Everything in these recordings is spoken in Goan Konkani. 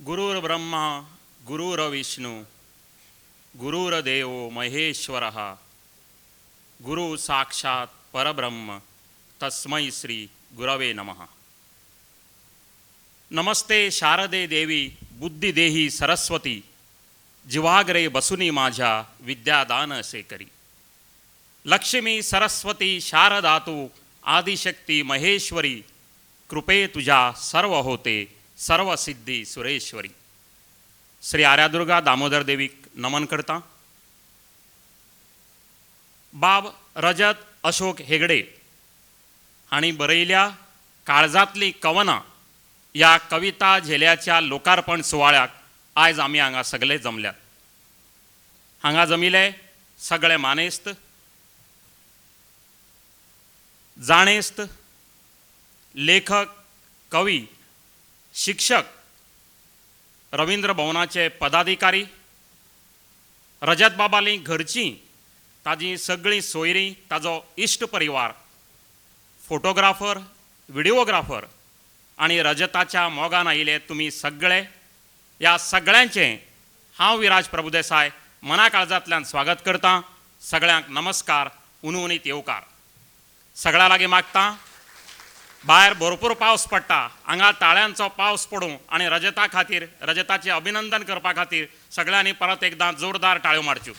गुरुर् ब्रह्मा गुरुर्विष्णू गुरुर्देवो महेश्वरः गुरु साक्षात परब्रह्म तस्मै श्री गुरवे नमः. नमस्ते शारदे देवी बुद्धी देही सरस्वती जिव्हाग्रे बसुनी माझ्या विद्यादान असे करी. लक्ष्मी सरस्वती शारदा तू आदिशक्ती महेश्वरी कृपे तुझ्या सर्व होते सर्व सिद्धी सुरेश्वरी. श्री आर्यादुर्गा दामोदर देवीक नमन करता. बाब रजत अशोक हेगडे हांणी बरयल्या काळजांतली कवनां ह्या कविता झेल्याच्या लोकार्पण सुवाळ्याक आयज आमी हांगा सगळे जमल्यात. हांगा जमिले सगळे मानेस्त, जाणेस्त, लेखक, कवी, शिक्षक, रविंद्र भवनाचे पदाधिकारी, रजत बाबालीं घरचीं, ताजी सगळीं सोयरीं, ताजो इश्ट परिवार, फोटोग्राफर, व्हिडिओग्राफर आनी रजताच्या मोगान आयिल्ले तुमी सगळे, ह्या सगळ्यांचें हांव विराज प्रभुदेसाय मना काळजांतल्यान स्वागत करतां. सगळ्यांक नमस्कार, उनुनीत येवकार. सगळ्यां लागीं मागता, भायर भरपूर पावस पडटा, हांगा ताळ्यांचो पावस पडूं आनी रजता खातीर, रजताचें अभिनंदन करपा खातीर सगळ्यांनी परत एकदां जोरदार टाळ्यो मारच्यो.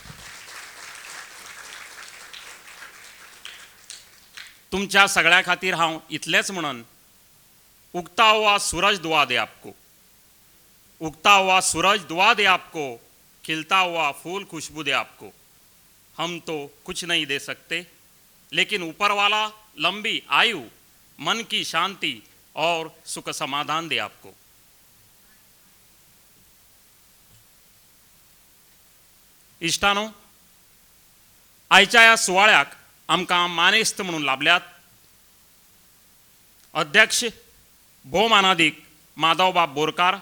तुमच्या सगळ्यां खातीर हांव इतलेंच म्हणून, उगता हुआ सूरज दुआ दे आपको, उगता हुआ सूरज दुआ दे आपको, खिलता हुआ फूल खुशबू दे आपको. हम तो कुछ नहीं दे सकते, लेकिन ऊपर वाला लंबी आयु, मन की शांति और सुख समाधान दे आपको. इश्टानो, आयच्या ह्या सुवाळ्याक आमकां मानेस्त म्हणून लाभल्यात अध्यक्ष भोवमानादीक माधवबाब बोरकार,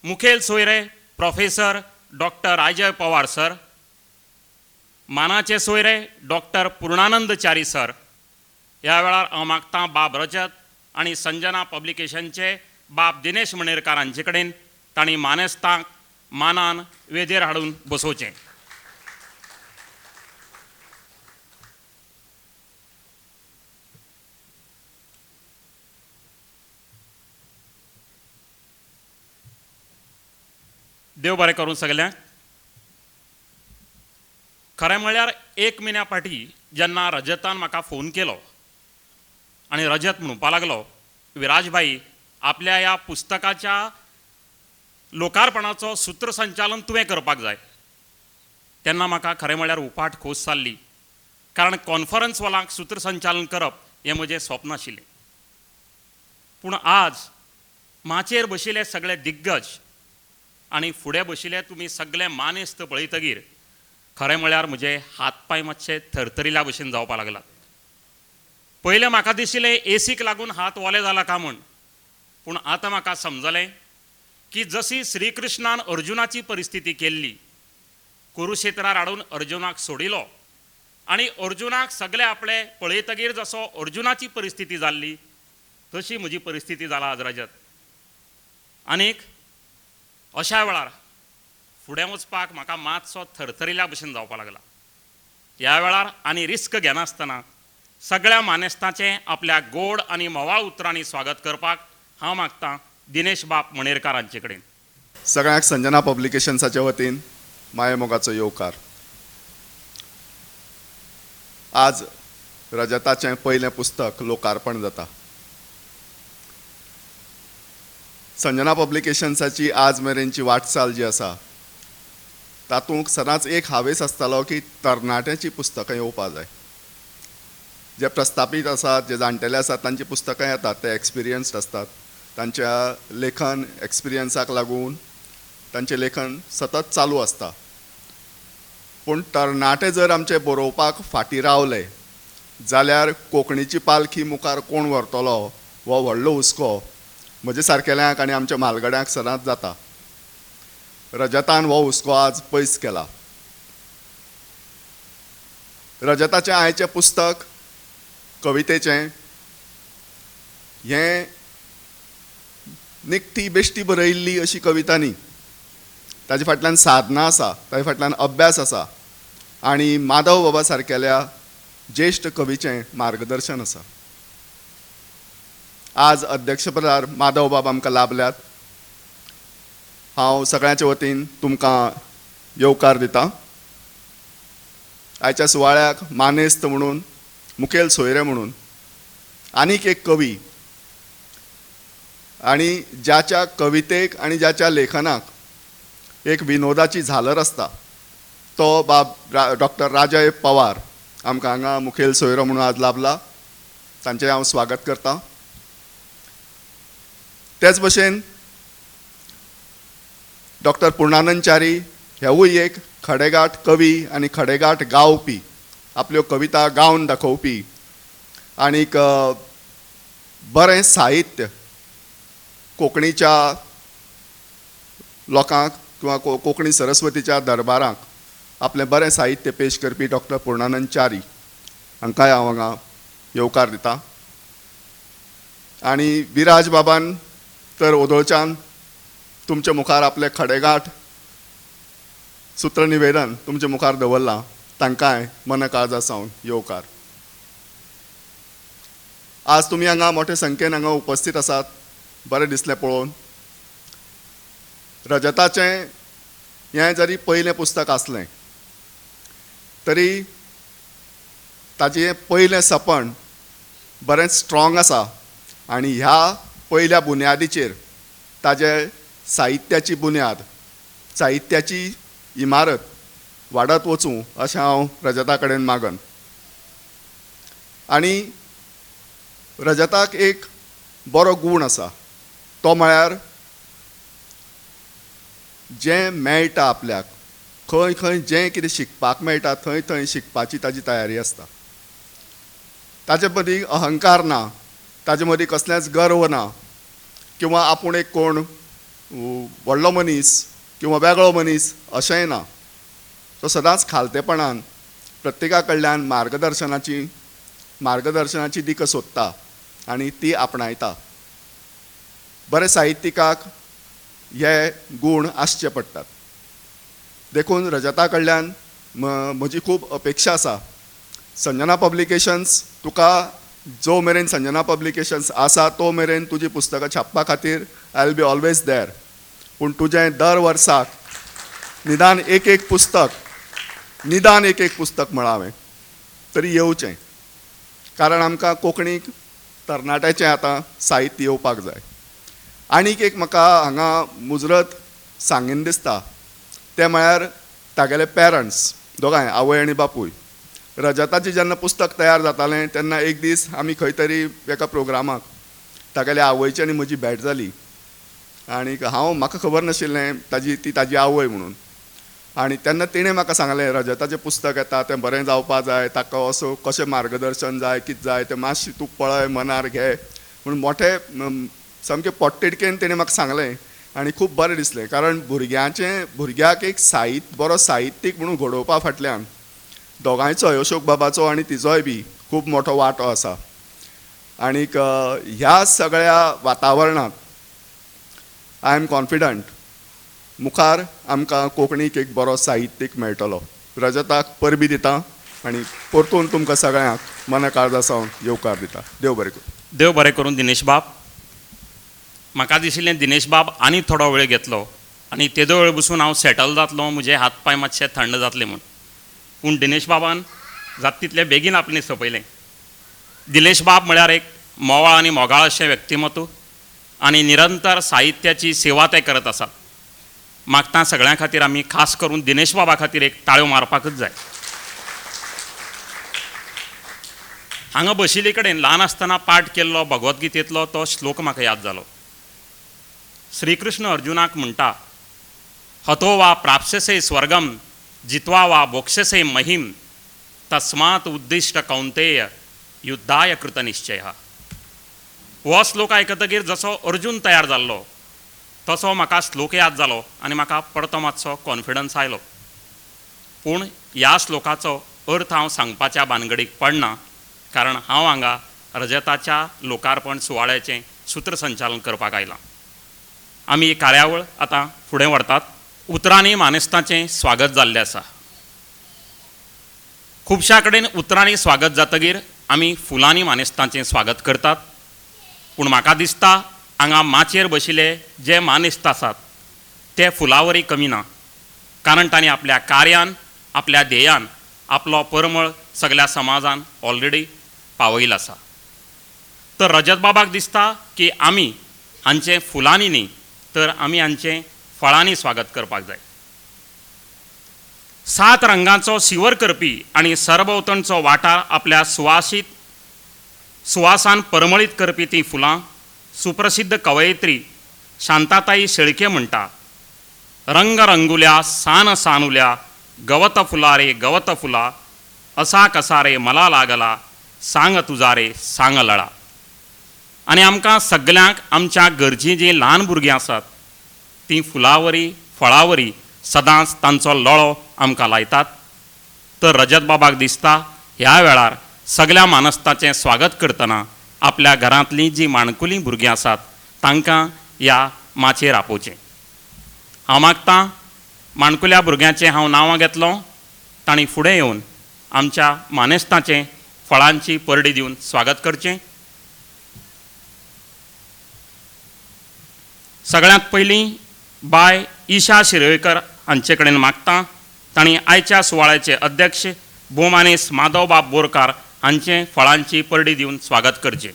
मुखेल सोयरे professor doctor Ajay Pawar sir, मानाचे सोयरे डॉक्टर पूर्णानंद च्यारी सर. ह्या वेळार हांव मागतां बाब रजत आनी संजना पब्लिकेशनचे बाब दिनेश मणेरकार हांचे कडेन तांणी मानेस्तांक मानान वेदेर हाडून बसोवचें. देव बरें करूं सगल्यांक. खरें म्हळ्यार एक म्हयन्या फाटीं जेन्ना रजतान म्हाका फोन केलो आनी रजत म्हणपाक लागलो, विराज भाई, आपल्या ह्या पुस्तकाच्या लोकार्पणाचो सूत्रसंचालन तुवें करपाक जाय, तेन्ना म्हाका खरें म्हळ्यार उपाट खोस जाल्ली, कारण कॉन्फरन्स हॉलाक सूत्रसंचालन करप हें म्हजें स्वप्न आशिल्लें. पूण आज माचयेर बशिल्ले सगळे दिग्गज आनी फुडें बशिल्ले तुमी सगळे मानेस्त पळयतगीर खरें म्हळ्यार म्हजे हात पांय मातशे थरथरिल्या भशेन जावपाक लागला. पयलें म्हाका दिशिल्लें एसीक लागून हात ओले जाला का म्हूण, पूण आतां म्हाका समजलें की जशी श्रीकृष्णान अर्जुनाची परिस्थिती केल्ली, कुरुक्षेत्रार हाडून अर्जुनाक सोडिलो आनी अर्जुनाक सगळे आपले पळयतगीर जसो अर्जुनाची परिस्थिती जाल्ली तशी म्हजी परिस्थिती जाला आज रजत. आनीक अशा वेळार फुडें वचपाक म्हाका मातसो थरथरिल्या भशेन जावपाक लागला. ह्या वेळार आनी रिस्क घेनासतना सगळ्या मानेस्तांचें आपल्या गोड आनी म्होंवाळ उतरांनी स्वागत करपाक हांव मागतां दिनेश बाब मणेरकार हांचे कडेन. सगळ्यांक संजना पब्लिकेशन्साच्या वतीन मायेमोगाचो येवकार. आज रजताचें पयलें पुस्तक लोकार्पण जाता. संजना पब्लिकेशन्साची आज मेरेनची वाटचाल जी आसा तातूंत सदांच एक हावेस आसतालो की तरणाट्यांची पुस्तकां येवपाक जाय. जे प्रस्थापीत आसात, जे जाणटेले आसात तांची पुस्तकां येतात, ते एक्सपिरियन्स्ड आसतात, तांच्या लेखन एक्सपिरियन्साक लागून तांचें लेखन सतत चालू आसता. पूण तरणाटे जर आमचे बरोवपाक फाटीं रावले जाल्यार कोंकणीची पालखी मुखार कोण व्हरतलो हो व्हडलो हुस्को म्हजे सारकेल्यांक आनी आमच्या म्हालगड्यांक सदांच जाता. रजतान हो हुस्को आज पयस केला. रजताचें आयचें पुस्तक कवितेचें हें निखटी बेश्टी बरयल्ली अशी कविता न्ही, ताजे फाटल्यान साधना आसा, ताजे फाटल्यान अभ्यास आसा आनी माधव बाबा सारकेल्या ज्येश्ठ कवीचें मार्गदर्शन आसा. आज अध्यक्षपदार माधव बाब आमकां लाभल्यात. हांव सगळ्यांच्या वतीन तुमकां येवकार दिता. आयच्या सुवाळ्याक मानेस्त म्हणून, मुखेल सोयरे म्हणून आनीक एक कवी आनी ज्याच्या कवितेक आनी ज्याच्या लेखनाक एक विनोदाची झालर आसता तो बाब डॉक्टर राजय पवार आमकां हांगा मुखेल सोयरो म्हणून आज लाभला. तांचें हांव स्वागत करतां. तेच भशेन डॉक्टर पूर्णानंद च्यारी हेवूय एक खडेगाठ कवी आनी खडेगाठ गावपी, आपल्यो कविता गावन दाखोवपी आनीक बरें साहित्य कोंकणीच्या लोकांक किंवा कोंकणी सरस्वतीच्या दरबाराक आपलें बरें साहित्य पेश करपी डॉक्टर पूर्णानंद च्यारी हांकांय हांव हांगा येवकार दिता. आनी विराज बाबान तर ओदोळच्यान तुमच्या मुखार आपलें खडेगाठ सूत्रनिवेदन तुमच्या मुखार दवरलां, तांकांय मन काळजा सावन येवकार. आज तुमी हांगा मोठे संख्येन हांगा उपस्थीत आसात, बरें दिसलें पळोवन. रजताचें हें जरी पयलें पुस्तक आसलें तरी ताचें पयलें सपन बरेंच स्ट्रॉंग आसा आनी ह्या पयल्या बुन्यादीचेर ताजे साहित्याची बुन्याद, साहित्याची इमारत वाडत वचूं अशें हांव रजता कडेन मागन. आनी रजताक एक बरो गूण आसा, तो म्हळ्यार जें मेळटा आपल्याक, खंय खंय जें कितें शिकपाक मेळटा थंय थंय शिकपाची ताजी तयारी आसता. ताजे मदीं अहंकार ना, ताजे मदीं कसलेंच गर्व ना किंवा आपूण एक कोण व्हडलो मनीस किंवा वेगळो मनीस अशेंय ना. तो सदांच खालतेपणान प्रत्येका कडल्यान मार्गदर्शनाची दिका सोदता आनी ती आपणायता. बरे साहित्यिकाक हे गूण आसचे पडटात. देखून रजता कडल्यान म्हजी खूब अपेक्षा आसा. संजना पब्लिकेशन्स तुका जो मेरेन संजना पब्लिकेशन्स आसा तो मेरेन तुजी पुस्तकां छापपा खातीर I will be always there. पूण तुजें दर वर्साक निदान एक एक पुस्तक, निदान एक एक पुस्तक म्हळां हांवें तरी येवचें, कारण आमकां कोंकणीक तरणाट्याचें आतां साहित्य येवपाक जाय. आनीक एक म्हाका हांगा मुजरत सांगीन दिसता तें म्हळ्यार तागेले पेरंट्स दोगांय, आवय आनी बापूय. रजताचें जेन्ना पुस्तक तयार जातालें तेन्ना एक दीस आमी खंय तरी एका प्रोग्रामाक तागेले आवयची आनी म्हजी भेट जाली आनीक हांव म्हाका खबर नाशिल्लें ताजी ती ताजी आवय म्हणून. आनी तेन्ना तिणें म्हाका सांगलें रजताचें पुस्तक येता तें बरें जावपा जाय, ताका असो कशें मार्गदर्शन जाय, कितें जाय तें मातशें तूं पळय, मनार घे म्हूण मोठे सामकें पोटतिडकेन तिणें म्हाका सांगलें आनी खूब बरें दिसलें. कारण भुरग्याक एक साहित्य, बरो साहित्यीक म्हणून घडोवपा फाटल्यान दोगांयचोय, अशोक बाबाचो आनी तिजोय बी खूब मोठो वांटो आसा. आनीक ह्या सगळ्या वातावरणांत I am confident मुखार आमकां कोंकणीक एक बरो साहित्यीक मेळटलो. रजताक परबी दिता आनी परतून तुमकां सगळ्यांक मना काळजा सावन येवकार दिता. देव बरें करूं. देव बरें करूं दिनेश बाब. म्हाका दिशिल्लें दिनेश बाब आनी थोडो वेळ घेतलो आनी तेदो वेळ बसून हांव सेटल जातलो, म्हजे हात पांय मातशे थंड जातले म्हूण. पूण दिनेश बाबान जाता तितले बेगीन आपणें सोंपयलें. दिनेश बाब म्हळ्यार एक मोवाळ आनी मोगाळ अशें व्यक्तिमत्व आनी निरंतर साहित्याची सेवा ते करत आसात. मागता सगळ्यां खातीर आमी खास करून दिनेश बाबा खातीर एक ताळयो मारपाकूच जाय. हांगा बशिल्ले कडेन ल्हान आसतना पाठ केल्लो भगवद्गीतेंतलो तो श्लोक म्हाका याद जालो. श्रीकृष्ण अर्जुनाक म्हणटा, हतो वा प्राप्स्यसे स्वर्गम जित्वा वा भोक्ष्यसे महिम तस्मात् उद्दिश्ट कौंतेय युद्धाय कृतनिश्चय. हो श्लोक आयकतकीर जसो अर्जुन तयार जाल्लो तसो म्हाका श्लोक याद जालो आनी म्हाका परतो मातसो कॉन्फिडन्स आयलो. पूण ह्या श्लोकाचो अर्थ हांव सांगपाच्या भानगडीक पडना, कारण हांव हांगा रजताच्या लोकार्पण सुवाळ्याचें सूत्रसंचालन करपाक आयलां. आमी ही कार्यावळ आतां फुडें व्हरतात. उतरांनी मानेस्तांचें स्वागत जाल्लें आसा. खुबश्या कडेन उतरांनी स्वागत जातगीर आमी फुलांनी मानेस्तांचें स्वागत करतात, पूण म्हाका दिसता हांगा माचयेर बशिल्ले जे मानेस्त आसात ते फुलावरी कमी ना, कारण तांणी आपल्या कार्यान आपल्या ध्येयान आपलो परमळ सगल्या समाजान ऑलरेडी पावयलो आसा. तर रजत बाबाक दिसता की आमी हांचें फुलांनी न्ही तर आमी हांचें फळांनी स्वागत करपाक जाय. 7 रंगांचो शिवर करपी आनी सरभोंवतणचो वाठार आपल्या सुवासान परमळीत करपी तीं फुलां सुप्रसिद्ध कवयित्री शांताताई शेळके म्हणटा, रंग रंगुल्या सान सानुल्या गवत फुला रे गवत फुला असा कसा रे मला लागला सांग तुजा रे सांग लळा. आनी आमकां सगल्यांक आमच्या घरचीं जीं ल्हान भुरगीं आसात तीं फुलावरी फळावरी सदांच तांचो लळो आमकां लायतात. तर रजत बाबाक दिसता ह्या वेळार सगल्या मानस्ताचें स्वागत करतना आपल्या घरांतलीं जीं माणकुलीं भुरगीं आसात तांकां ह्या माचयेर आपोवचें. हांव मागतां माणकुल्या भुरग्यांचें हांव नांवां घेतलो, तांणी फुडें येवन आमच्या मानेस्तांचें फळांची परडी दिवन स्वागत करचें. सगळ्यांत पयलीं बाय ईशा शिरवयकर हांचे कडेन मागता, तांणी आयच्या सुवाळ्याचे अध्यक्ष भोवमानेस्त माधवबाब बोरकार हांचें फळांची परडी दिवन स्वागत करचें.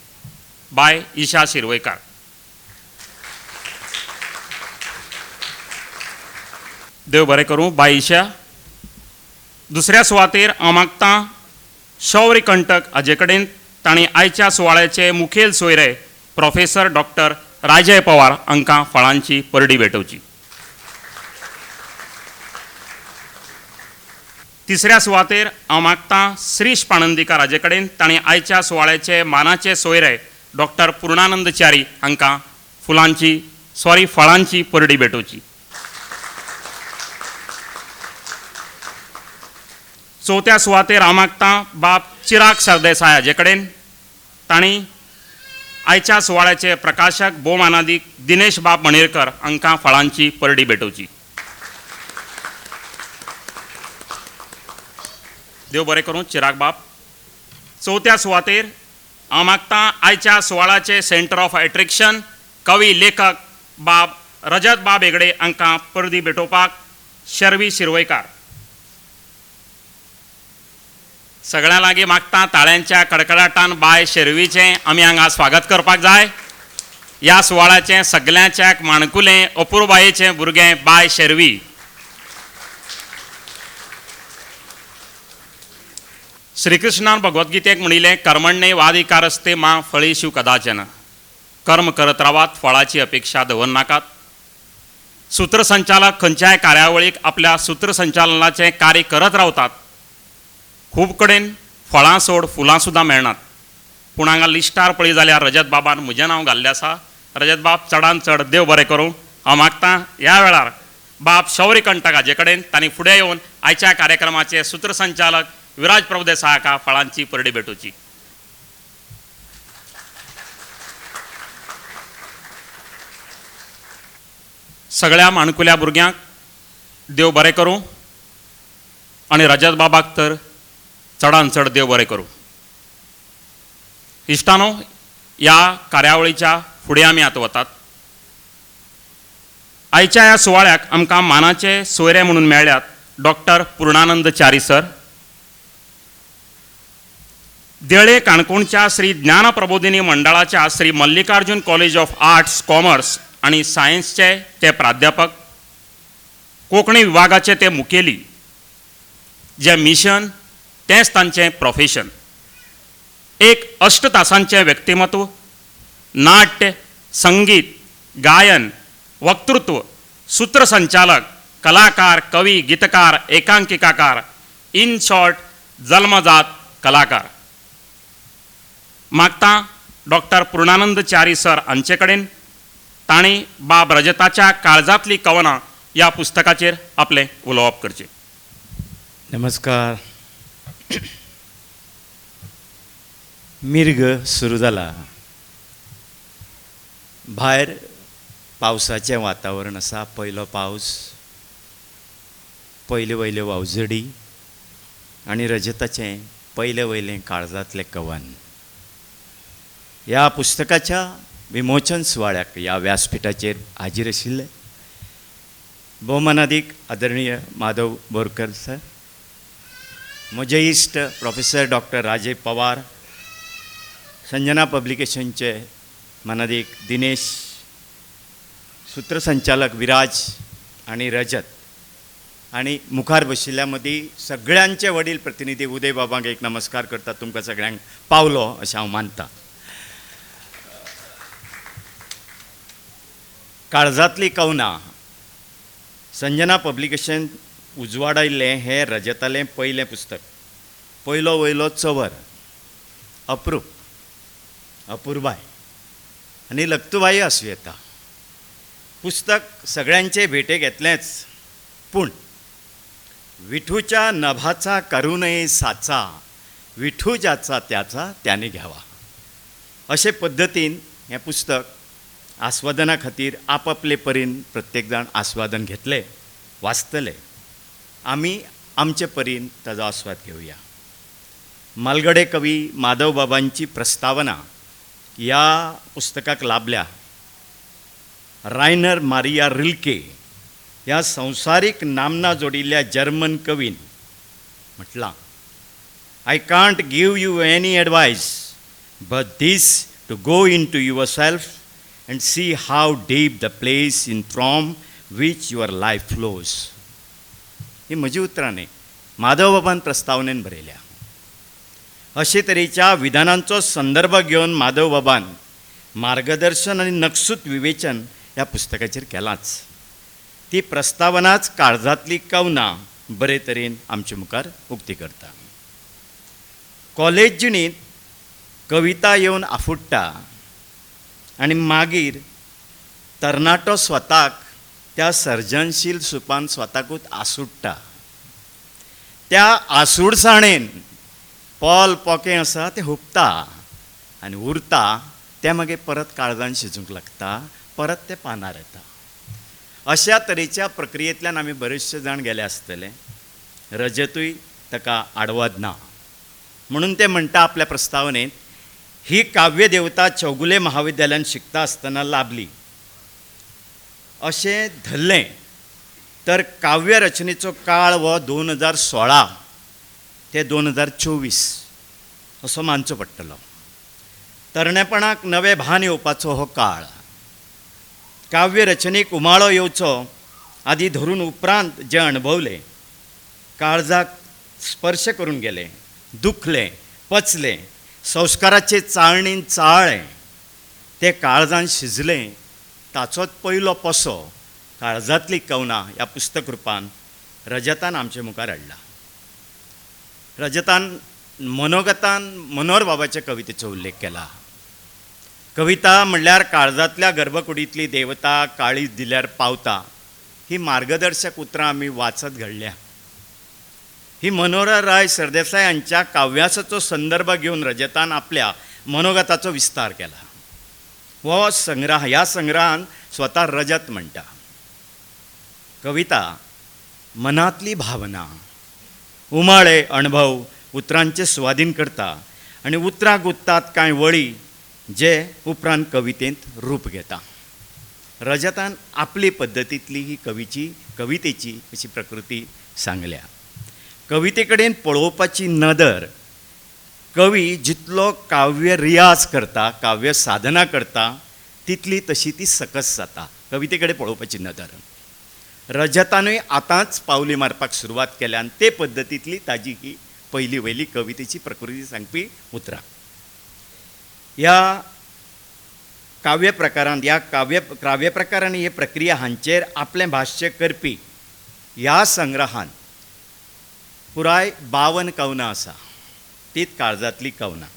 बाय ईशा शिरवयकार. देव बरें करूं बाय ईशा. दुसऱ्या सुवातेर हांव मागतां शौर्य कंटक हाजे कडेन, तांणी आयच्या सुवाळ्याचे मुखेल सोयरे प्रोफेसर डॉक्टर राजय पवार हांकां फळांची परडी भेटोवची. तिसऱ्या सुवातेर हांव मागतां श्रीश पाणंदीकर हाजे कडेन, तांणी आयच्या सुवाळ्याचे मानाचे सोयरे डॉक्टर पूर्णानंद च्यारी हांकां फळांची परडी भेटोवची. चवथ्या सुवातेर हांव मागतां बाब चिराग सरदेसाय हाजे कडेन, तांणी आयच्या सुवाळ्याचे प्रकाशक भोवमानादीक दिनेश बाब मणेरकर हांकां फळांची परडी भेटोवची. देव बरें करूं चिराग बाब. चवथ्या सुवातेर हांव मागतां आयच्या सुवाळ्याचे सेंटर ऑफ एट्रेक्शन कवी लेखक बाब रजत बाब हेगडे हांकां परदी भेटोवपाक शर्वी शिरवयकार. सगळ्यां लागीं मागता ताळ्यांच्या कडकडाटान बाय शेरवीचें आमी हांगा स्वागत करपाक जाय. ह्या सुवाळ्याचें सगल्यांच्या माणकुलें अपुरबायेचें भुरगें बाय शेरवी. श्रीकृष्णान भगवद्गीतेक म्हणिल्लें, कर्मण्ये वादिकारस्ते मा फळेषु कदाचन. कर्म करत रावात, फळाची अपेक्षा दवरनाकात. सूत्रसंचालक खंयच्याय कार्यावळीक आपल्या सूत्रसंचालनाचें कार्य करत रावतात. खूब कडेन फळां सोड फुलां सुद्दां मेळनात, पूण हांगा लिस्टार पळय जाल्यार रजत बाबान म्हजें नांव घाल्लें आसा. रजत बाब चडान चड देव बरें करूं. हांव मागतां ह्या वेळार बाब शौर्य कंटक हाजे कडेन तांणी फुडें येवन आयच्या कार्यक्रमाचे सूत्रसंचालक विराज प्रभुदेसाय हाका फळांची परडी भेटोवची. सगळ्या माणकुल्या भुरग्यांक देव बरें करूं आनी रजत बाबाक तर चडान चड देव बरें करूं. इश्टानो, ह्या कार्यावळीच्या फुडें आमी आतां वतात. आयच्या ह्या सुवाळ्याक आमकां मानाचे सोयरे म्हणून मेळ्ळ्यात डॉक्टर पूर्णानंद च्यारी सर. देळे काणकोणच्या श्री ज्ञान प्रबोधिनी मंडळाच्या Shri Mallikarjun college of arts commerce आनी सायन्सचे ते प्राध्यापक, कोंकणी विभागाचे ते मुखेली, जे मिशन तेंच तांचें प्रोफेशन. एक अष्ट तासांचें व्यक्तिमत्व, नाट्य, संगीत, गायन, वक्तृत्व, सूत्रसंचालक, कलाकार, कवी, गीतकार, एकांकिकाकार, इन शॉर्ट जल्मजात कलाकार. मागता डॉक्टर पूर्णानंद च्यारी सर हांचे कडेन तांणी बाब रजताच्या काळजांतली कवनां ह्या पुस्तकाचेर आपलें उलोवप करचें. नमस्कार. मिर्ग सुरू जाला, भायर पावसाचें वातावरण आसा, पयलो पावस, पयले वयले वावझडी आनी रजताचें पयले वयलें काळजांतलें कवन. ह्या पुस्तकाच्या विमोचन सुवाळ्याक ह्या व्यासपिठाचेर हाजीर आशिल्ले भोवमानादीक आदरणीय माधव बोरकर सर, म्हजे इश्ट प्रोफेसर डॉक्टर राजय पवार, संजना पब्लिकेशनचे मानादीक दिनेश, सूत्रसंचालक विराज आनी रजत, आनी मुखार बशिल्ल्या मदीं सगळ्यांचे वडील प्रतिनिधी उदय बाबांक एक नमस्कार करता. तुमकां सगळ्यांक पावलो अशें हांव मानता. काळजांतली कवनां संजना पब्लिकेशन उजवाडायल्लें हें रजतालें पयलें पुस्तक. पयलो वयलो चवर, अप्रूप, अपुरबाय आनी लक्तुबाय आसूं येता. पुस्तक सगळ्यांचे भेटेक येतलेंच, पूण विठूच्या नभाचा करू नये साचा, विठू ज्याचा त्याचा त्याने घ्यावा, अशे पद्दतीन हें पुस्तक आस्वादना खातीर आपापले परीन प्रत्येक जाण आस्वादन घेतले, वाचतले. आमी आमचे परीन ताजो आस्वाद घेवया. मालगडे कवी माधव बाबांची प्रस्तावना ह्या पुस्तकाक लाभल्या. रायनर मारिया रिल्के ह्या संवसारीक नामना जोडिल्ल्या जर्मन कवीन म्हटलां, I can't give you any advice but this to go into yourself and see how deep the place in from which your life flows. ही म्हजी उतरां न्ही, माधवबाबान प्रस्तावनेन बरयल्या. अशे तरेच्या विधानांचो संदर्भ घेवन माधवबाबान मार्गदर्शन आनी नकसूद विवेचन ह्या पुस्तकाचेर केलांच. ती प्रस्तावनाच काळजांतली कवनां बरे तरेन आमचे मुखार उक्ती करता. कॉलेज जिणेंत कविता येवन आफुडटा आनी मागीर तरणाटो स्वताक त्या सर्जनशील सुपान स्वताकूच आसुडटा. त्या आसुडसाणेन पोल पोकें आसा तें हुपता आनी उरता, तें मागीर परत काळजान शिजूंक लागता, परत तें पानार येता. अशा तरेच्या प्रक्रियेंतल्यान आमी बरेचशे जाण गेले आसतले. रजतूय ताका आडवाद ना. म्हणून ते म्हणटा आपल्या प्रस्तावनेंत, ही काव्यदेवता चौगुले महाविद्यालयान शिकता आसतना लाभली अशें धरलें तर काव्यरचनेचो काळ हो 2016 ते 2024 असो मानचो पडटलो. तरणेपणाक नवें भान येवपाचो हो काळ. काव्यरचनेक उमाळो येवचो आदी धरून उपरांत जें अणभवलें, काळजाक स्पर्श करून गेलें, दुखलें, पचलें, संस्काराचे चाळणीन चाळ्ळें, तें काळजान शिजलें, ताचोच पयलो पसो काळजांतली कवनां ह्या पुस्तक रुपान रजतान आमचे मुखार हाडला. रजतान मनोगतान मनोहर बाबाच्या कवितेचो उल्लेख केला. कविता म्हणल्यार काळजांतल्या गर्भकुडींतली देवता काळीज दिल्यार पावता, ही मार्गदर्शक उतरां आमी वाचत घडल्या. ही मनोहरराय सरदेसाय हांच्या काव्यासाचो संदर्भ घेवन रजतान आपल्या मनोगताचो विस्तार केला. हो संग्रह, ह्या संग्रहान स्वता रजत म्हणटा, कविता मनांतली भावना, उमाळे, अणभव उतरांचे सुवादीन करता आनी उतरां गुत्तात कांय वळी जे उपरांत कवितेंत रूप घेता. रजतान आपली पद्दतींतली ही कवितेची अशी प्रकृती सांगल्या. कविते कडेन पळोवपाची नदर, कवी जितलो काव्य रियाज करता, काव्य साधना करता, तितली तशी ती सकस जाता. कविते कडेन पळोवपाची नदर रजतानूय आतांच पावली मारपाक सुरवात केल्या आनी ते पद्दतींतली ताजी ही पयली वयली कवितेची प्रकृती सांगपी उतरां. ह्या काव्य प्रकारांत, ह्या काव्य प्रकार आनी हे प्रक्रिया हांचेर आपलें भाश्य करपी ह्या संग्रहांत पुराय 52 कवनां आसा. तीच काळजांतली कवनां.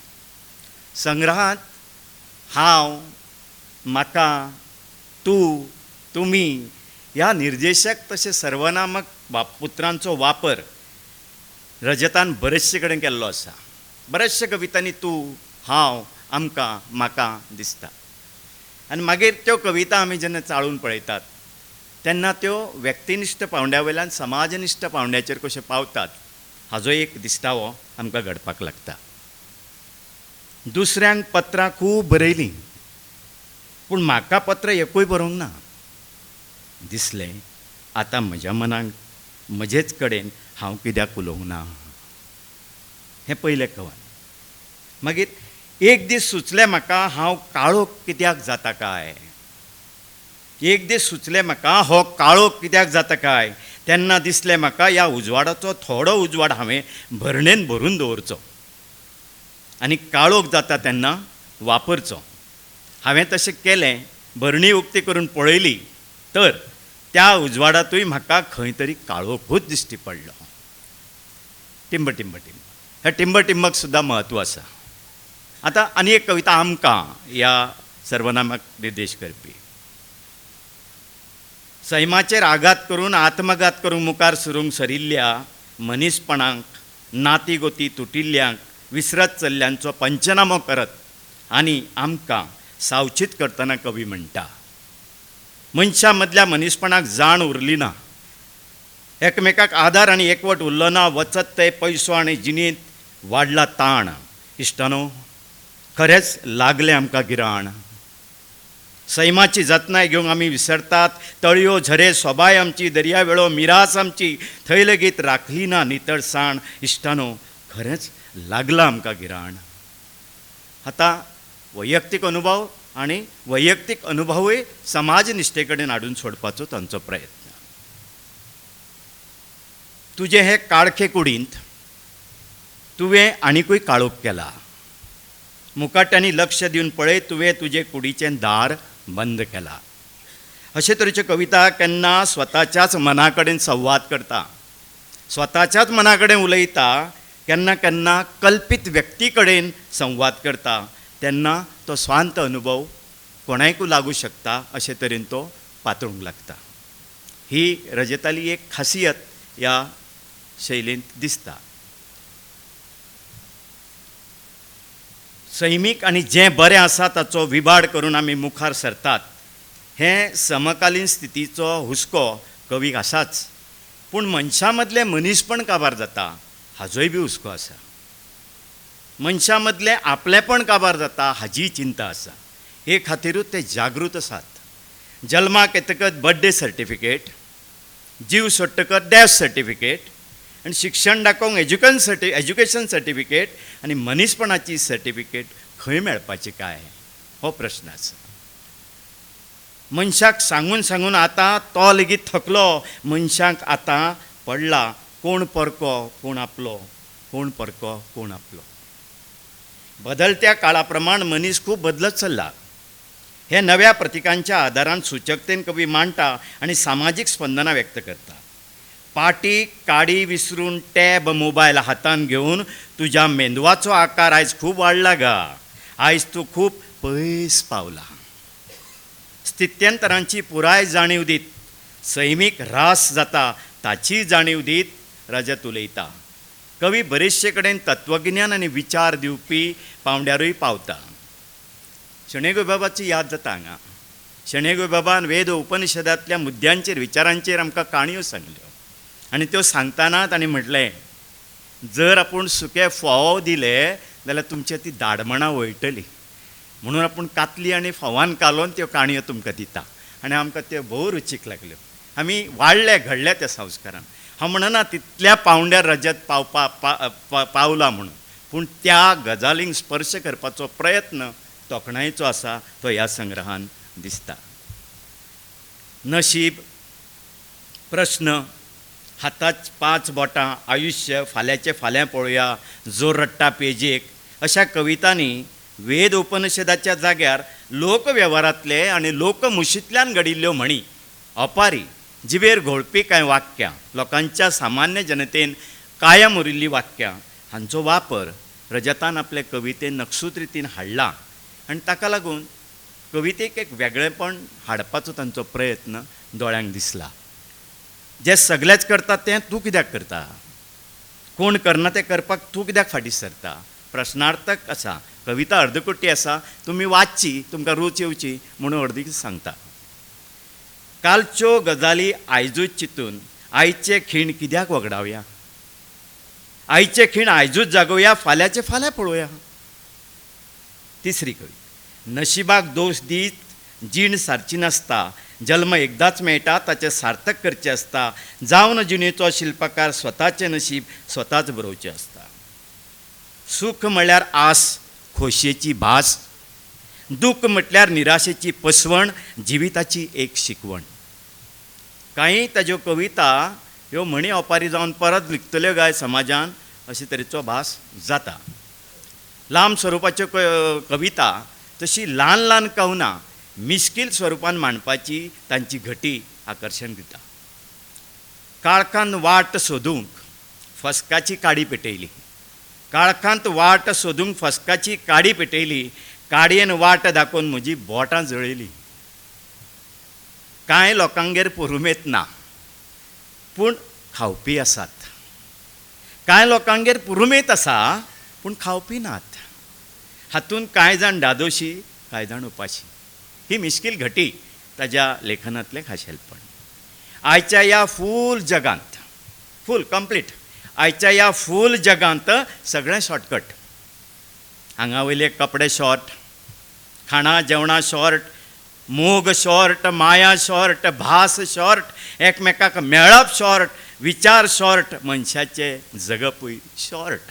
संग्रहांत हांव, म्हाका, तूं, तुमी ह्या निर्देशक तशें सर्वनामक उतरांचो वापर रजतान बरेचशे कडेन केल्लो आसा. बऱ्याचशा कवितांनी तूं, हांव, आमकां, म्हाका दिसता. आनी मागीर त्यो कविता आमी जेन्ना चाळून पळयतात तेन्ना त्यो व्यक्तिनिश्ठ पावंड्या वयल्यान समाजनिश्ठ पावंड्याचेर कश्यो पावतात हाजो एक दिश्टावो आमकां घडपाक लागता. दुसऱ्यांक पत्रां खूब बरयलीं पूण म्हाका पत्र एकूय बरोवंक ना. दिसलें आतां म्हज्या मनाक म्हजेच कडेन हांव कित्याक उलोवंक ना. हें पयलें कवन. मागीर एक दीस सुचलें म्हाका हांव काळोख कित्याक जाता काय, एक दीस सुचलें म्हाका हो काळोख कित्याक जाता काय, तेन्ना दिसलें म्हाका ह्या उजवाडाचो थोडो उजवाड हांवें भरणेन भरून दवरचो आनी काळोख जाता तेन्ना वापरचो. हांवें तशें केलें, भरणी उक्ती करून पळयली तर त्या उजवाडांतूय म्हाका खंय तरी काळोखूच दिश्टी पडलो. टिंब टिंब टिंब, ह्या टिंब टिंबक सुद्दां म्हत्व आसा. आतां आनी एक कविता आमकां ह्या सर्वनामाक निर्देश करपी. सैमाचेर आघात करून आत्मघात करूंक मुखार सरूंक सरिल्ल्या मनीसपणाक, नाती गोती तुटिल्ल्यांक, विसरत चल्ल्यांचो पंचनामो करत आनी आमकां सावचीत करतना कवी म्हणटा, मनशां मदल्या मनीसपणाक जाण उरली ना, एकमेकाक आदार आनी एकवट उरलो ना, वचत ते पयसो आनी जिणेंत वाडला ताण. इश्टानो, खरेंच लागलें आमकां गिराण. सैमाची जतनाय घेवंक आमी विसरतात, तळयो झरे सोबाय आमची, दर्यावेळो मिरास आमची, थंय लेगीत राखली ना नितळसाण. इश्टानो, खरेंच लागलां आमकां गिराण. आतां वैयक्तीक अनुभव आनी वैयक्तीक अनुभवूय समाजनिश्ठे कडेन हाडून सोडपाचो तांचो प्रयत्न. तुजें हे काळखे कुडींत तुवें आनिकूय काळोख केला, मुकाट्यांनी लक्ष दिवन पळय तुवें तुजे कुडीचें दार बंद केला. अशे तरेच्यो कविता केन्ना स्वताच्याच मना कडेन संवाद करता, स्वताच्याच मना कडेन उलयता, केन्ना केन्ना कल्पीत व्यक्ती कडेन संवाद करता, तेन्ना तो स्वांत अनुभव कोणायकूय लागू शकता अशे तरेन तो पातळूंक लागता. ही रजताली एक खासियत ह्या शैलींत दिसता. सैमीक आनी जें बरें आसा ताचो विभाड करून आमी मुखार सरतात हें समकालीन स्थितीचो हुस्को कवीक आसाच, पूण मनशां मदलें मनीसपण काबार जाता हाजोय बी हुस्को आसा, मनशां मदलें आपलेपण काबार जाता हाजीय चिंता आसा. हे खातीरूच ते जागृत आसात. जल्माक येतकच बर्थडे सर्टिफिकेट, जीव सोडटकच डॅथ सर्टिफिकेट, आनी शिक्षण दाखोवंक एज्युकेशन सर्टिफिकेट आनी मनीसपणाची सर्टिफिकेट खंय मेळपाची काय हो प्रश्न आसा. मनशाक सांगून सांगून आतां तो लेगीत थकलो, मनशाक आतां पडला कोण परको कोण आपलो, कोण परको कोण आपलो. बदलत्या काळा प्रमाण मनीस खूब बदलत चल्ला. हे नव्या प्रतिकांच्या आदारान सूचकतेन कवी मांडटा आनी सामाजीक स्पंदनां व्यक्त करता. पाटी काडी विसरून टॅब मोबायल हातान घेवन तुज्या मेंदवाचो आकार आयज खूब वाडला गा, आयज तूं खूब पयस पावला. स्थित्यंतरांची पुराय जाणीव दीत सैमीक ऱ्हास जाता ताची जाणीव दीत रजत उलयता. कवी बरेचशे कडेन तत्वगिन्यान आनी विचार दिवपी पावंड्यारूय पावता. शणै गोंयबाबाची याद जाता हांगा. शणै गोंयबाबान वेद उपनिषदांतल्या मुद्द्यांचेर विचारांचेर आमकां काणयो सांगल्यो आनी त्यो सांगतना तांणी म्हटलें, जर आपूण सुके फोव दिले जाल्यार तुमचे ती दाडमणां वळटली, म्हणून आपूण कातली आनी फोवान कालोवन त्यो काणयो तुमकां दिता. आनी आमकां त्यो भोव रुचीक लागल्यो. आमी वाडले घडले त्या संस्कारान. हांव म्हणना तितल्या पावंड्यार रजत पावपा पावला म्हणून, पूण त्या गजालींक स्पर्श करपाचो प्रयत्न तोखणायेचो आसा तो ह्या संग्रहान दिसता. नशीब, प्रश्न, हाताच पांच बोटां, आयुश्य, फाल्यांचें फाल्यां पळोवया, जोर रडटा पेजेक अशा कवितांनी वेद उपनिषदाच्या जाग्यार लोकवेव्हारांतले आनी लोकमुशींतल्यान घडिल्ल्यो म्हणी, ओपारी, जिबेर घोळपी कांय वाक्यां, लोकांच्या सामान्य जनतेन कायम उरिल्लीं वाक्यां हांचो वापर रजतान आपले कवितेन नकसूद रितीन हाडला आनी ताका लागून कवितेक एक वेगळेपण हाडपाचो तांचो प्रयत्न दोळ्यांक दिसला. जे सगळेच करतात तें तूं कित्याक करता, कोण करना तें करपाक तूं कित्याक फाटीं सरता, प्रश्नार्थक आसा. कविता अर्दकुटी आसा, तुमी वाचची, तुमकां रूच येवची म्हणून अर्दी सांगता. कालच्यो गजाली आयजूच चिंतून आयचे खीण कित्याक वगडावया, आयचे खीण आयजूच जागोवया, फाल्यांचे फाल्यां पळोवया. तिसरी कविता, नशिबाक दोश दीत जीण सारची नासता, जल्म एकदांच मेळटा ताचें सार्थक करचें आसता, जावन जिणेचो शिल्पकार स्वताचें नशीब स्वताच बरोवचें आसता. सूख म्हळ्यार आस, खोशयेची भास, दूख म्हटल्यार निराशेची पसवण, जिविताची एक शिकवण. कांय ताज्यो कविता ह्यो म्हणी ओपारी जावन परत लिखतल्यो गाय समाजान, अशे तरेचो भास जाता. लांब स्वरुपाच्यो कविता तशी ल्हान ल्हान कवनां मिश्कील स्वरुपान मांडपाची तांची घटी आकर्शण दिता. काळखांत वाट सोदूंक फस्काची काडी पेटयली, काळखांत वाट सोदूंक फस्काची काडी पेटयली, काडयेन वाट दाखोवन म्हजी बोटां जळयली. कांय लोकांगेर पुरुमेत ना पूण खावपी आसात, कांय लोकांगेर पुरुमेत आसा पूण खावपी नात. हातूंत कांय जाण धादोशी, कांय जाण उपाशी. ही मिश्कील घटी ताज्या लेखनांतलें खाशेलपण. आयच्या ह्या फूल जगांत, फूल कंप्लीट, आयच्या ह्या फूल जगांत सगळें शॉर्टकट. हांगा वयले कपडे शॉर्ट, खाणां जेवणां शॉर्ट, मोग शॉर्ट, माया शॉर्ट, भास शॉर्ट, एकमेकाक मेळप शॉर्ट, विचार शॉर्ट, मनशाचें जगपूय शॉर्ट.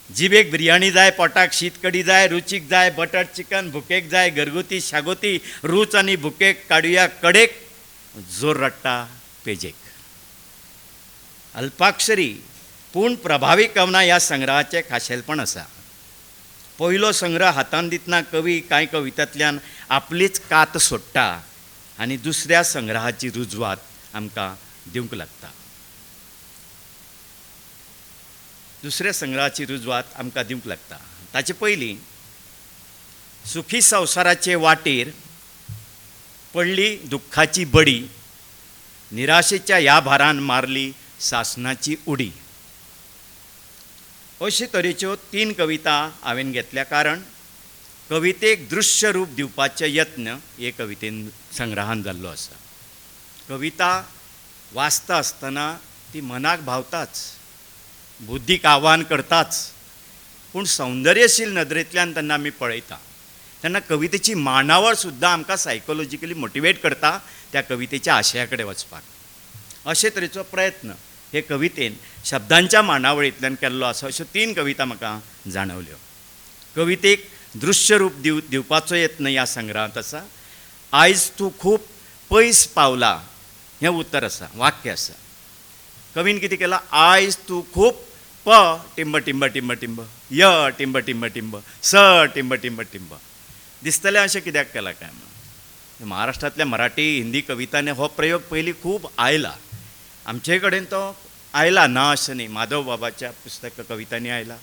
जिबेक बिरयाणी जाय, पोटाक शीत कडी जाय, रुचीक जाय बटर चिकन, भुकेक जाय घरगुती शागोती, रूच आनी भुकेक काडुया कडेक, जोर रडटा पेजेक. अल्पाक्षरी पूण प्रभावी कवनां ह्या संग्रहाचें खाशेलपण आसा. पयलो संग्रह हातान दितना कवी कांय कवितांतल्यान आपलीच कात सोडटा आनी दुसऱ्या संग्रहाची रुजवात आमकां दिवंक लागता. दुसऱ्या संग्रहाची रुजवात आमकां दिवंक लागता. ताचे पयलीं सुखी संवसाराचे वाटेर पडली दुख्खाची बडी, निराशेच्या ह्या भारान मारली सासनाची उडी. अशे तरेच्यो तीन कविता हांवें घेतल्या कारण कवितेक दृश्य रूप दिवपाचे यत्न हे कवितेन संग्रहान जाल्लो आसा. कविता वाचता आसतना ती मनाक भावताच, बुद्धीक आव्हान करताच, पूण सौंदर्यशील नदरेंतल्यान तेन्ना आमी पळयता तेन्ना कवितेची मांडावळ सुद्दां आमकां सायकोलॉजिकली मोटिवेट करता त्या कवितेच्या आशया कडेन वचपाक. अशे तरेचो प्रयत्न हे कवितेन शब्दांच्या मांडावळींतल्यान केल्लो आसा. अश्यो तीन कविता म्हाका जाणवल्यो. कवितेक दृश्य रूप दिवपाचो यत्न ह्या संग्रहांत आसा. आयज तूं खूब पयस पावला हें उतर आसा, वाक्य आसा. कवीन कितें केलां, आयज तूं खूब प टिंब टिंब टिंब टिंब, य टिंब टिंब टिंब, स टिंब टिंब टिंब दिसतलें अशें कित्याक केलां काय म्हणून. महाराष्ट्रांतल्या मराठी हिंदी कवितांनी हो प्रयोग पयलीं खूब आयला, आमचे कडेन तो आयला ना अशें न्ही. माधव बाबाच्या पुस्तक कवितांनी आयला,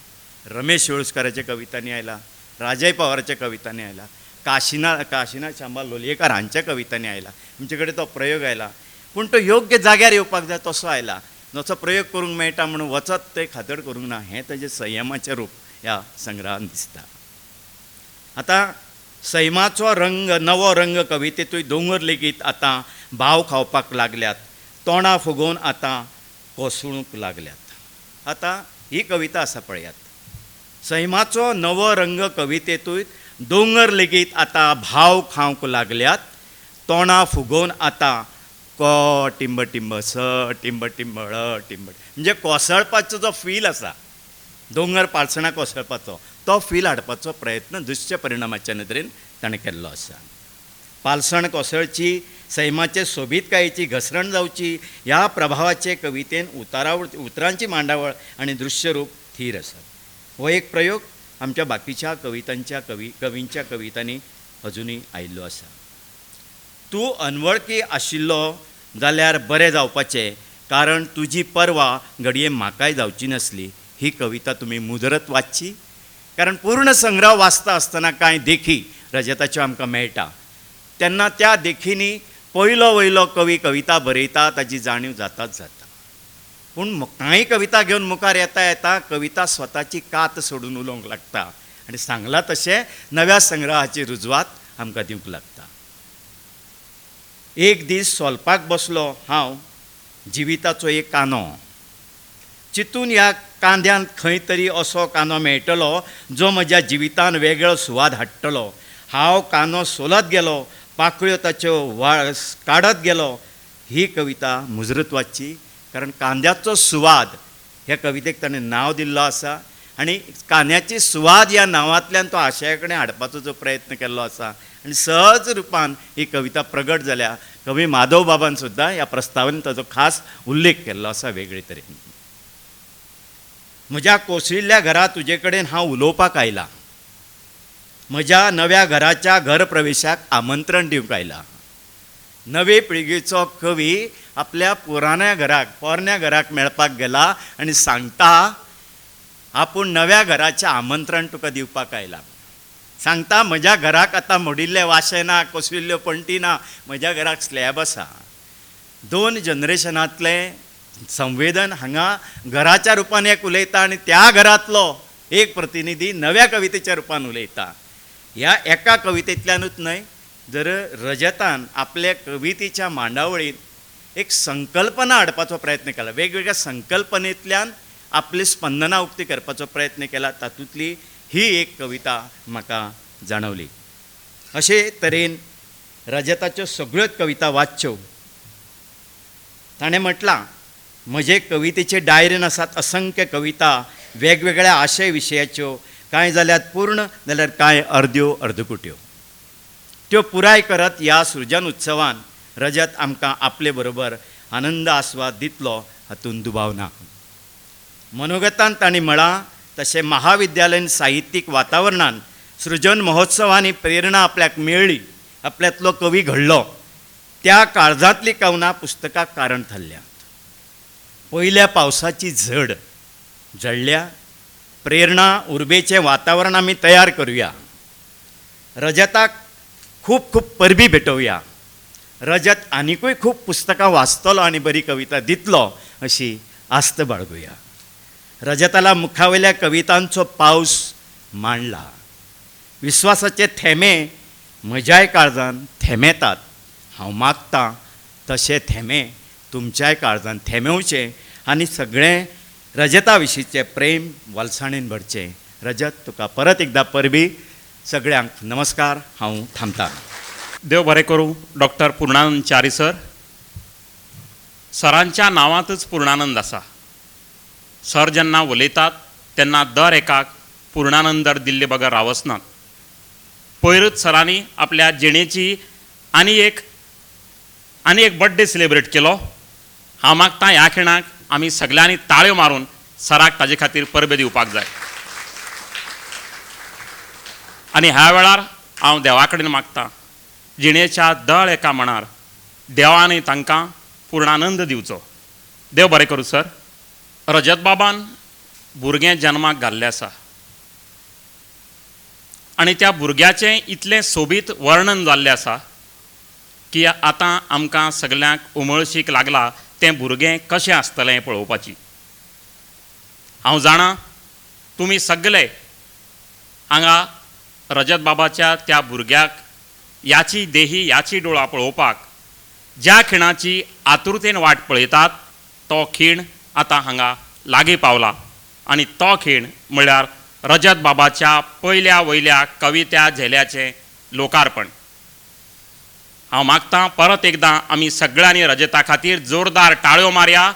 रमेश वेळुस्काराच्या कवितांनी आयला, राजय पवाराच्या कवितांनी आयला, काशिनाथ शांबा लोलयेकार हांच्या कवितांनी आयला. आमचे कडेन तो प्रयोग आयला, पूण तो योग्य जाग्यार येवपाक जाय तसो आयला. जसो प्रयोग करूंक मेळटा म्हणून वचत तें खातड करूंक ना, हें ताजें संयमाचें रूप ह्या संग्रहान दिसता. आतां सैमाचो रंग, नवो रंग कवितेंतूय दोंगर लेगीत आतां भाव खावपाक लागल्यात, तोंडां फुगोवन आतां कोसळूंक लागल्यात. आतां ही कविता आसा पळयात. सैमाचो नवो रंग कवितेंतूय दोंगर लेगीत आतां भाव खावंक लागल्यात, तोंडां फुगोवन आतां क टिंब टिंब, स टिंब टिंब, ळ टिंब, म्हणजे कोसळपाचो जो फील आसा, दोंगर पालसणां कोसळपाचो, तो फील हाडपाचो प्रयत्न दृश्य परिणामाच्या नदरेन ताणें केल्लो आसा. पालसण कोसळची, सैमाचे सोबीतकायेची घसरण जावची ह्या प्रभावाचे कवितेन उतरांची मांडावळ आनी दृश्यरूप थीर आसा. हो एक प्रयोग आमच्या बाकीच्या कवितांच्या कवींच्या कवितांनी अजुनूय आयिल्लो आसा. तूं अनवळखी आशिल्लो जाल्यार बरें जावपाचें, कारण तुजी पर्वा घडये म्हाकाय जावची नासली. ही कविता तुमी मुजरत वाचची, कारण पूर्ण संग्रह वाचता आसतना कांय देखी रजताच्यो आमकां मेळटा, तेन्ना त्या देखींनी पयलो वयलो कवी कविता बरयता ताची जाणीव जाताच जाता. पूण कांय कविता घेवन मुखार येता येता कविता स्वताची कात सोडून उलोवंक लागता आनी सांगलां तशें नव्या संग्रहाची रुजवात आमकां दिवंक लागता. एक दीस सोलपाक बसलो हांव जिविताचो एक कांदो, चिंतून ह्या कांद्यांत खंय तरी असो कांदो मेळटलो जो म्हज्या जिवितान वेगळो सुवाद हाडटलो. हांव कांदो सोलत गेलो, पाकळ्यो ताच्यो काडत गेलो. ही कविता मुजरत वाचची, कारण कांद्याचो सुवाद ह्या कवितेक ताणें नांव दिल्लो आसा आनी कांद्याची सुवाद ह्या नांवांतल्यान तो आशया कडेन हाडपाचो जो प्रयत्न केल्लो आसा आनी सहज रुपान ही कविता प्रगट जाल्या. कवी माधव बाबान सुद्दां ह्या प्रस्तावनेन ताचो खास उल्लेख केल्लो आसा वेगळे तरेन. म्हज्या कोसळिल्ल्या घरा तुजे कडेन हांव उलोवपाक आयलां, म्हज्या नव्या घराच्या घर प्रवेशाक आमंत्रण दिवंक आयलां. नवे पिळगेचो कवी आपल्या पुराण्या घराक, पोरण्या घराक मेळपाक गेला आनी सांगता आपूण नव्या घराचें आमंत्रण तुका दिवपाक आयला. सांगता म्हज्या घराक आतां मोडिल्ले वाशे ना, कोसळिल्ल्यो पणटी ना, म्हज्या घराक स्लॅब आसा. दोन जनरेशनांतलें संवेदन हांगा घराच्या रुपान एक उलयता आनी त्या घरांतलो एक प्रतिनिधी नव्या कवितेच्या रुपान उलयता. ह्या एका कवितेंतल्यानूच न्हय, जर रजतान आपल्या कवितेच्या मांडावळींत एक संकल्पना हाडपाचो प्रयत्न केला, वेगवेगळ्या संकल्पनेंतल्यान आपली स्पंदनां उक्ती करपाचो प्रयत्न केला, तातूंतली ही एक कविता म्हाका जाणवली. अशे तरेन रजताच्यो सगळ्योच कविता वाचच्यो. ताणें म्हटलां, म्हजे कवितेचे डायरेन आसात असंख्य कविता वेगवेगळ्या आशय विशयाच्यो, कांय जाल्यात पूर्ण जाल्यार कांय अर्द्यो अर्दकुट्यो. त्यो पुराय करत ह्या सृजन उत्सवान रजत आमकां आपले बरोबर आनंद आस्वाद दितलो हातूंत दुबाव ना. मनोगतान तांणी म्हळां तशें महाविद्यालयीन साहित्यीक वातावरणान सृजन महोत्सवांनी प्रेरणा आपल्याक मेळ्ळी, आपल्यातलो कवी घडलो. त्या काळजांतली कवनां पुस्तकाक कारण थारल्यात. पयल्या पावसाची झड झडल्या, प्रेरणा उर्बेचें वातावरण आमी तयार करुया. रजताक खूब खूब परबी भेटोवया. रजत आनिकूय खूब पुस्तकां वाचतलो आनी बरी कविता दितलो अशी आस्त बाळगुया. रजताला मुखावयल्या कवितांचो पावस मांडला. विस्वासाचे थेमे म्हज्याय काळजान थेमेतात. हांव मागतां तशे थेमे तुमच्याय काळजान थेमेवचे आनी सगळें रजता विशींचें प्रेम वलसाणेन भरचें. रजत, तुका परत एकदां परबी. सगळ्यांक नमस्कार. हांव थांबतां. देव बरें करूं डॉक्टर पूर्णानंद च्यारी सर. सरांच्या नांवांतच पूर्णानंद आसा. सर जेन्ना उलयतात तेन्ना दर एकाक पूर्णानंद दिल्ले बगर रावचनात. पयरूच सरांनी आपल्या जिणेची आनी एक बड्डे सेलिब्रेट केलो. हांव मागता ह्या खिणाक आमी सगल्यांनी ताळयो मारून सराक ताजे खातीर परबे दिवपाक जाय. आनी ह्या वेळार हांव देवा कडेन मागता, जिणेच्या दर एका मणार देवान तांकां पूर्णानंद दिवचो. देव बरें करूं सर. रजत बाबान भुरगें जन्माक घाल्लें आसा आनी त्या भुरग्याचें इतलें सोबीत वर्णन जाल्लें आसा की आतां आमकां सगल्यांक उमळशीक लागला तें भुरगें कशें आसतलें पळोवपाची. हांव जाणा तुमी सगले हांगा रजत बाबाच्या त्या भुरग्याक याची देही याची डोळा पळोवपाक ज्या खिणाची आतुरतेन वाट पळयतात तो खीण आतां हांगा लागीं पावला आनी तो खीण म्हळ्यार रजत बाबाच्या पयल्या वयल्या कविता झेल्याचें लोकार्पण. हांव मागतां परत एकदां आमी सगळ्यांनी रजता खातीर जोरदार टाळयो मारया.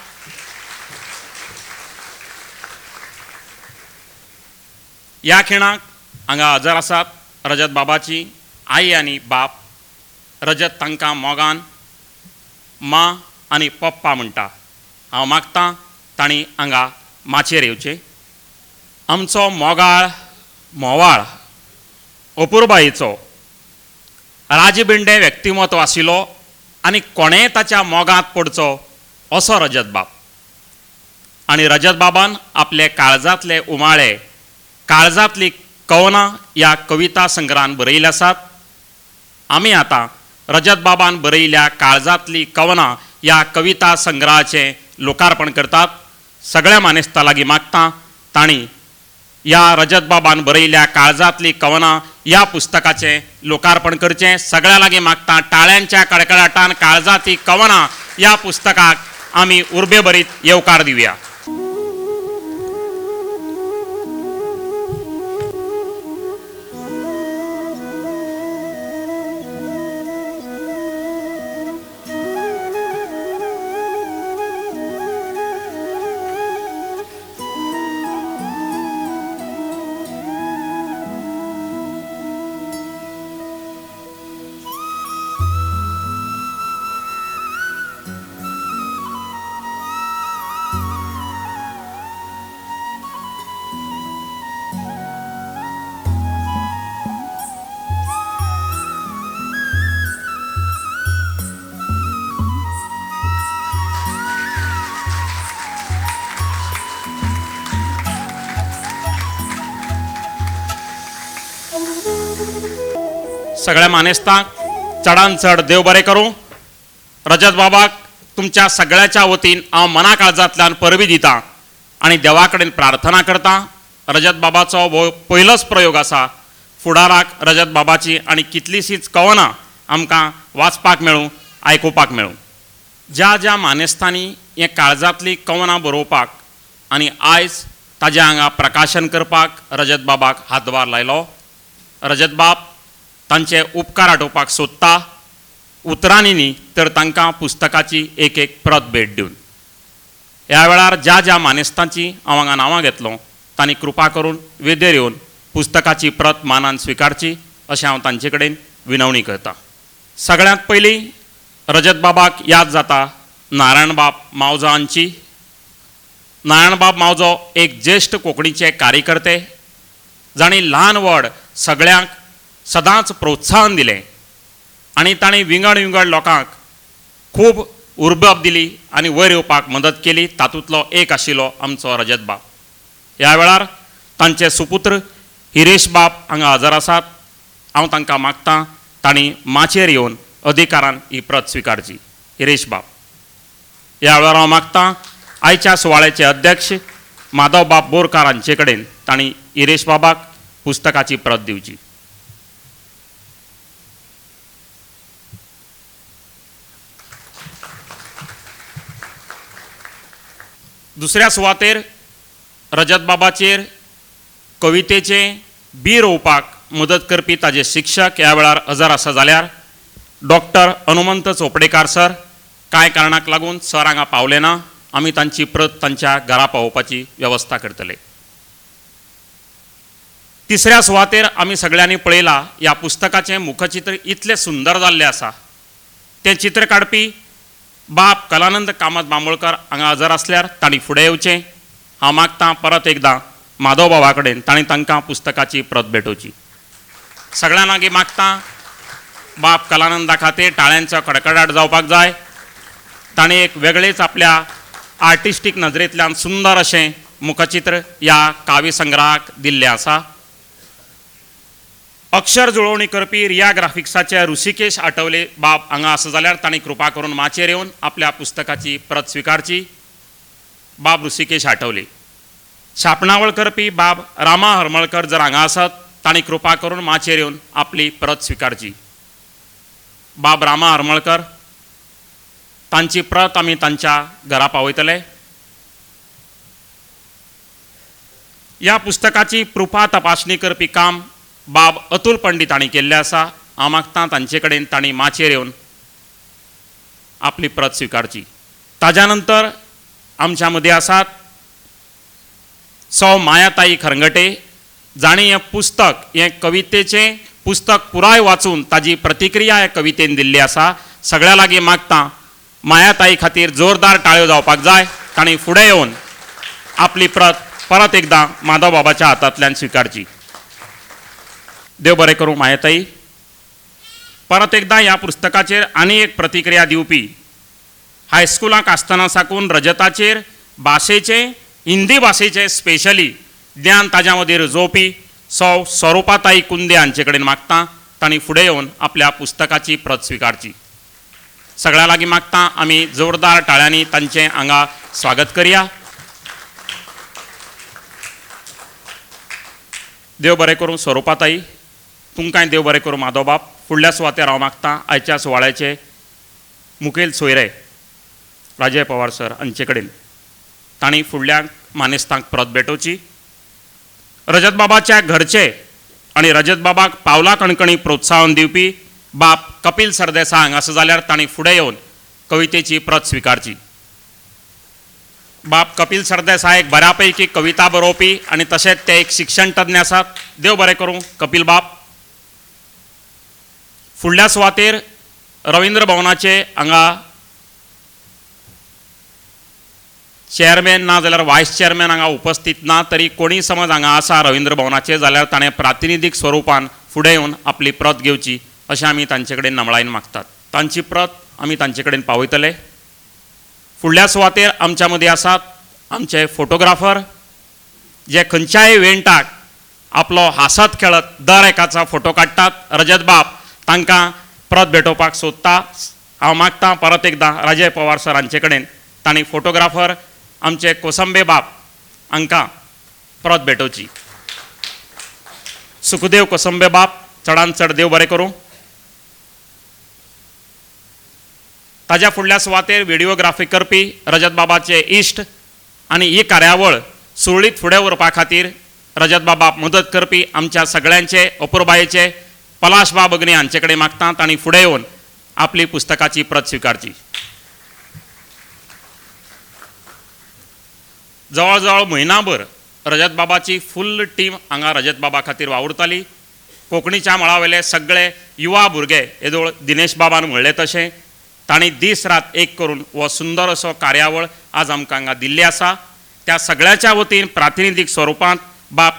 ह्या खिणाक हांगा हजर आसात रजत बाबाची आई आनी बाप. रजत तांकां मोगान माँ आनी पप्पा म्हणटा. हांव मागतां तांणी हांगा माचयेर येवचें. आमचो मोगाळ म्होवाळ अपुरबायेचो राजबिंडे व्यक्तिमत्व आशिल्लो आनी कोणेंय ताच्या मोगांत पडचो असो रजत बाब. आनी रजत बाबान आपले काळजांतले उमाळे, काळजांतली कवनां ह्या कविता संग्रहान बरयल्ली आसात. आमी आतां रजत बाबान बरयिल्ल्या काळजांतली कवनां ह्या कविता संग्रहाचें लोकार्पण करतात. सगळ्या मानेस्तां लागीं मागता तांणी ह्या रजत बाबान बरयल्ल्या काळजांतली कवनां ह्या पुस्तकाचें लोकार्पण करचें. सगळ्या लागीं मागता टाळ्यांच्या कडकडाटान काळजांतली कवनां ह्या पुस्तकाक आमी उर्बेभरीत येवकार दिवया. सगळ्या मानेस्तांक चडान चड देव बरें करूं. रजत बाबाक तुमच्या सगळ्याच्या वतीन हांव मना काळजांतल्यान परबी दितां आनी देवा कडेन प्रार्थना करतां. रजत बाबाचो हो पयलोच प्रयोग आसा. फुडाराक रजत बाबाची आनी कितलींशींच कवनां आमकां वाचपाक मेळूं, आयकुपाक मेळूं. ज्या ज्या मानेस्तांनी हें काळजांतलीं कवनां बरोवपाक आनी आयज ताजें हांगा प्रकाशन करपाक रजत बाबाक हातभार लायलो, रजत बाब तांचे उपकार आठोवपाक सोदता उतरांनी न्ही तर तांकां पुस्तकाची एक एक प्रत भेट दिवन. ह्या वेळार ज्या ज्या मानेस्तांची हांव हांगा नांवां घेतलो तांणी कृपा करून वेदेर येवन पुस्तकाची प्रत मानान स्विकारची अशें हांव तांचे कडेन विनवणी करतां. सगळ्यांत पयलीं रजत बाबाक याद जाता नारायणबाब मावजो हांची. नारायणबाब मावजो एक ज्येश्ठ कोंकणीचे कार्यकर्ते जांणी ल्हान व्हड सगळ्यांक सदांच प्रोत्साहन दिलें आनी ताणें विंगड विंगड लोकांक खूब उर्बा दिली आनी वयर येवपाक मदत केली. तातूंतलो एक आशिल्लो आमचो रजत बाब. ह्या वेळार तांचे सुपुत्र हिरेश बाब हांगा हजर आसात. हांव तांकां मागतां तांणी माचयेर येवन अधिकारान ही प्रत स्विकारची. हिरेश बाब. ह्या वेळार हांव मागतां आयच्या सुवाळ्याचे अध्यक्ष माधव बाब बोरकार हांचे कडेन तांणी हिरेश बाबाक पुस्तकाची प्रत दिवची. दुसऱ्या सुवातेर रजत बाबाचेर कवितेचें बी रोवपाक मदत करपी ताजे शिक्षक ह्या वेळार हजर आसा जाल्यार डॉक्टर हनुमंत चोपडेकार सर. कांय कारणाक लागून सर हांगा पावले ना, आमी तांची प्रत तांच्या घरा पावोवपाची वेवस्था करतले. तिसऱ्या सुवातेर आमी सगळ्यांनी पळयला ह्या पुस्तकाचें मुखचित्र इतलें सुंदर जाल्लें आसा. तें चित्र काडपी बाब कलानंद कामत बांबोळकर हांगा हजर आसल्यार तांणी फुडें येवचें. हांव मागतां परत एकदां माधव बाबा कडेन तांणी तांकां पुस्तकाची प्रत भेटोवची. सगळ्यां लागीं मागतां बाब कलानंदा खातीर टाळ्यांचो कडकडाट जावपाक जाय. ताणें एक वेगळेच आपल्या आर्टिस्टीक नजरेंतल्यान सुंदर अशें मुखचित्र ह्या काव्य संग्रहाक दिल्लें आसा. अक्षर जुळोवणी करपी रिया ग्राफिक्साचे ऋषिकेश आठवले बाब हांगा आसा जाल्यार तांणी कृपा करून माचयेर येवन आपल्या पुस्तकाची प्रत स्विकारची. बाब ऋषिकेश आठवले. छापणावळ करपी बाब रामा हरमळकर जर हांगा आसत तांणी कृपा करून माचयेर येवन आपली प्रत स्विकारची. बाब रामा हरमळकर तांची प्रत आमी तांच्या घरा पावयतले. ह्या पुस्तकाची प्रुफा तपासणी करपी काम बाब अतुल पंडित हांणी केल्लें आसा. हांव मागतां तांचे कडेन तांणी माचयेर येवन आपली प्रत स्विकारची. ताज्या नंतर आमच्या मदीं आसात सौ मायाताई खरंगटे जांणी हें पुस्तक हें कवितेचें पुस्तक पुराय वाचून ताजी प्रतिक्रिया ह्या कवितेन दिल्ली आसा. सगळ्या लागीं मागतां मायाताई खातीर जोरदार टाळयो जावपाक जाय. तांणी फुडें येवन आपली प्रत परत एकदां माधव बाबाच्या हातांतल्यान स्विकारची. देव बरें करूं मायाताई. परत एकदां ह्या पुस्तकाचेर आनी एक प्रतिक्रिया दिवपी हायस्कुलाक आसतना साकून रजताचेर भाशेचें हिंदी भाशेचें स्पेशली ज्ञान ताज्या मदीं रुजोवपी सौ स्वरुपाताई कुंदे हांचे कडेन मागतां तांणी फुडें येवन आपल्या पुस्तकाची प्रत स्विकारची. सगळ्या लागीं मागतां आमी जोरदार टाळ्यांनी तांचें हांगा स्वागत करया. देव बरें करूं स्वरुपाताई, तुमकांय देव बरें करूं माधवबाब. फुडल्या सुवातेर हांव मागतां आयच्या सुवाळ्याचे मुखेल सोयरे राजय पवार सर हांचे कडेन तांणी फुडल्या मानेस्तांक परत भेटोवची. रजत बाबाच्या घरचे आनी रजत बाबाक पावला कणकणी प्रोत्साहन दिवपी बाप कपिल सरदेसाय हांगा आसा जाल्यार तांणी फुडें येवन कवितेची प्रत स्विकारची. बाप कपिल सरदेसाय एक बऱ्या पैकी कविता बरोवपी आनी तशेंच ते एक शिक्षण तज्ञ आसात. देव बरें करूं कपिल बाप. फुडल्या सुवातेर रवींद्र भवनाचे हांगा चेअरमॅन ना जाल्यार वायस चेअरमॅन हांगा उपस्थित ना, तरी कोणी समज हांगा आसा रवींद्र भवनाचे जाल्यार ताणें प्रातिनिधीक स्वरुपान फुडें येवन आपली प्रत घेवची अशें आमी तांचे कडेन नमळायेन मागतात. तांची प्रत आमी तांचे कडेन पावयतले. फुडल्या सुवातेर आमच्या मदीं आसात आमचे फोटोग्राफर, जे खंयच्याय इव्हेंटाक आपलो हांसत खेळत दर एकाचो फोटो काडटात. रजत बाब तांकां परत भेटोवपाक सोदता. हांव मागतां परत एकदां राजय पवार सर हांचे कडेन तांणी फोटोग्राफर आमचे कोसंबे बाब हांकां परत भेटोवची. सुखदेव कोसंबे बाब चडान चड देव बरें करूं. ताज्या फुडल्या सुवातेर व्हिडियोग्राफी करपी रजत बाबाचे इश्ट आनी ही कार्यावळ सुरळीत फुडें व्हरपा खातीर रजत बाबाक मदत करपी आमच्या सगळ्यांचे अपुरबायेचे पलाश बाब अग्नी हांचे कडेन मागता तांणी फुडें येवन आपली पुस्तकाची प्रत स्विकारची. जवळ जवळ म्हयनाभर रजत बाबाची फुल्ल टीम हांगा रजत बाबा खातीर वावुरताली. कोंकणीच्या मळावेले सगळे युवा भुरगे येदोळ दिनेश बाबान म्हणलें तशें तांणी दीस रात एक करून हो सुंदर असो कार्यावळ आज आमकां हांगा दिल्ली आसा. त्या सगळ्याच्या वतीन प्रातिनिधीक स्वरुपांत बाप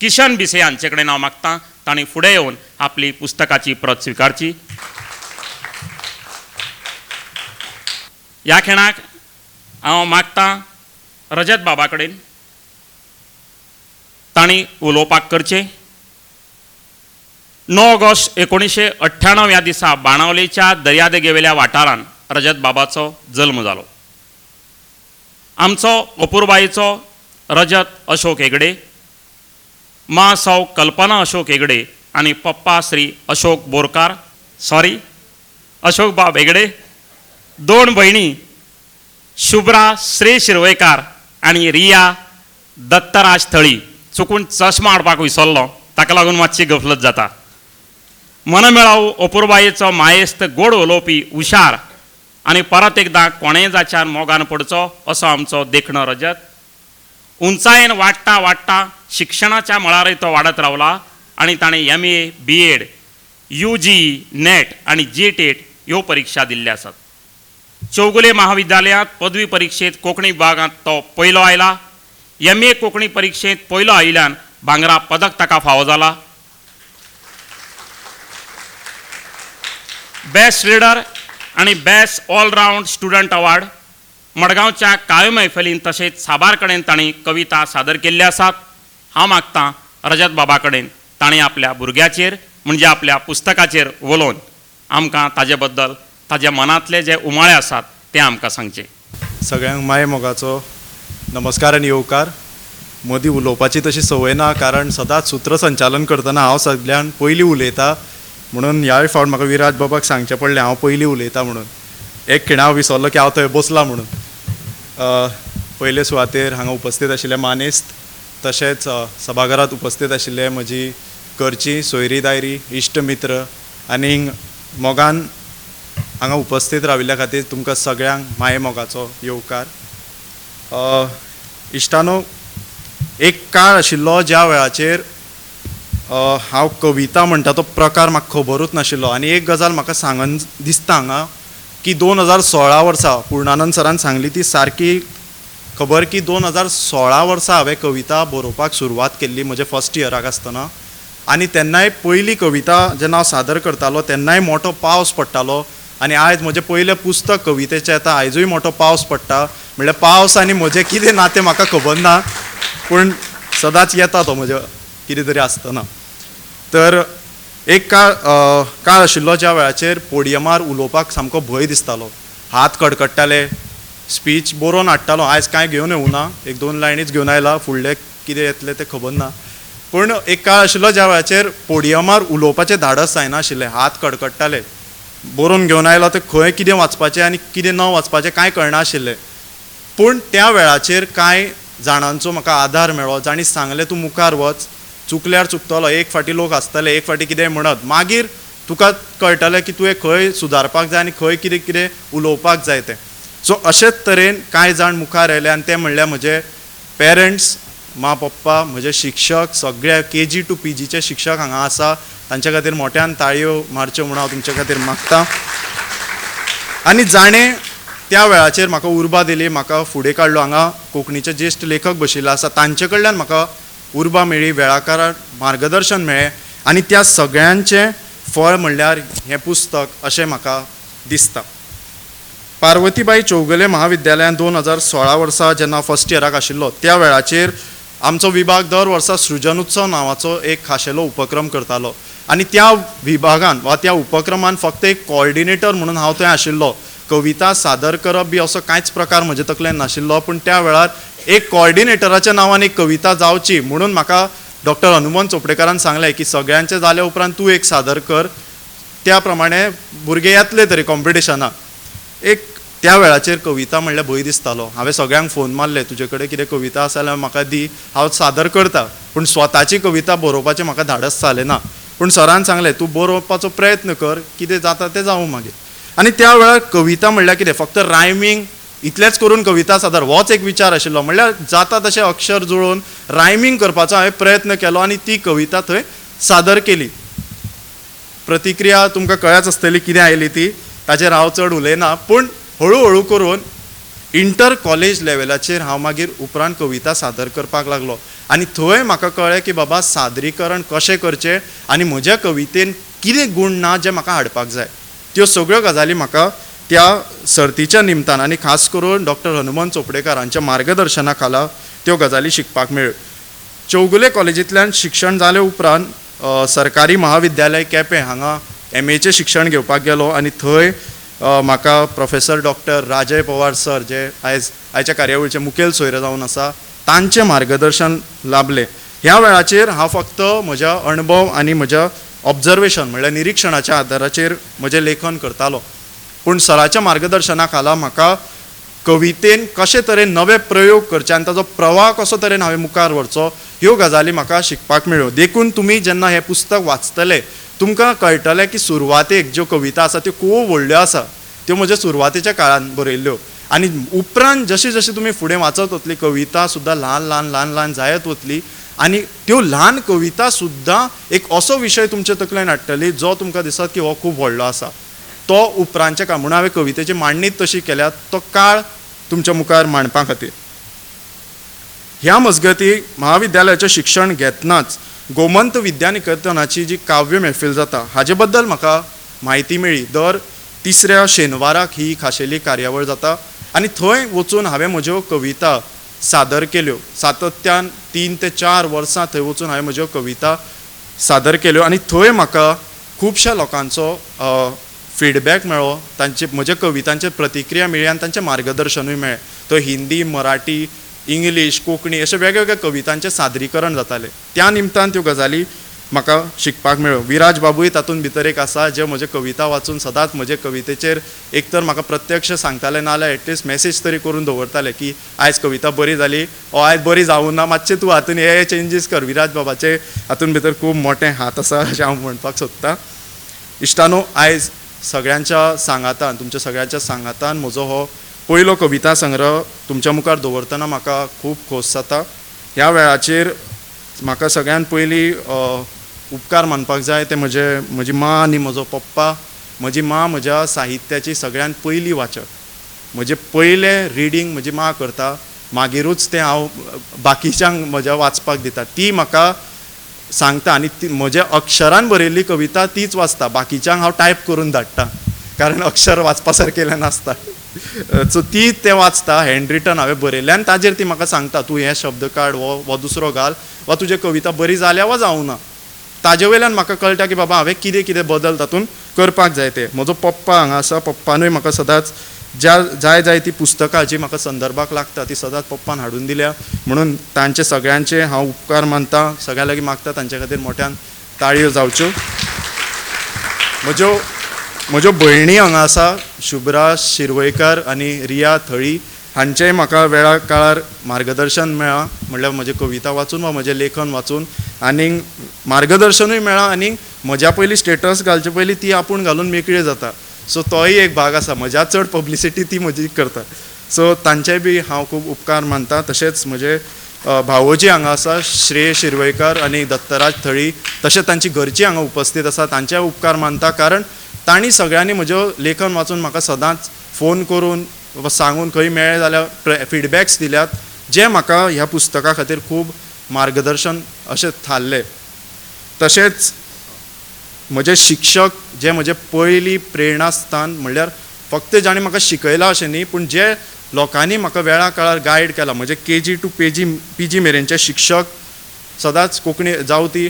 किशन बिसे हांचे कडेन हांव मागतां तांणी फुडें येवन आपली पुस्तकाची प्रत स्विकारची. ह्या खिणाक हांव मागतां रजत बाबा कडेन तांणी उलोवपाक करचें. 9 ऑगस्ट 1998 ह्या दिसा बाणावलेच्या दर्यादेगेवेल्या वाठारांत रजत बाबाचो जल्म जालो. आमचो अपुरबायेचो रजत अशोक हेगडे, मां सौ कल्पना अशोक हेगडे आनी पप्पा श्री अशोक बोरकार, सॉरी अशोक बाब हेगडे, 2 भयणी शुभ्रा श्री शिरवयकार आनी रिया दत्तराज थळी. चुकून चश्मा हाडपाक विसरलो ताका लागून मातशी गफलत जाता. मनमेळावू अपुरबायेचो मायेस्त गोड उलोवपी हुशार आनी परत एकदां कोणेय जाच्यान मोगान पडचो असो आमचो देखणो रजत. उंचायेन वाडटा वाडटा शिक्षणाच्या मळारय तो वाडत रावला आनी ताणें MA, BEd, UG, NET आनी JTET ह्यो परिक्षा दिल्ल्यो आसात. चौगुले महाविद्यालयांत पदवी परिक्षेंत कोंकणी विभागांत तो पयलो आयला. MA Konkani परिक्षेंत पयलो आयिल्ल्यान भांगरा पदक ताका फावो जाला. बेस्ट रिडर आनी बेस्ट ऑलरावंड स्टुडंट अवॉर्ड मडगांवच्या काव्य मैफलीन तशेंच साबार कडेन तांणी कविता सादर केल्ल्यो आसात. हांव मागतां रजत बाबा कडेन तांणी आपल्या भुरग्याचेर म्हणजे आपल्या पुस्तकाचेर उलोवन आमकां ताजे बद्दल ताज्या मनांतले जे उमाळे आसात ते आमकां सांगचे. सगळ्यांक माय मोगाचो नमस्कार आनी येवकार. मदीं उलोवपाची तशी संवय ना, कारण सदांच सूत्रसंचालन करतना हांव सगळ्यान पयलीं उलयता, म्हणून ह्याय फावट म्हाका विराज बाबाक सांगचें पडलें हांव पयलीं उलयता म्हणून. एक खिणा हांव विसरलो की हांव थंय बसला म्हणून. पयले सुवातेर हांगा उपस्थित आशिल्ले मानेस्त, तशेंच सभाघरांत उपस्थित आशिल्ले म्हजी घरचीं सोयरी दायरी इश्ट मित्र आनी मोगान हांगा उपस्थित राविल्ल्या खातीर तुमकां सगळ्यांक माये मोगाचो येवकार. इश्टानो, एक काळ आशिल्लो ज्या वेळाचेर हांव कविता म्हणटा तो प्रकार म्हाका खबरूच नाशिल्लो. आनी एक गजाल म्हाका सांगन दिसता हांगा की 2016 वर्सा पूर्णानंद सरान सांगली ती सारकी खबर की 2016 वर्सा हांवें कविता बरोवपाक सुरवात केल्ली म्हजे फर्स्ट इयराक आसतना. आनी तेन्नाय पयली कविता जेन्ना हांव सादर करतालो तेन्नाय मोठो पावस पडटालो. आनी आयज म्हजें पयलें पुस्तक कवितेचें येता, आयजूय मोठो पावस पडटा. म्हणल्यार पावस आनी म्हजें कितें नातें म्हाका खबर ना, पूण सदांच येता तो म्हज्या कितें तरी आसतना. तर एक काळ आशिल्लो ज्या वेळाचेर पोडियमार उलोवपाक सामको भंय दिसतालो, हात कडकडटाले, स्पीच बरोवन हाडटालो. आयज कांय घेवन येवना, 1-2 लायनीच घेवन आयला, फुडलें कितें येतलें तें खबर ना. पूण एक काळ आशिल्लो ज्या वेळाचेर पोडियमार उलोवपाचें धाडस जायनाशिल्लें, हात कडकडटाले, बरोवन घेवन आयलो तें खंय कितें वाचपाचें आनी कितें न वाचपाचें कांय कळनाशिल्लें. पूण त्या वेळाचेर कांय जाणांचो म्हाका आदार मेळ्ळो, जांणी सांगलें तूं मुखार वच, चुकल्यार चुकतलो, एक फावटी लोक आसतले, एक फावटी कितें म्हणत, मागीर तुका कळटलें की तुवें खंय सुदारपाक जाय आनी खंय कितें कितें उलोवपाक जाय तें. सो अशेच तरेन कांय जाण मुखार आयले आनी ते म्हणल्यार म्हजे पेरंट्स, मा पप्पा, म्हजे शिक्षक, सगळे KG to PGचे शिक्षक हांगा आसा, तांच्या खातीर मोट्यान ताळयो मारच्यो म्हूण हांव तुमचे खातीर मागता. आनी जाणें त्या वेळाचेर म्हाका उर्बा दिली, म्हाका फुडें काडलो, हांगा कोंकणीचे ज्येश्ठ लेखक बशिल्ले आसा, तांचे कडल्यान म्हाका उर्बा मेळ्ळी, वेळाकारार मार्गदर्शन मेळ्ळें आनी त्या सगळ्यांचें फळ म्हणल्यार हें पुस्तक अशें म्हाका दिसता. पार्वतीबाई चौगुले महाविद्यालयान 2016 वर्सा जेन्ना फर्स्ट इयराक आशिल्लो त्या वेळाचेर आमचो विभाग दर वर्सा सृजन उत्सव नांवाचो एक खाशेलो उपक्रम करतालो आनी त्या विभागान वा त्या उपक्रमान फक्त एक कॉर्डिनेटर म्हणून हांव थंय आशिल्लो. कविता सादर करप बी असो कांयच प्रकार म्हजे तकलेन नाशिल्लो, पूण त्या वेळार एक कॉर्डिनेटराच्या नांवान एक कविता जावची म्हणून म्हाका डॉक्टर हनुमंत चोपडेकारान सांगलें की सगळ्यांचें जाल्या उपरांत तूं एक सादर कर, त्या प्रमाणे भुरगे येतले तरी कॉम्पिटिशनाक. एक त्या वेळाचेर कविता म्हणल्यार भंय दिसतालो. हांवें सगळ्यांक फोन मारले, तुजे कडेन कितें कविता आसा जाल्यार म्हाका दी, हांव सादर करता, पूण स्वताची कविता बरोवपाचें म्हाका धाडस जालें ना. पूण सरान सांगलें तूं बरोवपाचो प्रयत्न कर, कितें जाता तें जावं मागीर. आनी त्या वेळार कविता म्हणल्यार कितें, फक्त रायमींग इतलेंच करून कविता सादर होच एक विचार आशिल्लो. म्हणल्यार जाता तशें अक्षर जुळोवन रायमींग करपाचो हांवें प्रयत्न केलो आनी ती कविता थंय सादर केली. प्रतिक्रिया तुमकां कळ्याच आसतली कितें आयली ती, ताचेर हांव चड उलयना. पूण हळू हळू करून इंटर कॉलेज लेवलाचेर हांव मागीर उपरांत कविता सादर करपाक लागलो आनी थंय म्हाका कळ्ळें की बाबा सादरीकरण कशें करचें आनी म्हज्या कवितेन कितें गूण ना जे म्हाका हाडपाक जाय. त्यो सगळ्यो गजाली म्हाका त्या सर्तीच्या निमतान आनी खास करून डॉक्टर हनुमंत चोपडेकार हांच्या मार्गदर्शना खाला त्यो गजाली शिकपाक मेळ्ळ्यो. चौगुले कॉलेजींतल्यान शिक्षण जाले उपरांत सरकारी महाविद्यालय केपें हांगा MAचें शिक्षण घेवपाक गेलो आनी थंय म्हाका professor doctor Rajay Pawar sir, जे आयज आयच्या कार्यावळीचे मुखेल सोयरे जावन आसा, तांचें मार्गदर्शन लाभलें. ह्या वेळाचेर हांव फक्त म्हज्या अणभव आनी म्हज्या ऑब्जर्वेशन म्हणल्यार निरिक्षणाच्या आदाराचेर म्हजें लेखन करतालो, पूण सराच्या मार्गदर्शना खाला म्हाका कवितेन कशे तरेन नवे प्रयोग करचे आनी ताजो प्रवाह कसो तरेन हांवें मुखार व्हरचो ह्यो गजाली म्हाका शिकपाक मेळ्ळ्यो. देखून तुमी जेन्ना हें पुस्तक वाचतले तुमकां कळटलें की सुरवातेक ज्यो कविता आसा त्यो खूब व्हडल्यो आसा, त्यो म्हज्या सुरवातेच्या काळान बरयल्ल्यो आनी उपरांत जशी जशी तुमी फुडें वाचत वतली कविता सुद्दां ल्हान ल्हान ल्हान ल्हान जायत वतली आनी त्यो ल्हान कविता सुद्दां एक असो विशय तुमचे तकलेन हाडटली जो तुमकां दिसत की हो खूब व्हडलो आसा. तो उपरांतच्या काळ म्हणून हांवें कवितेची मांडणीच तशी केल्या, तो काळ तुमच्या मुखार मांडपा खातीर. ह्या मजगती महाविद्यालयाचें शिक्षण घेतनाच गोमंत विद्यानिकेतनाची जी काव्य महफील जाता हाजे बद्दल म्हाका म्हायती मेळ्ळी. दर तिसऱ्या शेनवाराक ही खाशेली कार्यावळ जाता आनी थंय वचून हांवें म्हज्यो कविता सादर केल्यो. सातत्यान 3 ते 4 वर्सां थंय वचून हांवें म्हज्यो कविता सादर केल्यो आनी थंय म्हाका खुबश्या लोकांचो फिडबॅक मेळ्ळो, तांचे म्हज्या कवितांचे प्रतिक्रिया मेळ्ळी आनी तांचें मार्गदर्शनूय मेळ्ळें. थंय हिंदी, मराठी, इंग्लीश, कोंकणी अशे वेगवेगळ्या कवितांचें सादरीकरण जातालें. त्या निमतान त्यो गजाली म्हाका शिकपाक मेळ्ळ्यो. विराज बाबूय तातूंत भितर एक आसा जे म्हज्यो कविता वाचून सदांच म्हजे कवितेचेर एक तर म्हाका प्रत्यक्ष सांगताले, नाजाल्यार एटलिस्ट मॅसेज तरी करून दवरताले की आयज कविता बरी जाली ओ आयज बरी जावूं ना, मातशें तूं हातून हे चेंजीस कर. विराज बाबाचे हातून भितर खूब मोठे हात आसा अशें हांव म्हणपाक सोदतां. इश्टानो, आयज सगळ्यांच्या सांगातान, तुमच्या सगळ्यांच्या सांगातान म्हजो हो पयलो कविता संग्रह तुमच्या मुखार दवरतना म्हाका खूब खोस जाता. ह्या वेळाचेर म्हाका सगळ्यांत पयलीं उपकार मानपाक जाय ते म्हजी माँ आनी म्हजो पप्पा. म्हजी माँ म्हज्या साहित्याची सगळ्यांत पयली वाचक. म्हजें पयलें रिडींग म्हजी माँ करता, मागीरूच तें हांव बाकीच्यांक म्हज्या वाचपाक दिता. ती म्हाका सांगता आनी ती म्हज्या अक्षरान बरयल्ली कविता तीच वाचता, बाकीच्यांक हांव टायप करून धाडटा कारण अक्षर वाचपा सारकेलें नासता. सो ती तें वाचता, हँड रिटन हांवें बरयल्लें आनी ताजेर ती म्हाका सांगता तूं हे शब्द काड, हो दुसरो घाल, वा तुज्यो कविता बरी जाल्या वा जावं ना. ताजे वयल्यान म्हाका कळटा की बाबा हांवें कितें कितें बदल तातूंत करपाक जाय ते. म्हजो पप्पा हांगा आसा, पप्पानूय म्हाका सदांच ज्या जाय जाय ती पुस्तकां जी म्हाका संदर्भाक लागता ती सदांच पप्पान हाडून दिल्या, म्हणून तांचे सगळ्यांचे हांव उपकार मानता, सगळ्यां लागीं मागता तांचे खातीर मोठ्यान ताळयो जावच्यो। म्हज्यो भयणी हांगा आसा, शुभ्रा शिरवयकर आनी रिया थळी, हांचेंय म्हाका वेळा काळार मार्गदर्शन मेळ्ळां, म्हणल्यार म्हजें कविता वाचून वा म्हजें लेखन वाचून आनी मार्गदर्शनूय मेळ्ळां आनी म्हज्या पयलीं स्टेटस घालचे पयलीं ती आपूण घालून मेकळी जाता, सो तोय एक भाग आसा, म्हज्या चड पब्लिसिटी ती म्हजी करता, सो तांचेय बी हांव खूब उपकार मानता। तशेंच म्हजे भावोजी हांगा आसा, श्रेय शिरवयकर आनी दत्तराज थळी, तशेंच तांची घरची हांगा उपस्थित आसा, तांचेय उपकार मानता, कारण तांणी सगळ्यांनी म्हज्यो लेखन वाचून म्हाका सदांच फोन करून वा सांगून खंय मेळ्ळें जाल्यार फिडबॅक्स दिल्यात, जे म्हाका ह्या पुस्तका खातीर खूब मार्गदर्शन अशें थारलें। तशेंच म्हजे शिक्षक जे म्हजे पयली प्रेरणास्थान, म्हणल्यार फक्त जाणें म्हाका शिकयलां अशें न्ही, पूण जे लोकांनी म्हाका वेळा काळार गायड केला, म्हजे KG to PG मेरेनचे शिक्षक सदांच कोंकणी, जावं ती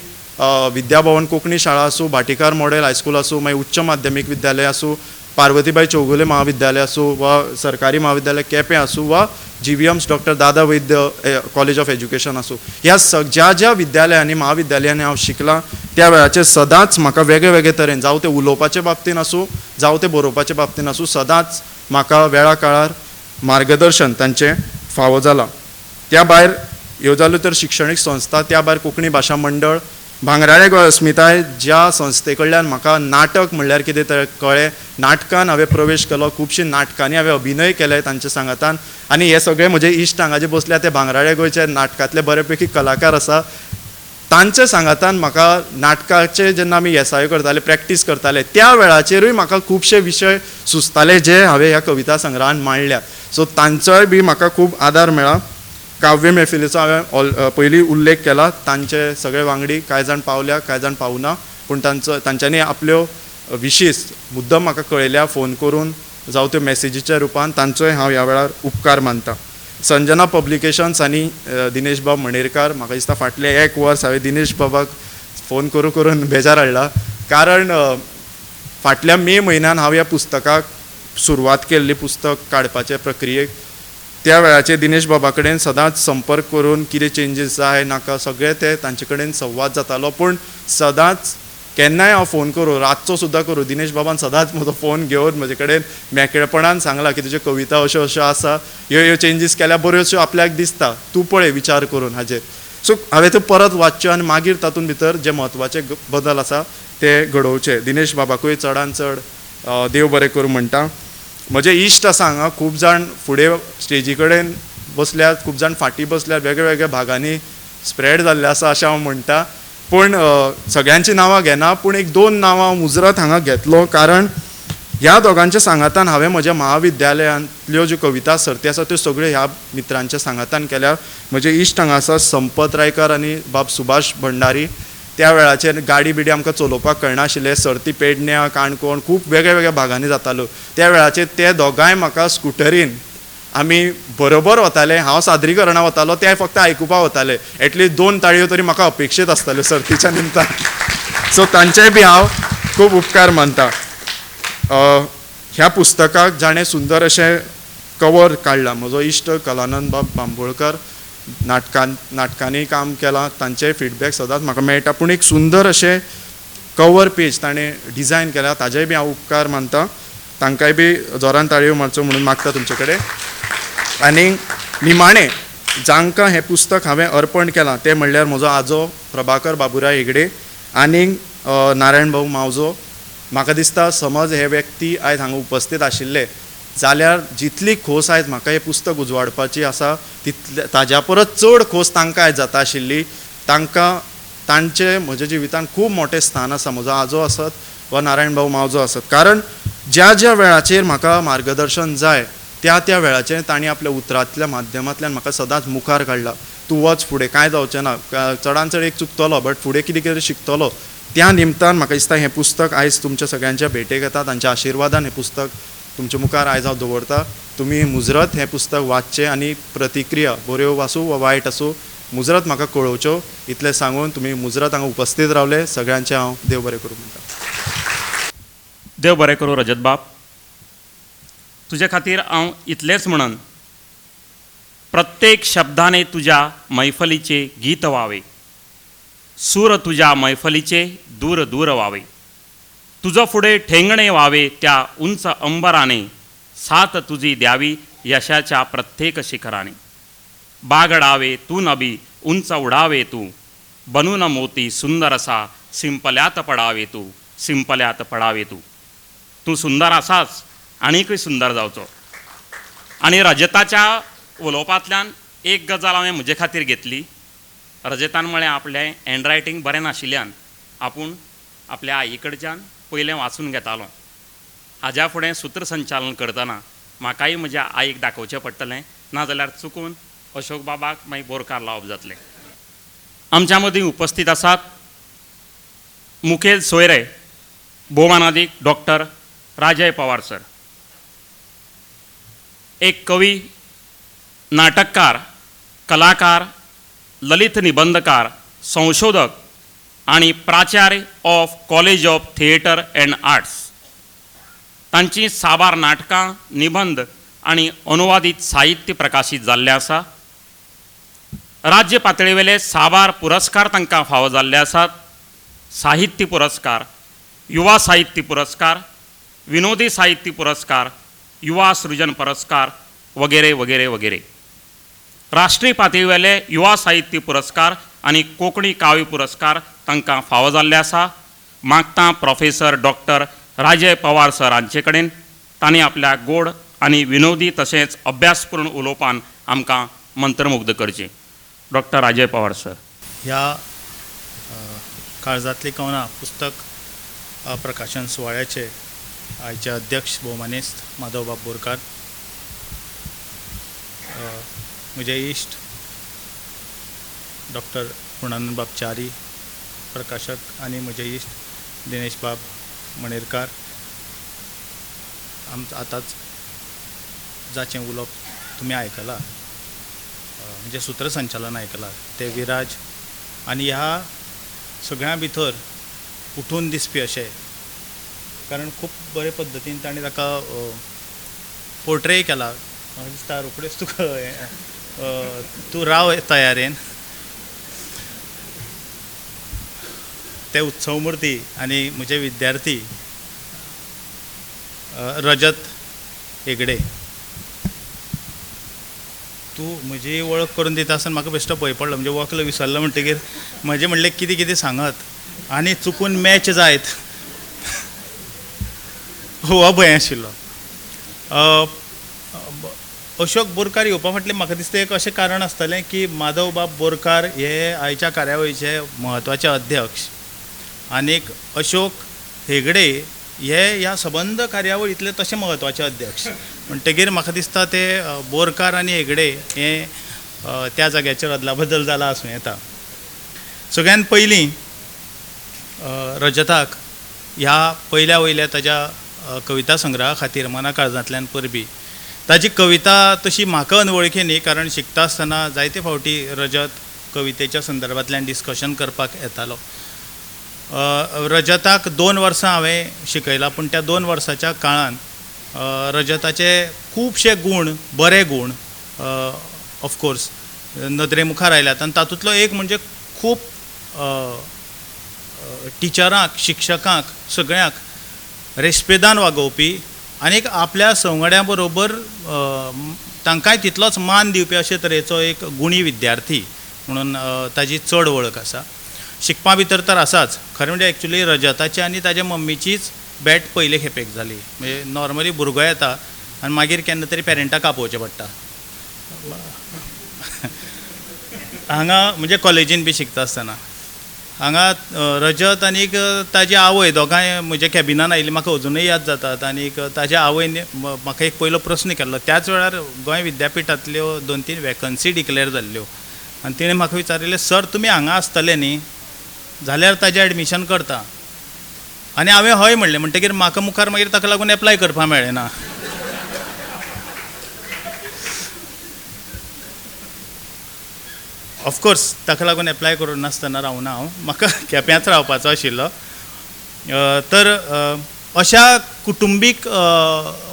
विद्याभवन कोंकणी शाळा आसूं, भाटीकार मॉडेल हायस्कूल आसूं, मागीर उच्च माध्यमीक विद्यालय आसूं, पार्वतीबाई चौगुले महाविद्यालय आसूं वा सरकारी महाविद्यालय केपें आसूं वा GVM's doctor Dada Vaidya college of education आसूं, ह्या ज्या ज्या विद्यालयांनी महाविद्यालयांनी हांव शिकलां त्या वेळाचेर सदांच म्हाका वेगळे वेगळे तरेन, जावं तें उलोवपाचे बाबतीन आसूं, जावं तें बरोवपाचे बाबतीन आसूं, सदांच म्हाका वेळा काळार मार्गदर्शन तांचें फावो जालां। त्या भायर ह्यो जाल्यो तर शिक्षणीक संस्था, त्या भायर कोंकणी भाशा मंडळ, भांगराळे गोंय अस्मिताय ज्या संस्थे कडल्यान म्हाका नाटक म्हणल्यार कितें तें कळ्ळें, नाटकान हांवें प्रवेश केलो, खुबशीं नाटकांनी हांवें अभिनय केले तांच्या सांगातान, आनी हे सगळे म्हजे इश्ट हांगा जे बसल्या ते भांगराळे गोंयच्या नाटकांतले बरे पैकी कलाकार आसा, तांच्या सांगातान म्हाका नाटकाचे जेन्ना आमी येसायो करताले, प्रॅक्टीस करताले, त्या वेळाचेरूय म्हाका खुबशे विशय सुचताले जे हांवें ह्या कविता संग्रहान मांडल्या, सो तांचोय बी म्हाका खूब आदार मेळ्ळा। काव्य मैफिलीचो हांवें पयलीं उल्लेख केला, तांचे सगळे वांगडी कांय जाण पावल्या, कांय जाण पावना, पूण तांच्यांनी आपल्यो विशीस मुद्दम म्हाका कळयल्या फोन करून, जावं त्यो मॅसेजीच्या रुपान, तांचोय हांव ह्या वेळार उपकार मानता। संजना पब्लिकेशन्स आनी दिनेश बाब मणेरकार, म्हाका दिसता फाटलें एक वर्स हांवें दिनेश बाबाक फोन करून करून बेजार हाडला, कारण फाटल्या मे म्हयन्यान हांव ह्या पुस्तकाक सुरवात केल्ली, पुस्तक काडपाचे प्रक्रियेक, त्या वेळाचेर दिनेश बाबा कडेन सदांच संपर्क करून कितें चेंजीस जाय नाका सगळें ते तांचे कडेन संवाद जातालो, पूण सदांच केन्नाय हांव फोन करूं, रातचो सुद्दां करूं, दिनेश बाबान सदांच म्हजो फोन घेवन म्हजे कडेन मेकळेपणान सांगलां की तुज्यो कविता अश्यो अश्यो आसा, ह्यो ह्यो चेंजीस केल्यार बऱ्योश्यो आपल्याक दिसता, तूं पळय विचार करून हाजेर। सो हांवें त्यो परत वाचच्यो आनी मागीर तातूंत भितर जे म्हत्वाचे बदल आसा ते घडोवचे। दिनेश बाबाकूय चडान चड देव बरें करूं म्हणटा। म्हजे इश्ट आसा हांगा, खूब जाण फुडें स्टेजी कडेन बसल्यात, खूब जाण फाटीं बसल्यात, वेगळे वेगळे भागांनी स्प्रेड जाल्ले आसा अशें हांव म्हणटा, पूण सगळ्यांचीं नांवां घेना, पूण एक दोन नांवां हांव मुजरत हांगा घेतलो, कारण ह्या दोगांच्या सांगातान हांवें म्हज्या महाविद्यालयांतल्यो ज्यो कविता सर्ती आसा त्यो सगळ्यो ह्या मित्रांच्या सांगातान केल्या। म्हजे इश्ट हांगा आसा संपत रायकर आनी बाब सुभाष भंडारी, त्या वेळाचेर गाडी बिडी आमकां चलोवपाक कळनाशिल्लें, सर्ती पेडण्या काणकोण खूब वेगळ्या वेगळ्या भागांनी जाताल्यो, त्या वेळाचेर ते दोगांय म्हाका स्कुटरीन आमी बरोबर वताले, हांव सादरीकरणां वतालो, ते फक्त आयकुपाक वताले, एटलिस्ट दोन ताळयो तरी म्हाका अपेक्षीत आसताल्यो सर्तीच्या निमतान, सो तांचेय बी हांव खूब उपकार मानता। ह्या पुस्तकाक जाणें सुंदर अशें कवर काडलां, म्हजो इश्ट कलानंद बाब बांबोळकर, नाटकांनी काम केलां, तांचेय फिडबॅक सदांच म्हाका मेळटा, पूण एक सुंदर अशें कवर पेज ताणें डिजायन केलां, ताजेय बी हांव उपकार मानता, तांकांय बी जोरान ताळयो मारच्यो म्हणून मागता तुमचे कडेन। आनी निमाणें जांकां हें पुस्तक हांवें अर्पण केलां ते म्हणल्यार म्हजो आजो प्रभाकर बाबुराय हेगडे आनी नारायण भाऊ मावजो। म्हाका दिसता समज हे व्यक्ती आयज हांगा उपस्थित आशिल्ले जाल्यार जितली खोस आयज म्हाका हें पुस्तक उजवाडपाची आसा तितले ताज्या परस चड खोस तांकां आयज जाता आशिल्ली। तांकां तांचे म्हज्या जिवितांत खूब मोठें स्थान आसा, म्हजो आजो आसत वा नारायण भाऊ मावजो आसत, कारण ज्या ज्या वेळाचेर म्हाका मार्गदर्शन जाय त्या त्या वेळाचेर तांणी आपल्या उतरांतल्या माध्यमांतल्यान म्हाका सदांच मुखार काडला, तूं वच फुडें, कांय जावचें ना, चडान चड एक चुकतलो बट फुडें कितें कितें शिकतलो। त्या निमतान म्हाका दिसता हें पुस्तक आयज तुमच्या सगळ्यांच्या भेटेक येता, तांच्या आशिर्वादान हें पुस्तक तुमच्या मुखार आयज हांव दवरता। तुमी मुजरत हें पुस्तक वाचचें आनी प्रतिक्रिया बऱ्यो आसूं वा वायट आसूं मुजरत म्हाका कळोवच्यो, इतलें सांगून तुमी मुजरत हांगा उपस्थित रावले सगळ्यांचें हांव देव बरें करूं म्हणटा। देव बरें करूं रजत बाब। तुजे खातीर हांव इतलेंच म्हणन, प्रत्येक शब्दाने तुज्या मैफलीचे गीत व्हावे, सूर तुज्या मैफलीचे दूर दूर व्हावे, तुजो फुडें ठेंगणे व्हावे त्या उंच अंबराने, साथ तुजी द्यावी यशाच्या प्रत्येक शिखराने, बागडावे तू नबी उंच उडावे तू, बनून मोती सुंदर असा सिंपल्यात पडावे तू, सिंपल्यात पडावे तू. तूं सुंदर आसाच, आनीकय सुंदर जावचो. आनी रजताच्या उलोवपांतल्यान एक गजाल हांवें म्हजे खातीर घेतली. रजतान म्हळें आपलें हँडरायटींग बरें नाशिल्ल्यान आपूण आपल्या आई कडच्यान पयलें वाचून घेतालो. हाज्या फुडें सूत्रसंचालन करतना म्हाकाय म्हज्या आईक दाखोवचें पडटलें, नाजाल्यार चुकून अशोक बाबाक मागीर बोरकार लावप जातलें. आमच्या मदीं उपस्थित आसात मुखेल सोयरे भोवमानादीक डॉक्टर राजय पवार सर, एक कवी, नाटककार, कलाकार, ललित निबंधकार, संशोधक आनी प्राचार्य of college of theatre and arts. तांची साबार नाटकां, निबंध आनी अनुवादीत साहित्य प्रकाशीत जाल्लें आसा. राज्य पातळेवेले साबार पुरस्कार तांकां फावो जाल्ले आसात. साहित्य पुरस्कार, युवा साहित्य पुरस्कार, विनोदी साहित्य पुरस्कार, युवा सृजन पुरस्कार वगैरे वगैरे वगैरे. राष्ट्रीय पातळेवेले युवा साहित्य पुरस्कार आनी कोंकणी काव्य पुरस्कार तांकां फावो जाल्ले आसा. मागता professor doctor Rajay Pawar sir हांचे कडेन तांणी आपल्या गोड आनी विनोदी तशेंच अभ्यासपूर्ण उलोवपान आमकां मंत्रमुग्ध करचें. डॉक्टर राजय पवार सर. ह्या काळजांतली कवनां पुस्तक प्रकाशन सुवाळ्याचे आयचे अध्यक्ष भोवमानेस्त माधवबाब बोरकार, म्हजे इश्ट डॉक्टर पूर्णानंदबाब च्यारी प्रकाशक आनी म्हजे इश्ट दिनेशबाब मणेरकार, आतांच जाचें उलोवप तुमी आयकलां, म्हणजे सूत्रसंचालन आयकलां, ते विराज आनी ह्या सगळ्यां भितर उठून दिसपी अशें, कारण खूब बरे पद्दतीन ताणें ताका पोर्ट्रेय केला. म्हाका दिसता रोखडेच तुका तूं राव तयारेन. ते उत्सवमुर्ती आनी म्हजे विद्यार्थी रजत हेगडे, तूं म्हजी वळख करून दिता आसतना म्हाका बेश्टो भंय पडलो, म्हणजे वक्ल विसरलो म्हणटकीर म्हजें म्हणलें कितें कितें सांगत आनी चुकून मॅच जायत हो भंय आशिल्लो. अशोक बोरकार येवपा फाटलें म्हाका दिसता एक अशें कारण आसतलें की माधवबाब बोरकार हे आयच्या कार्यावळीचे म्हत्वाचे अध्यक्ष आनीक अशोक हेगडे हे ह्या सबंद कार्यावळींतले तशे म्हत्वाचे अध्यक्ष, म्हणटकीर म्हाका दिसता ते बोरकार आनी हेगडे हे त्या जाग्याचेर अदलाबदल जाला आसूं येता. सगळ्यान पयलीं रजताक ह्या पयल्या वयल्या ताज्या कविता संग्रहा खातीर मना काळजांतल्यान परबी. ताजी कविता तशी म्हाका अनवळखी न्ही, कारण शिकता आसतना जायते फावटी रजत कवितेच्या संदर्भांतल्यान डिस्कशन करपाक येतालो. रजताक 2 वर्सां हांवें शिकयलां, पूण त्या 2 वर्साच्या काळान रजताचे खुबशे गूण, बरे गूण ऑफकोर्स नदरे मुखार आयल्यात आनी तातूंतलो एक म्हणजे खूब टिचरांक, शिक्षकांक, सगळ्यांक रेस्पेदान वागोवपी आनी आपल्या संवगड्यां बरोबर तांकांय तितलोच मान दिवपी अशे तरेचो एक गुणी विद्यार्थी म्हणून ताजी चड वळख आसा. शिकपा भितर तर आसाच. खरें म्हणजे एक्चुली रजताची आनी ताज्या मम्मीचीच भेट पयले खेपेक जाली. म्हणजे नॉर्मली भुरगो येता आनी मागीर केन्ना तरी पेरंटाक आपोवचें पडटा. हांगा म्हणजे कॉलेजीन बी शिकता आसतना हांगा रजत आनीक ताजी आवय दोगांय म्हज्या कॅबिनान आयिल्ली, म्हाका अजुनूय याद जातात. आनीक ताज्या आवयन म्हाका एक पयलो प्रस्न केल्लो. त्याच वेळार गोंय विद्यापिठांतल्यो 2-3 वेकन्सी डिक्लेर जाल्ल्यो आनी तिणें म्हाका विचारिल्लें, सर तुमी हांगा आसतले न्ही जाल्यार ताजें एडमिशन करता. आनी हांवें हय म्हणलें. म्हणटकीर म्हाका मुखार मागीर ताका लागून एप्लाय करपाक मेळ्ळें ना. ऑफकोर्स ताका लागून एप्लाय करूं नासतना रावना हांव, म्हाका केप्यांच रावपाचो आशिल्लो. तर अशा कुटुंबीक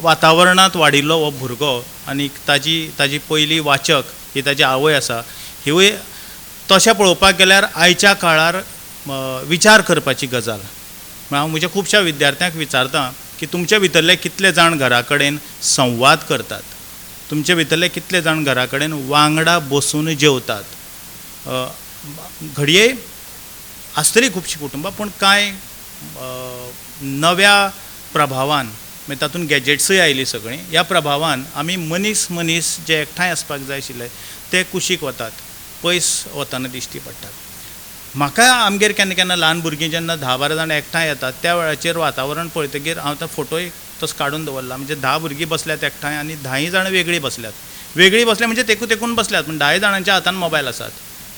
वातावरणांत वाडिल्लो हो भुरगो आनी ताजी पयली वाचक ही ताजी आवय आसा. हिवूय तशें पळोवपाक गेल्यार आयच्या काळार विचार करपाची गजाल. हांव म्हज्या खुबश्या विद्यार्थ्यांक विचारतां की तुमचे भितरले कितले जाण घरा कडेन संवाद करतात, तुमचे भितरले कितले जाण घरा कडेन वांगडा बसून जेवतात. घडये आसतलीं खुबशीं कुटुंबां, पूण कांय नव्या प्रभावान, मागीर तातूंत गॅजेट्सूय आयलीं सगळीं, ह्या प्रभावान आमी मनीस मनीस जे एकठांय आसपाक जाय आशिल्ले ते कुशीक वतात, पयस वतना दिश्टी पडटात. म्हाका आमगेर केन्ना केन्ना ल्हान भुरगीं जेन्ना 10-12 जाणां एकठांय येतात त्या वेळाचेर वातावरण पळयतकीर हांव तो फोटोय तसो काडून दवरला. म्हणजे 10 भुरगीं बसल्यात एकठांय आनी 10 जाणां वेगळीं बसल्यात. वेगळीं बसल्या म्हणजे तेकून तेकून बसल्यात, पूण 10 जाणांच्या हातान मोबायल आसात,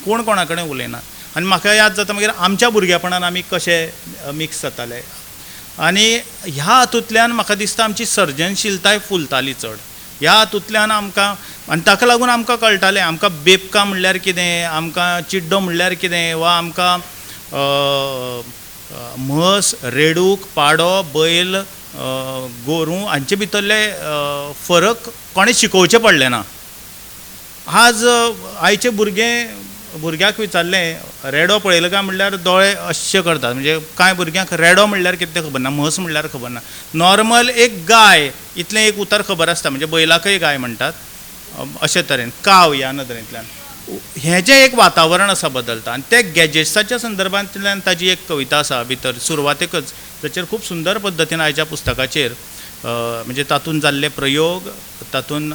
कोण कोणा कडेन उलयना. आनी म्हाका याद जाता मागीर आमच्या भुरगेपणान आमी कशे मिक्स जाताले. आनी ह्या हातूंतल्यान म्हाका दिसता आमची सर्जनशीलताय फुलताली चड. ह्या हातूंतल्यान आमकां, आनी ताका लागून आमकां कळटालें आमकां बेबकां म्हणल्यार कितें, आमकां चिड्डो म्हणल्यार कितें, वा आमकां म्हस, रेडूक, पाडो, बैल, गोरूं हांचे भितरले फरक कोणें शिकोवचें पडलें ना. आज आयचे भुरग्याक विचारलें रेडो पळयलो काय म्हणल्यार दोळे अश्शे करतात. म्हणजे कांय भुरग्यांक रेडो म्हणल्यार कितें तें खबर ना, म्हस म्हणल्यार खबर ना, नॉर्मल एक गाय इतलें एक उतर खबर आसता, म्हणजे बैलाकय गाय म्हणटात अशे तरेन काव ह्या नदरेंतल्यान हें जें एक वातावरण आसा बदलता. आनी ते गॅजेट्साच्या संदर्भांतल्यान ताजी एक कविता आसा भितर सुरवातेकच, ताचेर खूब सुंदर पद्दतीन आयच्या पुस्तकाचेर म्हणजे तातूंत जाल्ले प्रयोग, तातूंत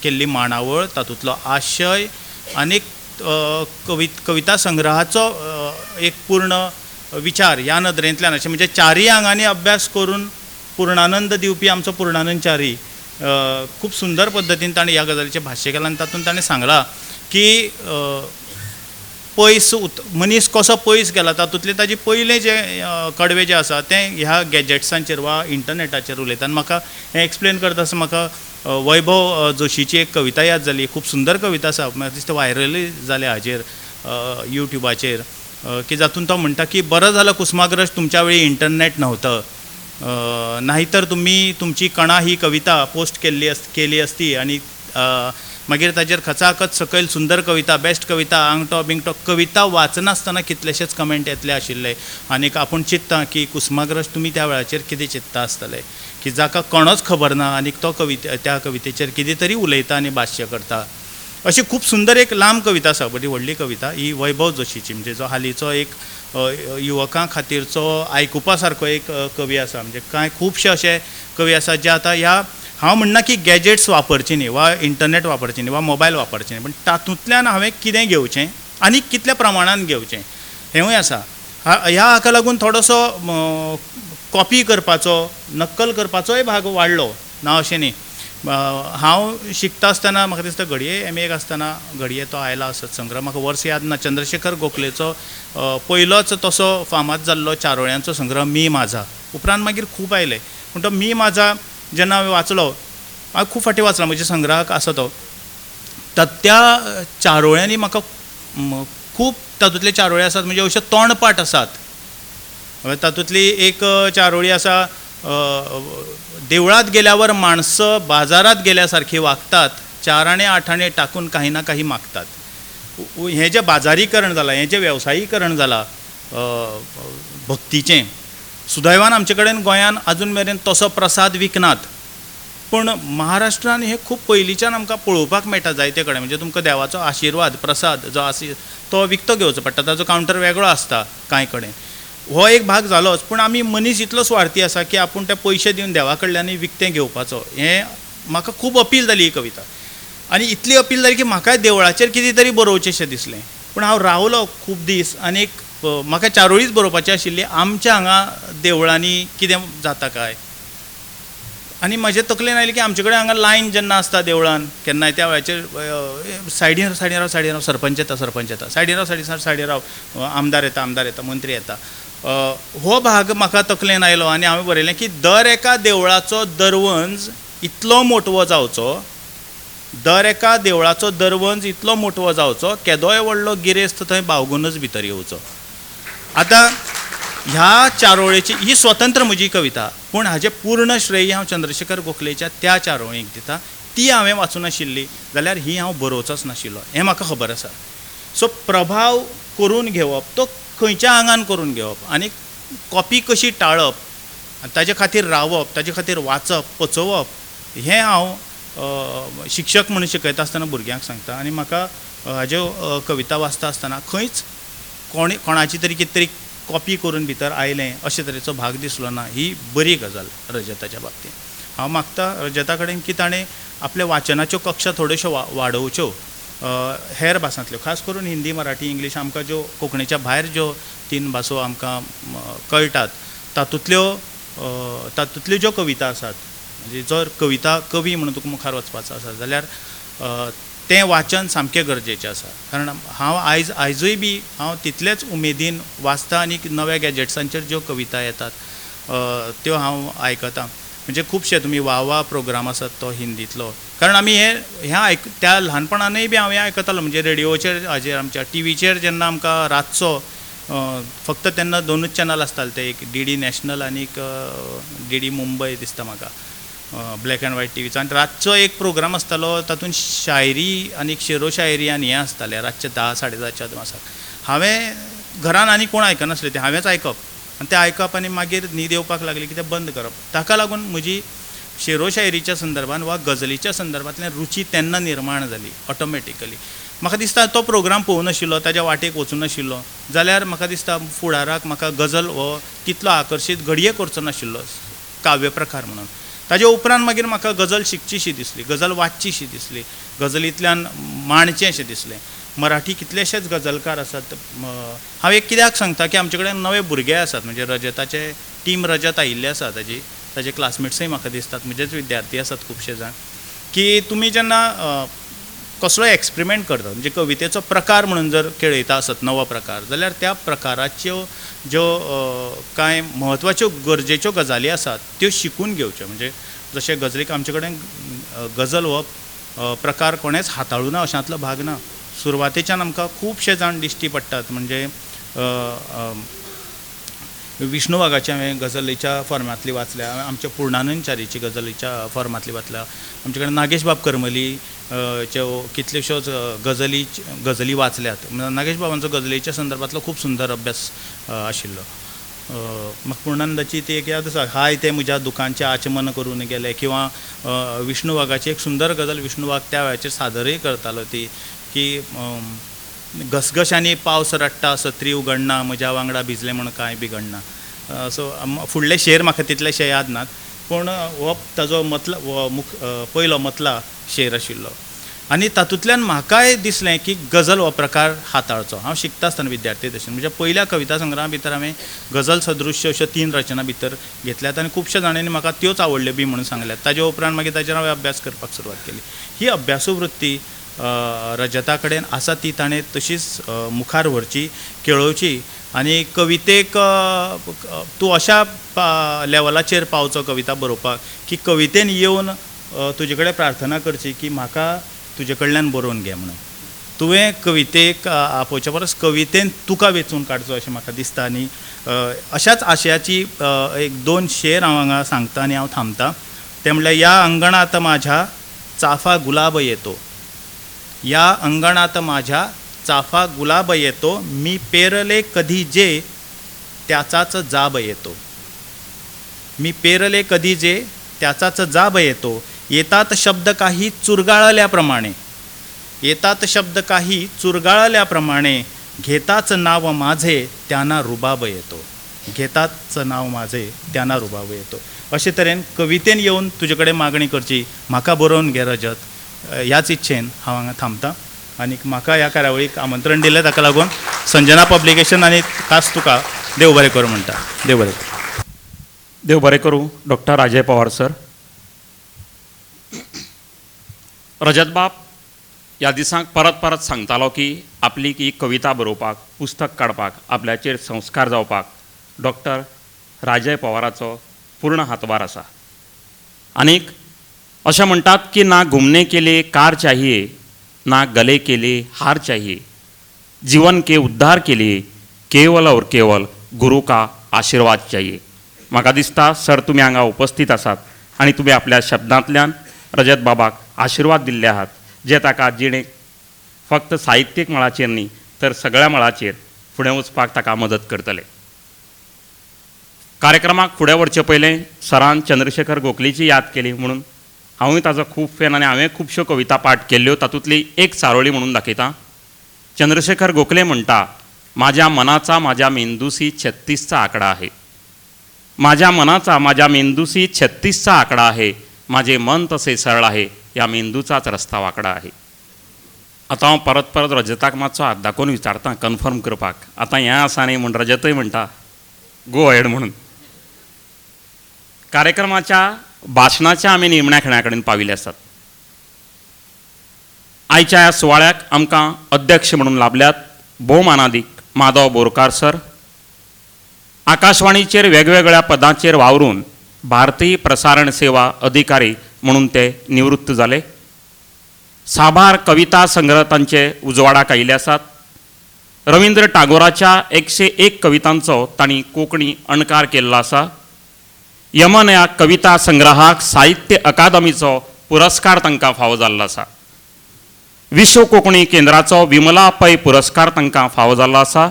केल्ली मांडावळ, तातूंतलो आशय आनी कविता संग्रहाचो एक पूर्ण विचार ह्या नदरेंतल्यान अशें म्हणजे चारय आंगांनी अभ्यास करून पूर्णानंद दिवपी आमचो पूर्णानंद च्यारी खूब सुंदर पद्दतीन ताणें ह्या गजालीचें भाश्य केलां. आनी तातूंत ताणें सांगलां की पयस मनीस कसो पयस गेला, तातूंतलें ताजें पयलें जें कडवें जें आसा तें ह्या गॅजेट्सांचेर वा इंटरनॅटाचेर उलयता. आनी म्हाका हें एक्सप्लेन करता आसतना म्हाका वैभव जोशीची एक कविता याद जाली, खूब सुंदर कविता आसा, म्हाका दिसता व्हायरलय जाल्या हाजेर युट्यूबाचेर, की जातून तो म्हणटा की बरं झालं कुसुमाग्रज तुमच्या वेळी इंटरनेट नव्हतं, नाहीतर तुम्ही तुमची कणा ही कविता पोस्ट केली असती आनी मागीर ताजेर खचाखच सकयल सुंदर कविता, बेस्ट कविता, आंगटो बिंगटो कविता वाचनासतना कितलेशेच कमेंट येतले आशिल्ले. आनीक आपूण चिंत्ता की कुसुमाग्रज तुमी त्या वेळाचेर कितें चिंत्ता आसतले की जाका कोणच खबर ना आनीक तो कविते त्या कवितेचेर कितें तरी उलयता आनी भाश्य करता. अशी खूब सुंदर एक लांब कविता आसा, बरी व्हडली कविता ही वैभव जोशीची, म्हणजे जो हालींचो एक युवकां खातीरचो आयकुपा सारको एक कवी आसा. म्हणजे कांय खुबशे अशे कवी आसात जे आतां ह्या, हांव म्हणना की गॅजेट्स वापरचे न्ही वा इंटरनेट वापरचें न्ही वा मोबायल वापरचें न्ही, पण तातूंतल्यान हांवें कितें घेवचें आनी कितल्या प्रमाणान घेवचें हेंवूय आसा. ह्या हाका लागून थोडोसो कॉपी करपाचो, नक्कल करपाचोय भाग वाडलो ना अशें न्ही. हांव शिकता आसतना म्हाका दिसता घडये एम एक आसतना घडये तो आयला आसत संग्रह, म्हाका वर्स याद ना. चंद्रशेखर गोखलेचो पयलोच तसो फामाद जाल्लो चारोळ्यांचो संग्रह मी माझा, उपरांत मागीर खूब आयले. पूण तो मी माझा जेन्ना हांवें वाचलो, हांवें खूब फावटी वाचला, म्हज्या संग्रहाक आसा तो, त्या चारोळ्यांनी म्हाका खूब तातूंतले चारोळे आसात म्हणजे अशे तोंडपाठ आसात. तातूंतली एक चारोळी आसा, देवळात गेल्यावर माणसं बाजारात गेल्यासारखी वागतात, 4 आणे 8 आणे टाकून काही ना काही मागतात. हें जें बाजारीकरण जालां, हें जें वेवसायीकरण जालां भक्तीचें, सुदैवान आमचे कडेन गोंयान आजून मेरेन तसो प्रसाद विकनात, पूण महाराष्ट्रान हें खूब पयलींच्यान आमकां पळोवपाक मेळटा जायते कडेन. म्हणजे तुमकां देवाचो आशिर्वाद प्रसाद जो आसा तो विकतो घेवचो पडटा, ताजो कावंटर वेगळो आसता कांय कडेन. हो एक भाग जालोच, पूण आमी मनीस इतलो स्वार्थी आसा की आपूण ते पयशे दिवन देवा कडल्यान विकतें घेवपाचो. हें म्हाका खूब अपील जाली ही कविता, आनी इतली अपील जाली की म्हाकाय देवळाचेर कितें तरी बरोवचेंशें दिसलें. पूण हांव रावलो खूब दीस आनी एक म्हाका चारोळीच बरोवपाची आशिल्ली, आमच्या हांगा देवळांनी कितें जाता काय. आनी म्हजे तकलेन आयलें की आमचे कडेन हांगा लायन जेन्ना आसता देवळान केन्नाय त्या वेळाचेर सायडीन सायडीन राव, सायडीन राव, सरपंच येता, सरपंच येता, सायडीन राव, सायडीन सायडीन राव, आमदार येता, आमदार येता, मंत्री येता. हो भाग म्हाका तकलेन आयलो आनी हांवें बरयलें की दर एका देवळाचो दरवंज इतलो मोटवो जावचो, दर एका देवळाचो दरवंज इतलो मोटवो जावचो, केदोय व्हडलो गिरेस्त थंय बावगुनच भितर येवचो. आतां ह्या चारोळेची ही स्वतंत्र म्हजी कविता, पूण हाजें पूर्ण श्रेय हांव चंद्रशेखर गोखलेच्या त्या चारोळीक दिता. ती हांवें वाचूनाशिल्ली जाल्यार ही हांव बरोवचोच नाशिल्लो हें म्हाका खबर आसा. सो प्रभाव करून घेवप तो खंयच्या आंगान करून घेवप आनी कॉपी कशी टाळप आनी ताजे खातीर रावप, ताजे खातीर वाचप, पचोवप हें हांव शिक्षक म्हणून शिकयता आसतना भुरग्यांक सांगता. आनी म्हाका हाज्यो कविता वाचता आसतना खंयच कोणाची तरी कितें तरी कॉपी करून भितर आयलें अशे तरेचो भाग दिसलो ना. ही बरी गजाल रजताच्या बाबतींत. हांव मागता रजता कडेन की ताणें आपल्या वाचनाच्यो कक्षा थोड्योश्यो वाडोवच्यो हेर भासांतल्यो, खास करून हिंदी, मराठी, इंग्लीश. आमकां ज्यो कोंकणीच्या भायर ज्यो 3 भासो आमकां कळटात तातूंतल्यो ज्यो कविता आसात, म्हणजे जर कविता कवी म्हणून तुका मुखार वचपाचो आसा जाल्यार तें वाचन सामकें गरजेचें आसा. कारण हांव आयजूय बी हांव तितलेच उमेदीन वाचता आनी नव्या गॅजेट्सांचेर ज्यो कविता येतात त्यो हांव आयकतां. म्हणजे खुबशे तुमी वा वा प्रोग्राम आसात तो हिंदींतलो, कारण आमी हें त्या ल्हानपणानूय बी हांव हें आयकतालो. म्हणजे रेडियोचेर हाजेर आमच्या टिवीचेर जेन्ना आमकां रातचो फक्त तेन्ना 2 चॅनल आसताले, ते एक डी डी नॅशनल आनी एक डी डी मुंबय दिसता म्हाका, ब्लॅक एंड व्हायट टिवीचो. आनी रातचो एक प्रोग्राम आसतालो तातूंत शायरी आनी शेरो शायरी आनी हें आसतालें रातचें 10 साडे 10च्या अदमासाक. हांवें घरान आनी कोण आयकनासलें, तें हांवेंच आयकप आनी तें आयकप आनी मागीर न्हीद येवपाक लागली की तें बंद करप. ताका लागून म्हजी शेरो शायरीच्या संदर्भान वा गजलीच्या संदर्भांतल्यान रुची तेन्ना निर्माण जाली ऑटोमॅटिकली. म्हाका दिसता तो प्रोग्राम पळोवनाशिल्लो, ताज्या वाटेक वचूनाशिल्लो जाल्यार म्हाका दिसता फुडाराक म्हाका गजल हो तितलो आकर्शीत घडये करचो नाशिल्लो काव्य प्रकार म्हणून. ताजे उपरांत मागीर म्हाका गजल शिकचीशी दिसली, गजल वाचचीशी दिसली, गजलींतल्यान मांडचें अशें दिसलें. मराठी कितलेशेच गजलकार आसात. हांव एक कित्याक सांगता की आमचे कडेन नवे भुरगे आसात, म्हणजे रजताचे टीम रजत आयिल्ले आसा, ताजे क्लासमेट्सूय म्हाका दिसतात, म्हजेच विद्यार्थी आसात खुबशे जाण, की तुमी जेन्ना कसलोय एक्सपेरिमेंट करतात, म्हणजे कवितेचो प्रकार म्हणून जर खेळयता आसत नवो प्रकार, जाल्यार त्या प्रकाराच्यो ज्यो कांय म्हत्वाच्यो गरजेच्यो गजाली आसात त्यो शिकून घेवच्यो. म्हणजे जशें गजलीक आमचे कडेन गजल हो प्रकार कोणेंच हाताळूना अशांतलो भाग ना. सुरवातेच्यान आमकां खुबशे जाण दिश्टी पडटात. म्हणजे विष्णू वाघाची हांवें गजलीच्या फॉर्मांतली वाचल्या, आमच्या पूर्णानंद च्यारीची गजलीच्या फॉर्मांतली वाचल्या, आमचे कडेन नागेश बाब करमली च्यो कितल्योश्योच गजली वाचल्यात. नागेश बाबांचो गजलेच्या संदर्भांतलो खूब सुंदर अभ्यास आशिल्लो. म्हाका पूर्णानंदाची ती एक याद आसा, हाय ते म्हज्या दुखांचें आचमन करून गेले, किंवां विष्णू वाघाची एक सुंदर गजल विष्णू वाघ त्या वेळाचेर सादरूय करतालो ती, की घसघशांनी पावस रडटा सत्री उगडना म्हज्या वांगडा भिजलें म्हूण कांय बिगडना. सो फुडले शेर म्हाका तितलेशे याद नात, पूण हो ताजो मतला हो पयलो मतला शेर आशिल्लो. आनी तातूंतल्यान म्हाकाय दिसलें की गजल हो प्रकार हाताळचो. हांव शिकता आसतना विद्यार्थी दशेन म्हज्या पयल्या कविता संग्रहा भितर हांवें गजल सदृश्य अश्यो 3 रचना भितर घेतल्यात आनी खुबश्या जाणांनी म्हाका त्योच आवडल्यो बी म्हणून सांगल्यात. ताजे उपरांत मागीर ताजेर हांवें अभ्यास करपाक सुरवात केली. ही अभ्यासू वृत्ती रजता कडेन आसा ती ताणें तशीच मुखार व्हरची, केळोवची आनी कवितेक तूं अशा लेवलाचेर पावचो कविता बरोवपाक की कवितेन येवन तुजे कडेन प्रार्थना करची की म्हाका तुजे कडल्यान बरोवन घे म्हणून. तुवें कवितेक आपोवचे परस कवितेन तुका वेंचून काडचो अशें म्हाका दिसता. आनी अशाच आशयाची एक 2 शेर हांव हांगा सांगता आनी हांव थांबता. तें म्हणल्यार, या अंगणात माझ्या चाफा गुलाब येतो, या अंगणात माझ्या चाफा गुलाब येतो, मी पेरले कधी जे त्याचाच जाब येतो, मी पेरले कधी जे त्याचाच जाब येतो, येतात शब्द काही चुरगाळल्याप्रमाणे, येतात शब्द काही चुरगाळल्याप्रमाणे, घेताच नाव माझे त्यांना रुबाब येतो, घेताच नाव माझे त्यांना रुबाब येतो. अशे तरेन कवितेन येवन तुजे कडेन मागणी करची, म्हाका बरोवन घे रजत, ह्याच इच्छेन हांव हांगा थांबता. आनी म्हाका ह्या कार्यावळीक आमंत्रण दिलें ताका लागून संजना पब्लिकेशन आनी खास तुका देव बरें करूं म्हणटा. देव बरें करूं. देव बरें करूं डॉक्टर राजय पवार सर. रजत बाब ह्या दिसांक परत परत सांगतालो की आपली ही कविता बरोवपाक, पुस्तक काडपाक, आपल्याचेर संस्कार जावपाक डॉक्टर राजय पवाराचो पूर्ण हातभार आसा. आनीक अशें म्हणटात की ना घुमने के लिए कार चाहिए, ना गले के लिए हार चाहिए, जीवन के उद्धार के लिए केवल और केवल गुरु का आशीर्वाद चाहिए. म्हाका दिसता सर तुमी हांगा उपस्थित आसात आनी तुमी आपल्या शब्दांतल्यान रजत बाबाक आशिर्वाद दिल्ले आहात, जे ताका जिणेक फक्त साहित्यीक मळाचेर न्ही तर सगळ्या मळाचेर फुडें वचपाक ताका मदत करतले. कार्यक्रमाक फुडें व्हरचे पयलें सरान चंद्रशेखर गोखलेची याद केली म्हणून हांवूय ताजो खूब फॅन आनी हांवें खुबश्यो कविता पाठ केल्ल्यो, तातूंतली एक चारोळी म्हणून दाखयता. चंद्रशेखर गोखले म्हणटा, माझ्या मनाचा माझ्या मेंदूसी 36चा आकडा आहे, माझ्या मनाचा माझ्या मेंदूसी 36चा आकडा आहे, माझे मन तसे सरळ आहे, या मेंदूचाच रस्ता वाकडा आहे. आतां हांव परत परत रजताक मातसो हात दाखोवन विचारता कन्फर्म करपाक, आतां हें आसा न्ही म्हूण रजतय म्हणटा गो अहेड म्हणून. कार्यक्रमाच्या भाशणाच्या आमी निमण्या खिणा कडेन पाविल्ले आसात. आयच्या ह्या सुवाळ्याक आमकां अध्यक्ष म्हणून लाभल्यात भोवमानादीक माधव बोरकार सर. आकाशवाणीचेर वेगवेगळ्या पदांचेर वावरून भारतीय प्रसारण सेवा अधिकारी म्हणून ते निवृत्त जाले. साबार कविता संग्रह तांचे उजवाडाक आयिल्ले आसात. रवींद्र टागोराच्या 101 कवितांचो तांणी कोंकणी अणकार केल्लो आसा. यमन ह्या कविता संग्रहाक साहित्य अकादमीचो पुरस्कार तांकां फावो जाल्लो आसा. विश्व कोंकणी केंद्राचो विमला पै पुरस्कार तांकां फावो जाल्लो आसा.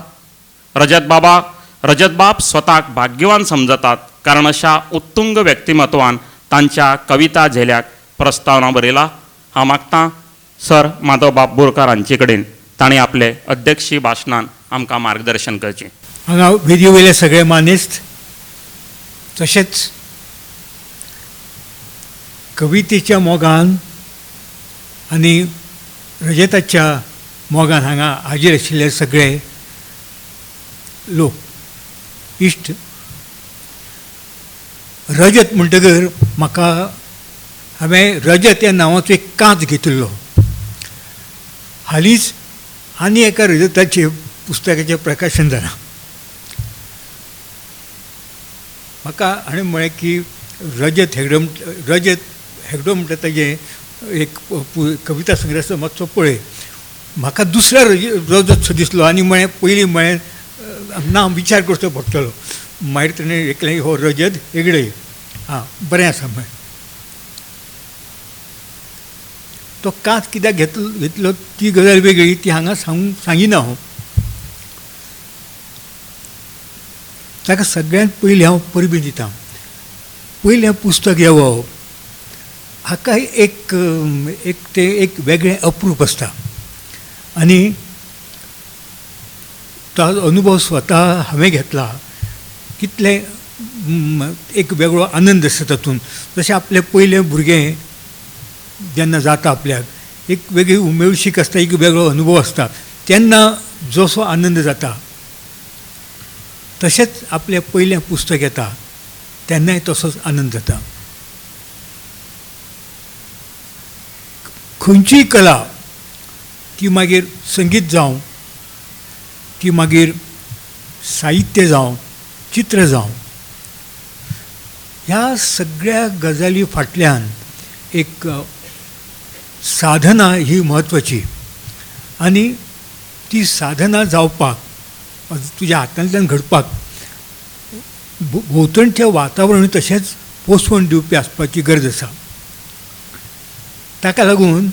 रजतबाब स्वताक भाग्यवान समजतात, कारण अशा उत्तुंग व्यक्तिमत्वान तांच्या कविता झेल्याक प्रस्तावना बरयला. हांव मागतां सर माधवबाब बोरकार हांचे कडेन तांणी आपले अध्यक्षीय भाशणान आमकां मार्गदर्शन करचें. हांगा वेदी वयले सगळे मानेस्त तशेंच कवितेच्या मोगान आनी रजताच्या मोगान हांगा हाजीर आशिल्ले सगळे लोक इश्ट. रजत म्हणटकर म्हाका हांवें रजत ह्या नांवाचो एक कांच घेतिल्लो. हालींच आनी एका रजताचें पुस्तकाचें प्रकाशन जालां. म्हाका हाणें म्हळें की रजत हेगडो रजत हेगडो म्हणटा ताजें एक कविता संग्रह आसा, मातसो पळय. म्हाका दुसऱ्या रजत सो दिसलो आनी म्हळें पयलीं म्हळें ना विचार करचो पडटलो. मागीर ताणें एकलें हो रजत हेगडे, आं बरें आसा म्हळें. तो कांच कित्याक घेतलो ती गजाल वेगळी, ती हांगा सांगिना हांव. ताका सगळ्यांत पयलीं हांव परबीं दितां. पयलें पुस्तक येवप हाका एक एक तें एक वेगळें अप्रूप आसता आनी तो अनुभव स्वता हांवें घेतला. कितलें एक वेगळो आनंद आसता तातूंत. जशें आपलें पयलें भुरगें जेन्ना जाता आपल्याक एक वेगळी उमेळशीक आसता, एक वेगळो अनुभव आसता, तेन्ना जसो आनंद जाता तशेंच आपलें पयलें पुस्तक येता तेन्नाय तसोच आनंद जाता. खंयचीय कला ती मागीर संगीत जावं, ती मागीर साहित्य जावं, चित्र जावं, ह्या सगळ्या गजाली फाटल्यान एक साधना ही म्हत्वाची आनी ती साधना जावपाक तुज्या हातांतल्यान घडपाक भोंवतणचें वातावरण तशेंच पोसवण दिवपी आसपाची गरज आसा. ताका लागून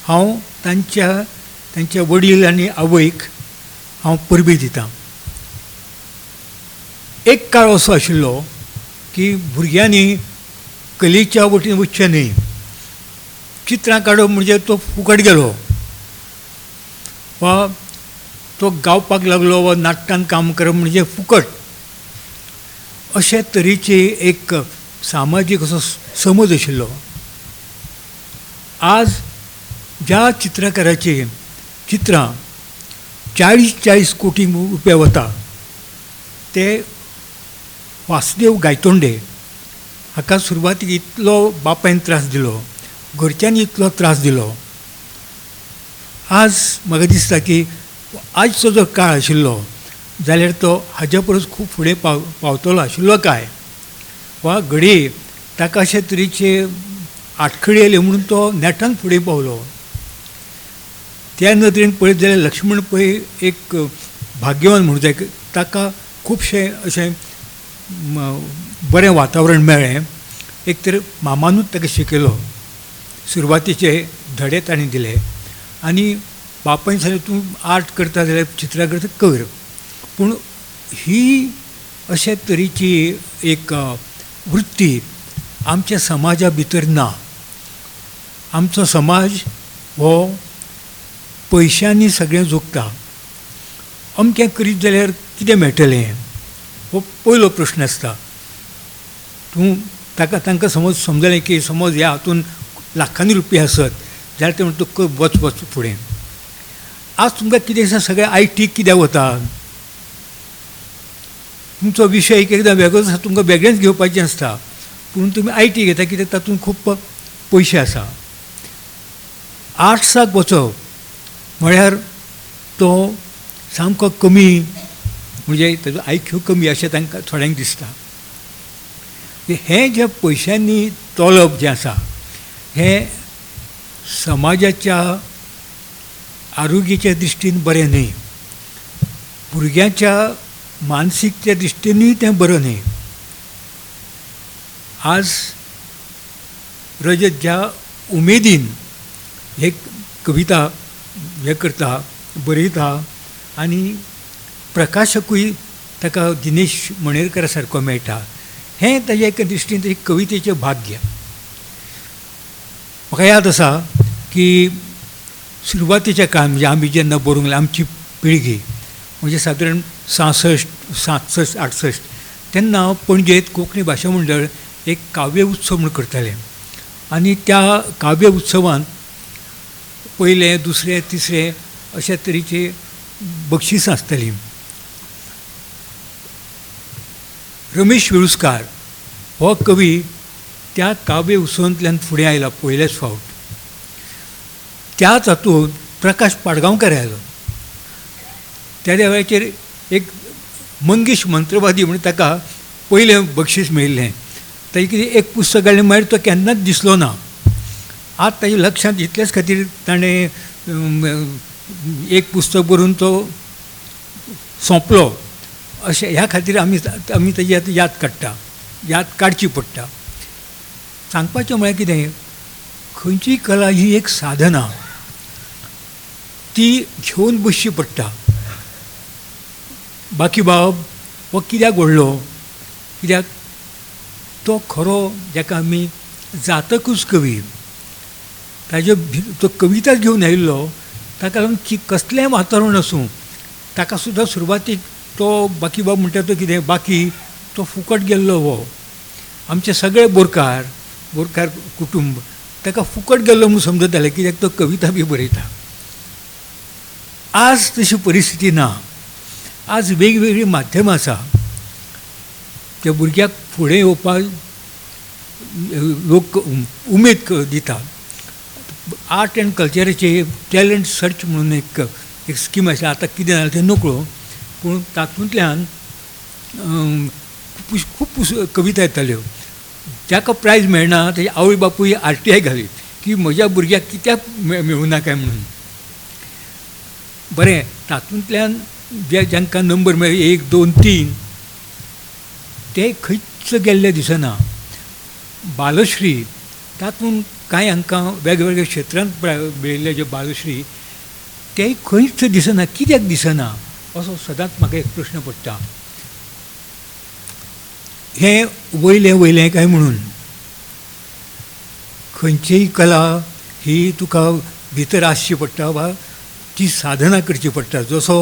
हांव तांच्या वडील आनी आवयक हांव परबीं दितां. एक काळ असो आशिल्लो की भुरग्यांनी कलेच्या वटेन वचचें न्ही, चित्रां काडप म्हणजे तो फुकट गेलो वा तो गावपाक लागलो वा नाटकान काम करप म्हणजे फुकट, अशे तरेची एक सामाजीक असो समज आशिल्लो. आज ज्या चित्रकाराची चित्रां 40-40 कोटी रुपया वता ते वासुदेव गायतोंडे हाका सुरवातीक इतलो बापायन त्रास दिलो, घरच्यांनी इतलो त्रास दिलो. आज म्हाका दिसता की आजचो जो काळ आशिल्लो जाल्यार तो हाज्या परस खूब फुडें पावतलो आशिल्लो काय, वा घडये ताका अशे तरेचे आटखळी आयली म्हणून तो नेटान फुडें पावलो. त्या नदरेन पळयत जाल्यार लक्ष्मण पै एक भाग्यवान म्हणूं जाय, ताका खुबशें अशें बरें वातावरण मेळ्ळें. एक तर मामानूच ताका शिकयलो, सुरवातेचे धडे ताणें दिले आनी बापायन सांगलें तूं आर्ट करता जाल्यार चित्रां करता कर, पूण ही अशे तरेची एक वृत्ती आमच्या समाजा भितर ना. आमचो समाज हो पयशांनी सगळें जोखता. अमकें करीत जाल्यार कितें मेळटलें हो पयलो प्रश्न आसता. तूं ताका तांकां समज समजलें की समज ह्या हातून लाखांनी रुपया आसत जाल्यार ते म्हणटा तूं वच वच फुडें. आज तुमकां कितें आसा सगळें I T कित्याक वता, तुमचो विशय एक एकदां वेगळोच आसा, तुमकां वेगळेंच घेवपाचें आसता, पूण तुमी I T घेता कित्याक तातूंत खूब पयशे आसा. आर्ट्साक वचप म्हळ्यार तो सामको कमी, म्हणजे ताजो I Q कमी अशें तांकां थोड्यांक दिसता. हें जें पयशांनी तोलप जें आसा हें समाजाच्या आरोग्याच्या दृश्टीन बरें न्हय, भुरग्यांच्या मानसीकच्या दृश्टीनूय तें बरें न्हय. आज रजत ज्या उमेदीन हे कविता हें करता, बरयता आनी प्रकाशकूय ताका दिनेश मणेरकरा सारको मेळटा, हें ताज्या एका दृश्टीन ताजे कवितेचें भाग्य. म्हाका याद आसा की सुरवातेच्या काळार म्हणजे आमी जेन्ना बरोवंक लागले, आमची पिळगी म्हणजे सादारण 66, 67, 68 तेन्ना पणजेंत कोंकणी भाशा मंडळ एक काव्य उत्सव म्हूण करतालें आनी त्या काव्य उत्सवांत पयलें, दुसरें, तिसरें अशा तरेची बक्षिसां आसतालीं. रमेश वेळुस्कार हो कवी त्या काव्य उत्सवांतल्यान फुडें आयला पयलेच फावट. त्याच हातूंत प्रकाश पाडगांवकर आयलो. त्या वेळाचेर एक मंगेश मंत्रवादी म्हूण ताका पयलें बक्षीस मेळिल्लें. ताजें कितें एक पुस्तक काडलें, मागीर तो केन्नाच दिसलो ना. आज ताज्या लक्षांत इतलेच खातीर ताणें एक पुस्तक बरोवन तो सोंपलो अशें ह्या खातीर आमी आमी ताजी आतां याद काडटा, याद काडची पडटा. सांगपाचें म्हळ्यार कितें, खंयचीय कला ही एक साधना, ती घेवन बसची पडटा. बाकीबाब हो कित्याक घडलो, कित्याक तो खरो जाका आमी जातकूच कवी, ताजे तो कविताच घेवन आयिल्लो, ताका लागून की कसलेंय वातावरण आसूं ताका सुद्दां सुरवातीक तो बाकीबाब म्हणटा तो कितें बाकी तो फुकट गेल्लो. हो आमचे सगळे बोरकार, बोरकार कुटुंब ताका फुकट गेल्लो म्हूण समजताले कित्याक तो कविता बी बरयता. आज तशी परिस्थिती ना. आज वेगवेगळीं माध्यमां आसा, त्या भुरग्याक फुडें येवपाक लोक उमेद दिता. आर्ट एंड कल्चराचे टॅलंट सर्च म्हणून एक एक स्कीम आसा, आतां कितें जालें तें नकळो, पूण तातूंतल्यान खूब कविता येताल्यो. जाका प्रायज मेळना ताजे आवय बापूय आर टी I घाली की म्हज्या भुरग्याक कित्याक मेळुना काय म्हणून. बरें, तातूंतल्यान जे जांकां नंबर मेळ्ळे 1, 2, 3 ते खंयच गेल्ले दिसना. बालश्री तातूंत कांय हांकां वेगवेगळ्या क्षेत्रांत मेळिल्ले जे बालश्री ते खंयच दिसना, कित्याक दिसना असो सदांच म्हाका एक प्रश्न पडटा. हें वयलें वयलें काय म्हणून खंयचीय कला ही तुका भितर आसची पडटा वा ती साधना करची पडटा. जसो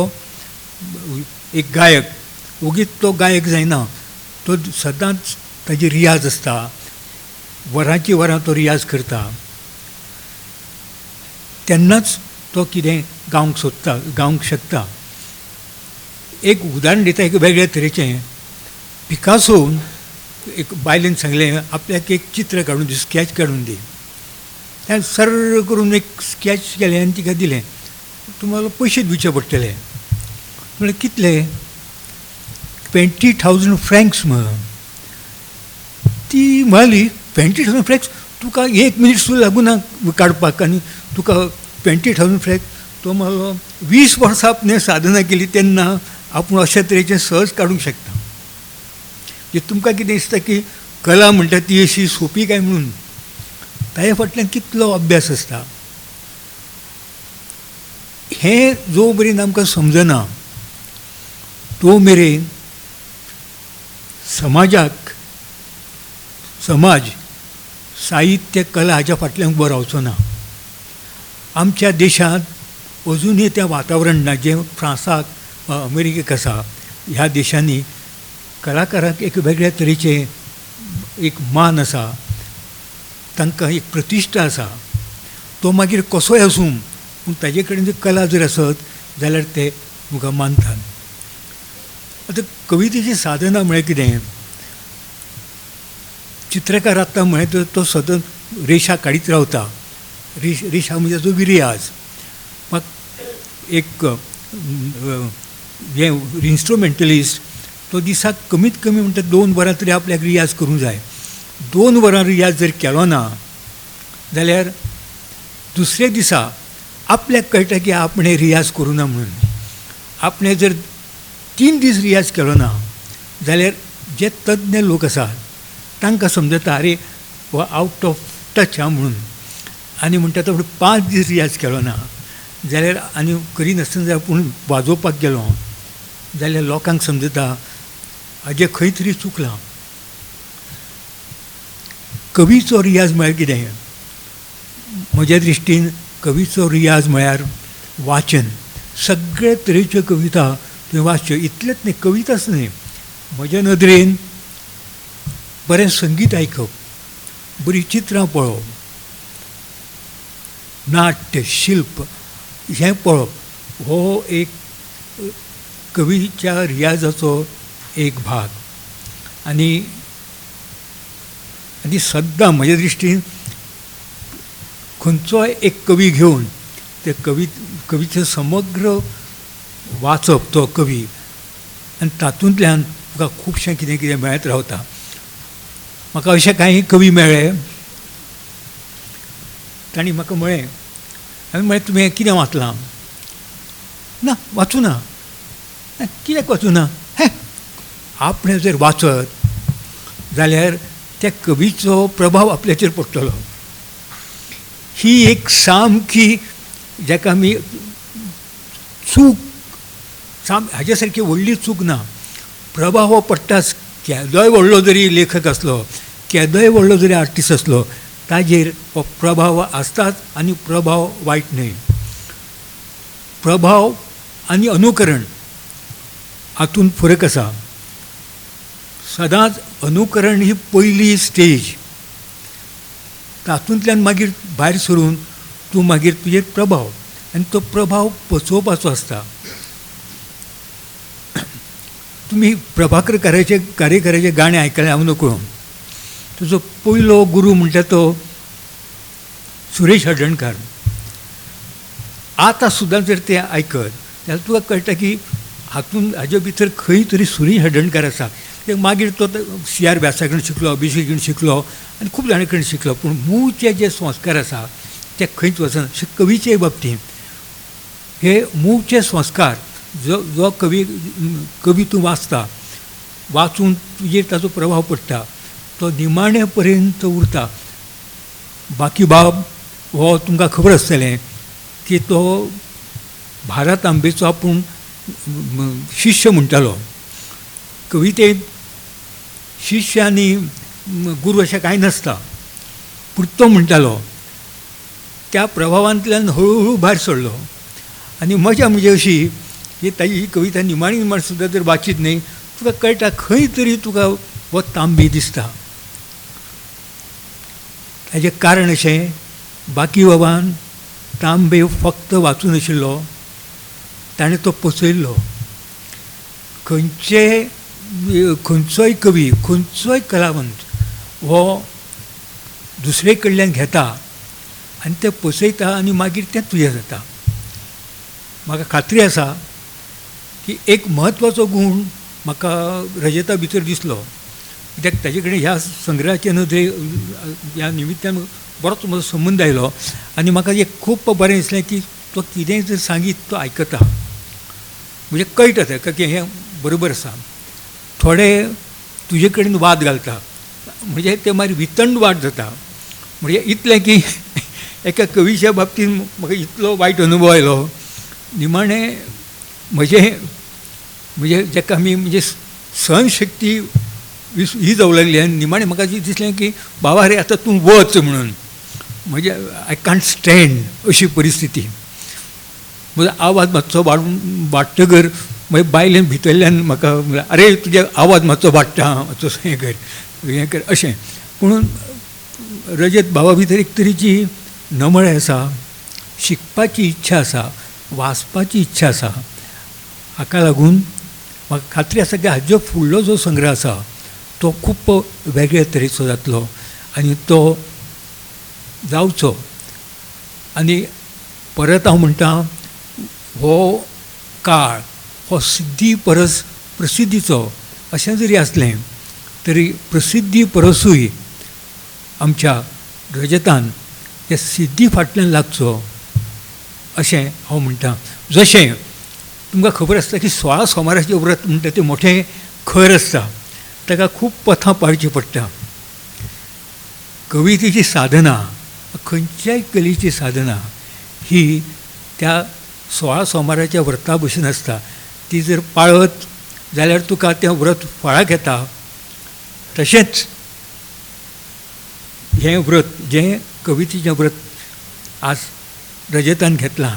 एक गायक ओगीच तो गायक जायना, तो सदांच ताजी रियाज आसता, वरांची वरां तो रियाज करता, तेन्नाच तो कितें गावंक सोदता, गावंक शकता. एक उदाहरण दिता एक वेगळे तरेचें. पिकासोन एक बायलेन सांगलें आपल्याक एक चित्र काडून दी, स्कॅच काडून दी. त्या सर्र करून एक स्कॅच केलें आनी तिका दिलें. तुम्हाला पयशे दिवचे पडटले. म्हणलें कितले? 20,000 फ्रँक्स म्हणून. ती म्हळाली 20,000 फ्रँक्स तुका एक मिनीट सुद्दां लागूना काडपाक आनी तुका 20,000 फ्रँक्स. तो म्हणलो 20 वर्सां आपणें साधना केली तेन्ना आपूण अशा तरेचें सहज काडूंक शकता. जे तुमकां कितें दिसता की कला म्हणटा ती अशी सोंपी काय म्हणून, ताजे फाटल्यान कितलो अभ्यास आसता हें जो मेरेन आमकां समजना तो मेरेन समाजाक समाज साहित्य कला हाच्या फाटल्यान उबो रावचो ना. आमच्या देशांत अजुनूय तें वातावरण ना जें फ्रांसाक अमेरिकेक आसा. ह्या देशांनी कलाकारांक एक वेगळ्या तरेचें एक मान आसा, तांकां एक प्रतिश्ठा आसा. तो मागीर कसोय आसूं पूण ताजे कडेन जर कला जर आसत जाल्यार ते तुमकां मानतात. आतां कवितेची साधना म्हळ्यार कितें, चित्रकार आतां म्हळें तर तो सतत रेशा काडीत रावता. रेशा म्हणजे ताचो विरयाज. माग एक हें इन्स्ट्रुमेंटलिस्ट तो दिसाक कमीत कमी म्हणटा 2 वरां तरी आपल्याक रियाज करूंक जाय. 2 वरां रियाज जर केलो ना जाल्यार दुसऱ्या दिसा आपल्याक कळटा की आपणें रियाज करूं ना म्हणून. आपणें जर 3 दीस रियाज केलो ना जाल्यार जे तज्ञ लोक आसात तांकां समजता अरे हो आवट ऑफ टच आहा म्हणून. आनी म्हणटा तो 5 दीस रियाज केलो ना जाल्यार आनी करिनासतना जर आपूण वाजोवपाक गेलो जाल्यार लोकांक समजता हाजें खंय तरी चुकलां. कवीचो रियाज म्हळ्यार कितें, म्हज्या दृश्टीन कवीचो रियाज म्हळ्यार वाचन. सगळे तरेच्यो कविता तुवें वाचच्यो, इतलेंच न्ही कविताच न्ही, म्हज्या नदरेन बरें संगीत आयकप, बरीं चित्रां पळोवप, नाट्य शिल्प हें पळोवप हो एक कवीच्या रियाजाचो एक भाग. आनी आनी सद्दां म्हज्या दृश्टीन खंयचोय एक कवी घेवन ते कवीचें समग्र वाचप तो कवी आनी तातूंतल्यान तुका खुबशें कितें कितें मेळत रावता. म्हाका अशे कांय कवी मेळ्ळे, तांणी म्हाका म्हळें, हांवें म्हळें तुवें कितें वाचलां? ना वाचूं ना. कित्याक वाचूं ना? हें आपणें जर वाचत जाल्यार त्या कवीचो प्रभाव आपल्याचेर पडटलो. ही एक सामकी जाका आमी चूक, हाज्या सारकी व्हडली चूक ना. प्रभाव हो पडटाच. केदोय व्हडलो जरी लेखक आसलो, केदोय व्हडलो जरी आर्टिस्ट आसलो, ताजेर हो प्रभाव आसताच आनी प्रभाव वायट न्हय. प्रभाव आनी अनुकरण हातूंत फरक आसा. सदांच अनुकरण ही पयली स्टेज, तातूंतल्यान मागीर भायर सरून तूं मागीर तुजेर प्रभाव आनी तो प्रभाव पचोवपाचो आसता. तुमी प्रभाकर कारेकराचें गाणें आयकलें हांव नकळो. तुजो पयलो गुरू म्हणटा तो सुरेश हळदणकार. आतां सुद्दां जर तें आयकत जाल्यार तुका कळटा की हातूंत हाजे भितर खंय तरी सुरेश हळदणकार आसा. ते मागीर तो सी आर व्यासा कडेन शिकलो, अभिषेक कडेन शिकलो आनी खूब जाणां कडेन शिकलो, पूण मूळचे जे संस्कार आसा ते खंयच वचना. अशें कवीचे बाबतींत हे मूळचे संस्कार जो जो कवी कवी तूं वाचता, वाचून तुजेर ताचो प्रभाव पडटा, तो निमाणे पर्यंत उरता. बाकीबाब हो तुमकां खबर आसतलें की तो भारत आंबेचो आपूण शिष्य म्हणटालो. कवितेंत शिष्य आनी गुरू अशें कांय नासता, पूण तो म्हणटालो. त्या प्रभावांतल्यान हळुहळू भायर सरलो. आनी मजा म्हणजे अशी की ताजी ही कविता निमाणी निमाण सुद्दां जर वाचीत न्ही तुका कळटा खंय तरी तुका हो तांबी दिसता. ताजें कारण अशें, बाकीबाबान तांबे फक्त वाचूं नाशिल्लो, ताणें तो पचयल्लो. खंयचोय कवी, खंयचोय कलावंत हो दुसरे कडल्यान घेता आनी तें पचयता आनी मागीर तें तुजें जाता. म्हाका खात्री आसा की एक म्हत्वाचो गूण म्हाका रजता भितर दिसलो, कित्याक ताजे कडेन ह्या संग्रहाचे नदरे ह्या निमित्तान बरोच म्हजो संबंद आयलो आनी म्हाका एक खूब बरें दिसलें की तो कितेंय जर सांगीत तो आयकता, म्हणजे कळटा ताका की हें बरोबर आसा. थोडे तुजे कडेन वाद घालता, म्हणजे ते मागीर वितंड वाद जाता. म्हणजे इतलें की एका कवीच्या बाबतींत म्हाका इतलो वायट अनुभव आयलो. निमाणें म्हजें म्हणजे जाका आमी म्हणजे सहनशक्ती ही जावं लागली आनी निमाणें म्हाका दिसलें की बाबा रे आतां तूं वच म्हणून, म्हणजे I can't stand अशी परिस्थिती. म्हजो आवाज मातसो वाडटगर मागीर बायलेन भितरल्यान म्हाका म्हणलें अरे तुजे आवाज मातसो वाडटा, मातसो हें कर हें कर अशें. पूण रजत बाबा भितर एक तरेची नमळ आसा, शिकपाची इच्छा आसा, वाचपाची इच्छा आसा. हाका लागून म्हाका खात्री आसा की हाजो फुडलो जो संग्रह आसा तो खूब वेगळे तरेचो जातलो आनी तो जावचो. आनी परत हांव म्हणटा, हो काळ हो सिद्धी परस प्रसिद्धीचो अशें जरी आसलें तरी प्रसिद्धी परसूय आमच्या रजतान ते सिद्धी फाटल्यान लागचो अशें हांव म्हणटा. जशें तुमकां खबर आसता की 16 सोमाराचें व्रत म्हणटा तें मोठें खर आसता, ताका खूब पथां पाळची पडटा. कवितेची साधना, खंयच्याय कलेची साधना ही त्या 16 सोमाराच्या व्रता भशेन आसता. ती जर पाळत जाल्यार तुका तें व्रत फळाक येता. तशेंच हें व्रत जें कवितेचें व्रत आज रजतान घेतलां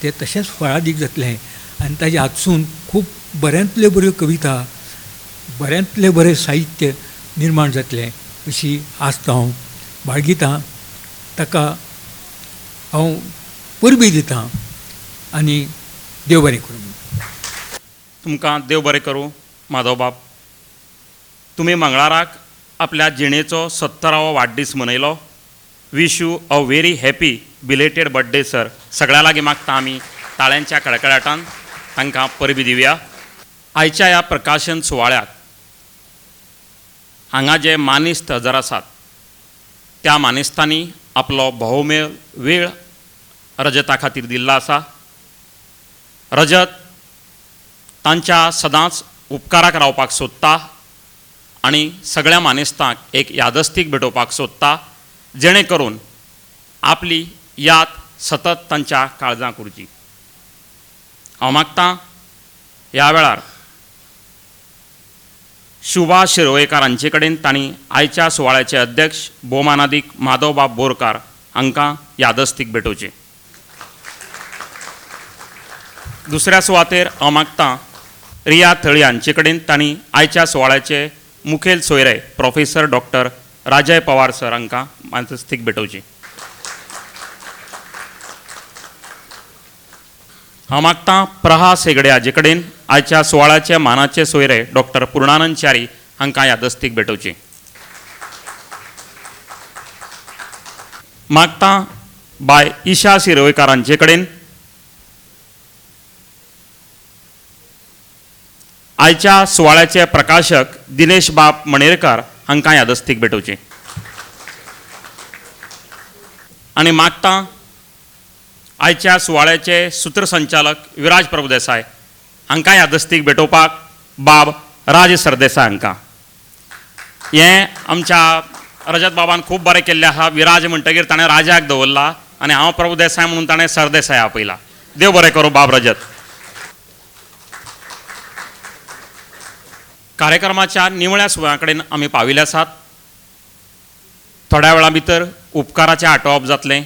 तें तशेंच फळादीक जातलें आनी ताज्या हातसून खूब बऱ्यांतल्यो बऱ्यो कविता, बऱ्यांतलें बरें साहित्य निर्माण जातलें अशी आस्त हांव बाळगितां. ताका हांव परबी दितां आनी देव बरें करूं. तुमकां देव बरें करूं माधवबाब. तुमी मंगळाराक आपल्या जिणेचो 70वो वाडदीस मनयलो. Wish you a very happy belated birthday sir. सगळ्या लागीं मागता आमी ताळ्यांच्या कडकडाटान तांकां परबी दिवया. आयच्या ह्या प्रकाशन सुवाळ्याक हांगा जे मानेस्त हजर आसात त्या मानेस्तांनी आपलो भोवमेळ वेळ रजता खातीर दिल्लो आसा. रजत तांच्या सदांच उपकाराक रावपाक सोदता आनी सगळ्या मानेस्तांक एक यादस्तीक भेटोवपाक सोदता, जेणे करून आपली याद सतत तांच्या काळजांत उरची. हांव मागतां ह्या वेळार शुभा शिरवयकार हांचे कडेन तांणी आयच्या सुवाळ्याचे अध्यक्ष भोवमानादीक माधवबाब बोरकार हांकां यादस्तीक भेटोवचें. दुसऱ्या सुवातेर हांव मागतां रिया थळी हांचे कडेन तांणी आयच्या सुवाळ्याचे मुखेल सोयरे professor doctor Rajay Pawar sir हांकां यादस्तीक भेटोवची. हांव मागतां प्रहास हेगडे हाजे कडेन आयच्या सुवाळ्याचे मानाचे सोयरे डॉक्टर पूर्णानंद च्यारी हांकां यादस्तीक भेटोवची. मागतां बाय ईशा शिरवयकार हांचे कडेन आयच्या सुवाळ्याचे प्रकाशक दिनेश बाब मणेरकार हांकां यादस्तीक भेटोवची. आनी मागतां आयच्या सुवाळ्याचे सूत्रसंचालक विराज प्रभुदेसाय हांकां यादस्तीक भेटोवपाक बाब राज सरदेसाय हांकां. हें आमच्या रजत बाबान खूब बरें केल्लें आसा. विराज म्हणटगीर ताणें राजाक दवरला आनी हांव प्रभुदेसाय म्हणून ताणें सरदेसाय आपयला. देव बरें करूं बाब रजत. कार्यक्रमाच्या निवळ्या सुवाळ्या कडेन आमी पाविल्ले आसात. थोड्या वेळा भितर उपकाराचें आटोवप जातलें.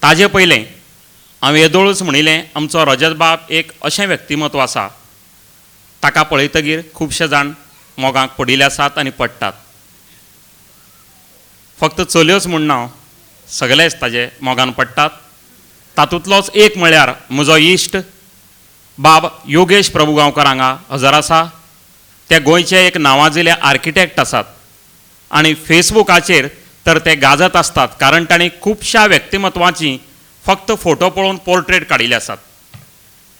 ताजे पयलें हांवें येदोळूच म्हणिल्लें, आमचो रजत बाब एक अशें व्यक्तिमत्व आसा ताका पळयतगीर खुबशे जाण मोगाक पडिल्ले आसात आनी पडटात. फक्त चलयोच म्हूण ना, सगळेच ताजे मोगान पडटात. तातूंतलोच एक म्हळ्यार म्हजो इश्ट बाब योगेश प्रभुगांवकर हांगा हजर आसा. ते गोंयचे एक नांवाजिले आर्किटेक्ट आसात आनी फेसबुकाचेर तर ते गाजत आसतात, कारण तांणी खुबश्या व्यक्तिमत्वाची फक्त फोटो पळोवन पोर्ट्रेट काडिल्ले आसात.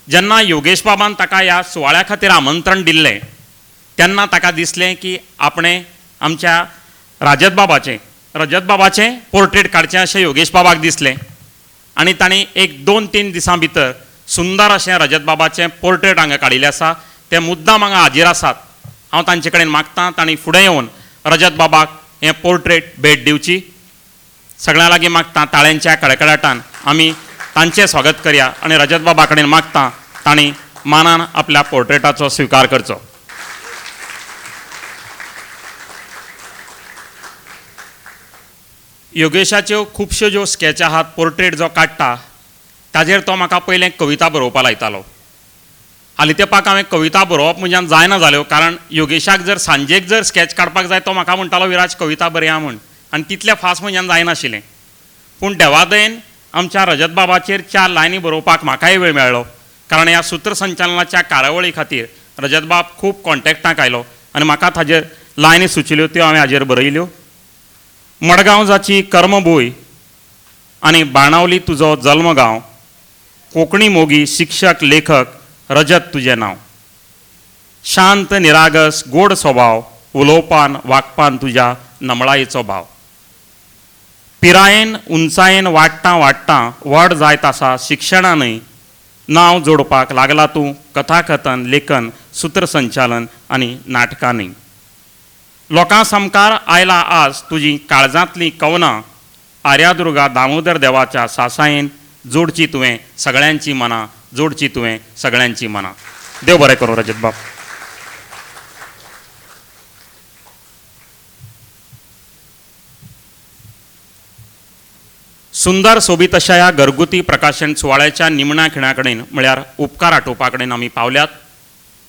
जेन्ना योगेश बाबान ताका ह्या सुवाळ्या खातीर आमंत्रण दिल्लें तेन्ना ताका दिसलें की आपणें आमच्या रजत बाबाचें पोर्ट्रेट काडचें अशें योगेश बाबाक दिसलें आनी तांणी एक 2-3 दिसां भितर सुंदर अशें रजत बाबाचें पोर्ट्रेट हांगा काडिल्लें आसा. ते मुद्दाम हांगा हाजीर आसात. हांव तांचे कडेन मागतां तांणी फुडें येवन रजत बाबाक हें पोर्ट्रेट भेट दिवची. सगळ्यां लागीं मागता ताळ्यांच्या कडकडाटान आमी तांचें स्वागत करया आनी रजत बाबा कडेन मागता तांणी मानान आपल्या पोर्ट्रेटाचो स्विकार करचो. योगेशाच्यो खुबश्यो ज्यो स्कॅच आहात, पोर्ट्रेट जो काडटा ताजेर तो म्हाका पयलें कविता बरोवपाक लायतालो. हालीं तेंपाक हांवें कविता बरोवप म्हज्यान जायना जाल्यो, कारण योगेशाक जर सांजेक जर स्कॅच काडपाक जाय तो म्हाका म्हणटालो विराज कविता बरया म्हूण, आनी तितलें फास्ट म्हज्यान जायनाशिल्लें. पूण देवादयेन आमच्या रजत बाबाचेर 4 लायनी बरोवपाक म्हाकाय वेळ मेळ्ळो, कारण ह्या सूत्रसंचालनाच्या कार्यावळी खातीर रजत बाब खूब कॉन्टॅक्टाक आयलो आनी म्हाका ताजेर लायनी सुचिल्यो त्यो हांवें हाजेर बरयल्यो. मडगांव जाची कर्मभूंय आनी बाणावली तुजो जल्मगांव, कोंकणी मोगी शिक्षक लेखक रजत तुजें नांव, शांत निरागस गोड स्वभाव, उलोवपान वागपान तुज्या नमळायेचो भाव, पिरायेन उंचायेन वाडटां वाडटां व्हड जायत आसा शिक्षणानय, नांव जोडपाक लागला तूं कथाकथन लेखन सूत्रसंचालन आनी नाटकांनी, लोकां सामकार आयला आज तुजी काळजांतलीं कवनां, आर्यादुर्गा दामोदर देवाच्या सासायेन जोडची तुवें सगळ्यांची मनां, जोडची तुवें सगळ्यांची मनां. देव बरें करूं रजत बाब. सुंदर सोबीत अशा ह्या घरगुती प्रकाशन सुवाळ्याच्या निमण्या खिणा कडेन म्हळ्यार उपकार आटोवपा कडेन आमी पावल्यात.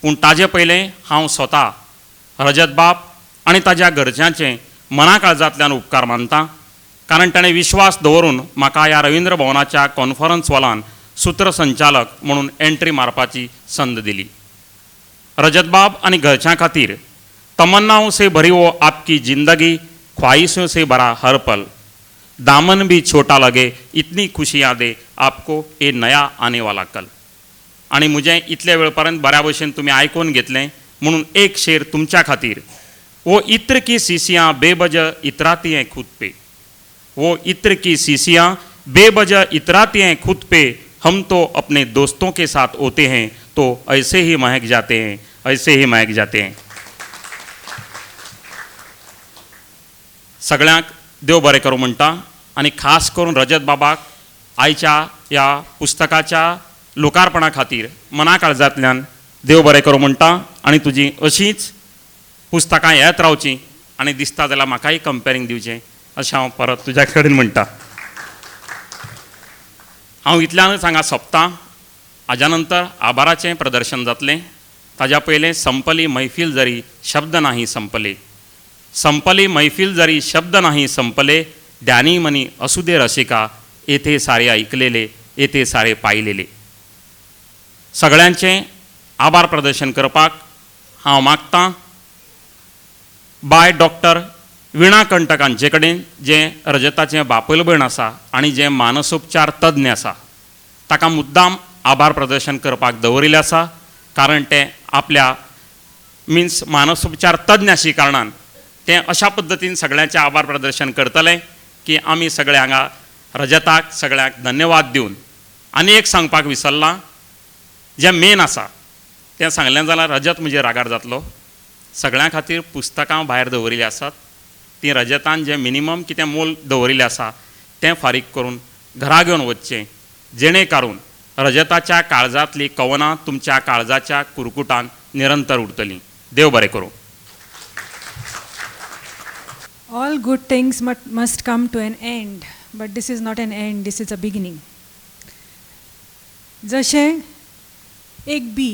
पूण ताजे पयलें हांव स्वता रजत बाब आनी ताज्या घरच्यांचे मना काळजांतल्यान उपकार मानता, कारण ताणें विश्वास दवरून म्हाका ह्या रवींद्र भवनाच्या कॉन्फरन्स हॉलान सूत्रसंचालक म्हणून एंट्री मारपाची संद दिली. रजत बाब आनी घरच्यां खातीर तमन्नाओं से भरी वो आपकी जिंदगी, ख्वाहिशों से भरा हर पल, दामन भी छोटा लगे इतनी खुशियाँ दे आपको ये नया आने वाला कल. आनी म्हजें इतले वेळ पर्यंत बऱ्या भशेन तुमी आयकून घेतलें म्हणून एक शेर तुमच्या खातीर. वो इत्र की सीसियाँ बेवजह इतराती हैं खुद पे, वो इत्र की सीसियाँ बेवजह इतराती हैं खुद पे, हम तो अपने दोस्तों के साथ होते हैं तो ऐसे ही महक जाते हैं, ऐसे ही महक जाते हैं. सगळ्यांक देव बरें करूं म्हणटा आनी खास करून रजत बाबाक आयच्या ह्या पुस्तकाच्या लोकार्पणा खातीर मना काळजांतल्यान देव बरें करूं म्हणटा आनी तुजी अशींच पुस्तकां येत रावचीं आनी दिसता जाल्यार म्हाकाय कंपेरींग दिवचें अशें हांव परत तुज्या कडेन म्हणटा. हांव इतल्यानच हांगा सोंपतां. हाज्या नंतर आभाराचें प्रदर्शन जातलें. ताज्या पयलें संपली मैफील जरी शब्द नाही संपले, संपली मैफील जरी शब्द नाही संपले, ध्यानी मनी असू दे रसिका, येथे सारे ऐकलेले येथे सारे पाहिलेले. सगळ्यांचें आभार प्रदर्शन करपाक हांव मागतां बाय डॉक्टर विणा कंटक हांचे कडेन, जें रजताचें बापोल भयण आसा आनी जें मानसोपचार तज्ञ आसा, ताका मुद्दाम आभार प्रदर्शन करपाक दवरिल्लें आसा, कारण तें आपल्या मिन्स मानसोपचार तज्ञ आशिल्ल्या कारणान तें अशा पद्दतीन सगळ्यांचें आभार प्रदर्शन करतलें की आमी सगळे हांगा रजताक सगळ्यांक धन्यवाद दिवन. आनी एक सांगपाक विसरलां, जें मेन आसा तें सांगलें जाल्यार रजत म्हजेर रागार जातलो. सगळ्यां खातीर पुस्तकां भायर दवरिल्लीं आसात, तीं रजतान जें मिनिमम कितें मोल दवरिल्लें आसा तें फारीक करून घरा घेवन वचचें, जेणे करून रजताच्या काळजांतलीं कवनां तुमच्या काळजाच्या कुरकुटान निरंतर उरतलीं. देव बरें करूं. All good things must come to an end, but this is not an end, this is a beginning. जशें एक बी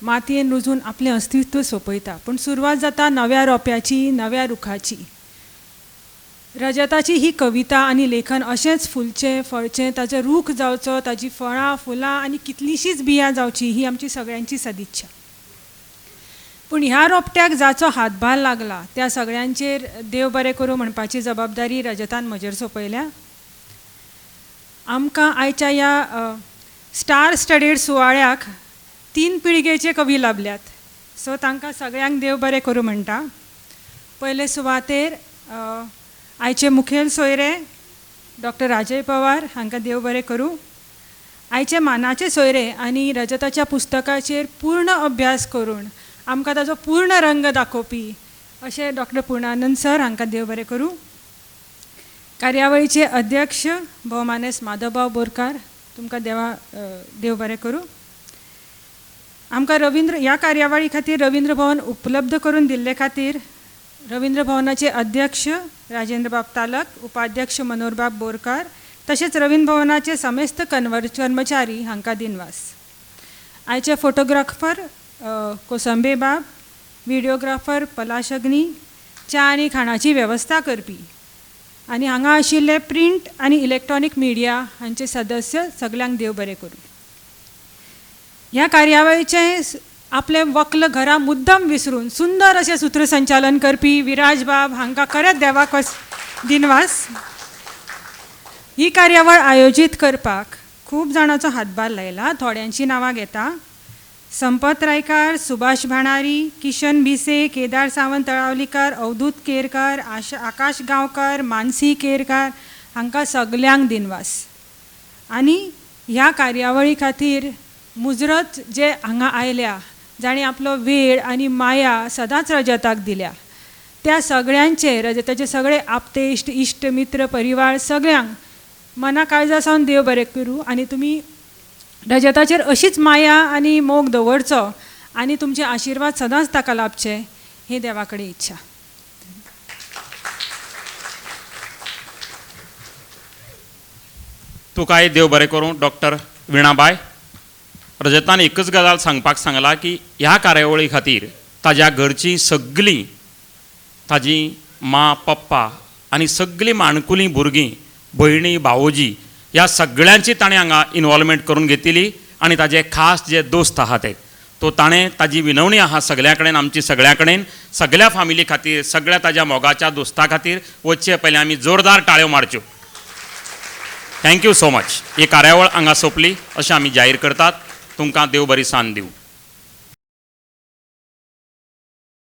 मातयेन रुजून आपलें अस्तित्व सोंपयता, पूण सुरवात जाता नव्या रोप्याची, नव्या रुखाची. रजताची ही कविता आनी लेखन अशेंच फुलचें फळचें, ताचो रूख जावचो, ताजी फळां फुलां आनी कितलींशींच बियां जावची ही आमची सगळ्यांची सदिच्छा. पूण ह्या रोपट्याक जाचो हातभार लागला त्या सगळ्यांचेर देव बरें करूं म्हणपाची जबाबदारी रजतान म्हजेर सोंपयल्या. आमकां आयच्या ह्या स्टार स्टडीड सुवाळ्याक 3 पिळगेचे कवी लाभल्यात, सो तांकां सगळ्यांक देव बरें करूं म्हणटा. पयले सुवातेर आयचे मुखेल सोयरे डॉक्टर राजय पवार हांकां देव बरें करूं. आयचे मानाचे सोयरे आनी रजताच्या पुस्तकाचेर पूर्ण अभ्यास करून आमकां ताजो पूर्ण रंग दाखोवपी अशें डॉक्टर पूर्णानंद सर हांकां देव बरें करूं. कार्यावळीचे अध्यक्ष भोवमानेस्त माधवबाब बोरकार, तुमकां देव बरें करूं. आमकां रविंद्र ह्या कार्यावळी खातीर रविंद्र भवन उपलब्ध करून दिल्ले खातीर रविंद्र भवनाचे अध्यक्ष राजेंद्रबाब तालक, उपाध्यक्ष मनोहरबाब बोरकार, तशेंच रविंद्र भवनाचे समेस्त कर्मचारी हांकां दिनवास. आयचे फोटोग्राफर कोसंबे बाब, व्हिडियोग्राफर पलाश अग्नी, च्या आनी खाणाची वेवस्था करपी आनी हांगा आशिल्ले प्रिंट आनी इलेक्ट्रॉनीक मिडिया हांचे सदस्य सगल्यांक देव बरें करूं. ह्या कार्यावळीचें आपलें वक्ल घरा मुद्दम विसरून सुंदर अशें सूत्रसंचालन करपी विराज बाब हांकां खरेंच देवाक दिनवास. ही कार्यावळ आयोजीत करपाक खूब जाणांचो हातभार लायला, थोड्यांची नांवां घेता. संपत रायकार, सुभाष भाणारी, किशन भिसे, केदार सावंत तळावलीकर, अवधूत केरकार, आकाश गांवकर, मानसी केरकार हांकां सगल्यांक दिनवास. आनी ह्या कार्यावळी खातीर मुजरत जे हांगा आयल्या, जांणी आपलो वेळ आनी माया सदांच रजताक दिल्या, त्या सगळ्यांचे रजताचे सगळे आप्तेश्ट, इश्ट, मित्र, परिवार सगळ्यांक मना काळजा सावन देव बरें करूं आनी तुमी रजताचेर अशीच माया आनी मोग दवरचो आनी तुमचे आशिर्वाद सदांच ताका लाभचे ही देवा कडेन इच्छा. तुकाय देव बरें करूं डॉक्टर विणाबाय. रजतान एकच गजाल सांगपाक सांगला की ह्या कार्यावळी खातीर ताज्या घरचीं सगळीं, ताजी माँ पप्पा आनी सगळीं माणकुलीं भुरगीं, भयणी, भावोजी ह्या सगळ्यांची ताणें हांगा इनवॉल्वमेंट करून घेतिल्ली आनी ताजे खास जे दोस्त आहा ते तो ताणें ताजी विनवणी आहा सगळ्यां कडेन, आमची सगळ्यां कडेन, सगळ्या फामिली खातीर, सगळ्या ताज्या मोगाच्या दोस्ता खातीर वचचे पयलीं आमी जोरदार टाळ्यो मारच्यो. Thank you so much. ही कार्यावळ हांगा सोंपली अशें आमी जाहीर करतात. तुमकां देव बरी सांज दिवं.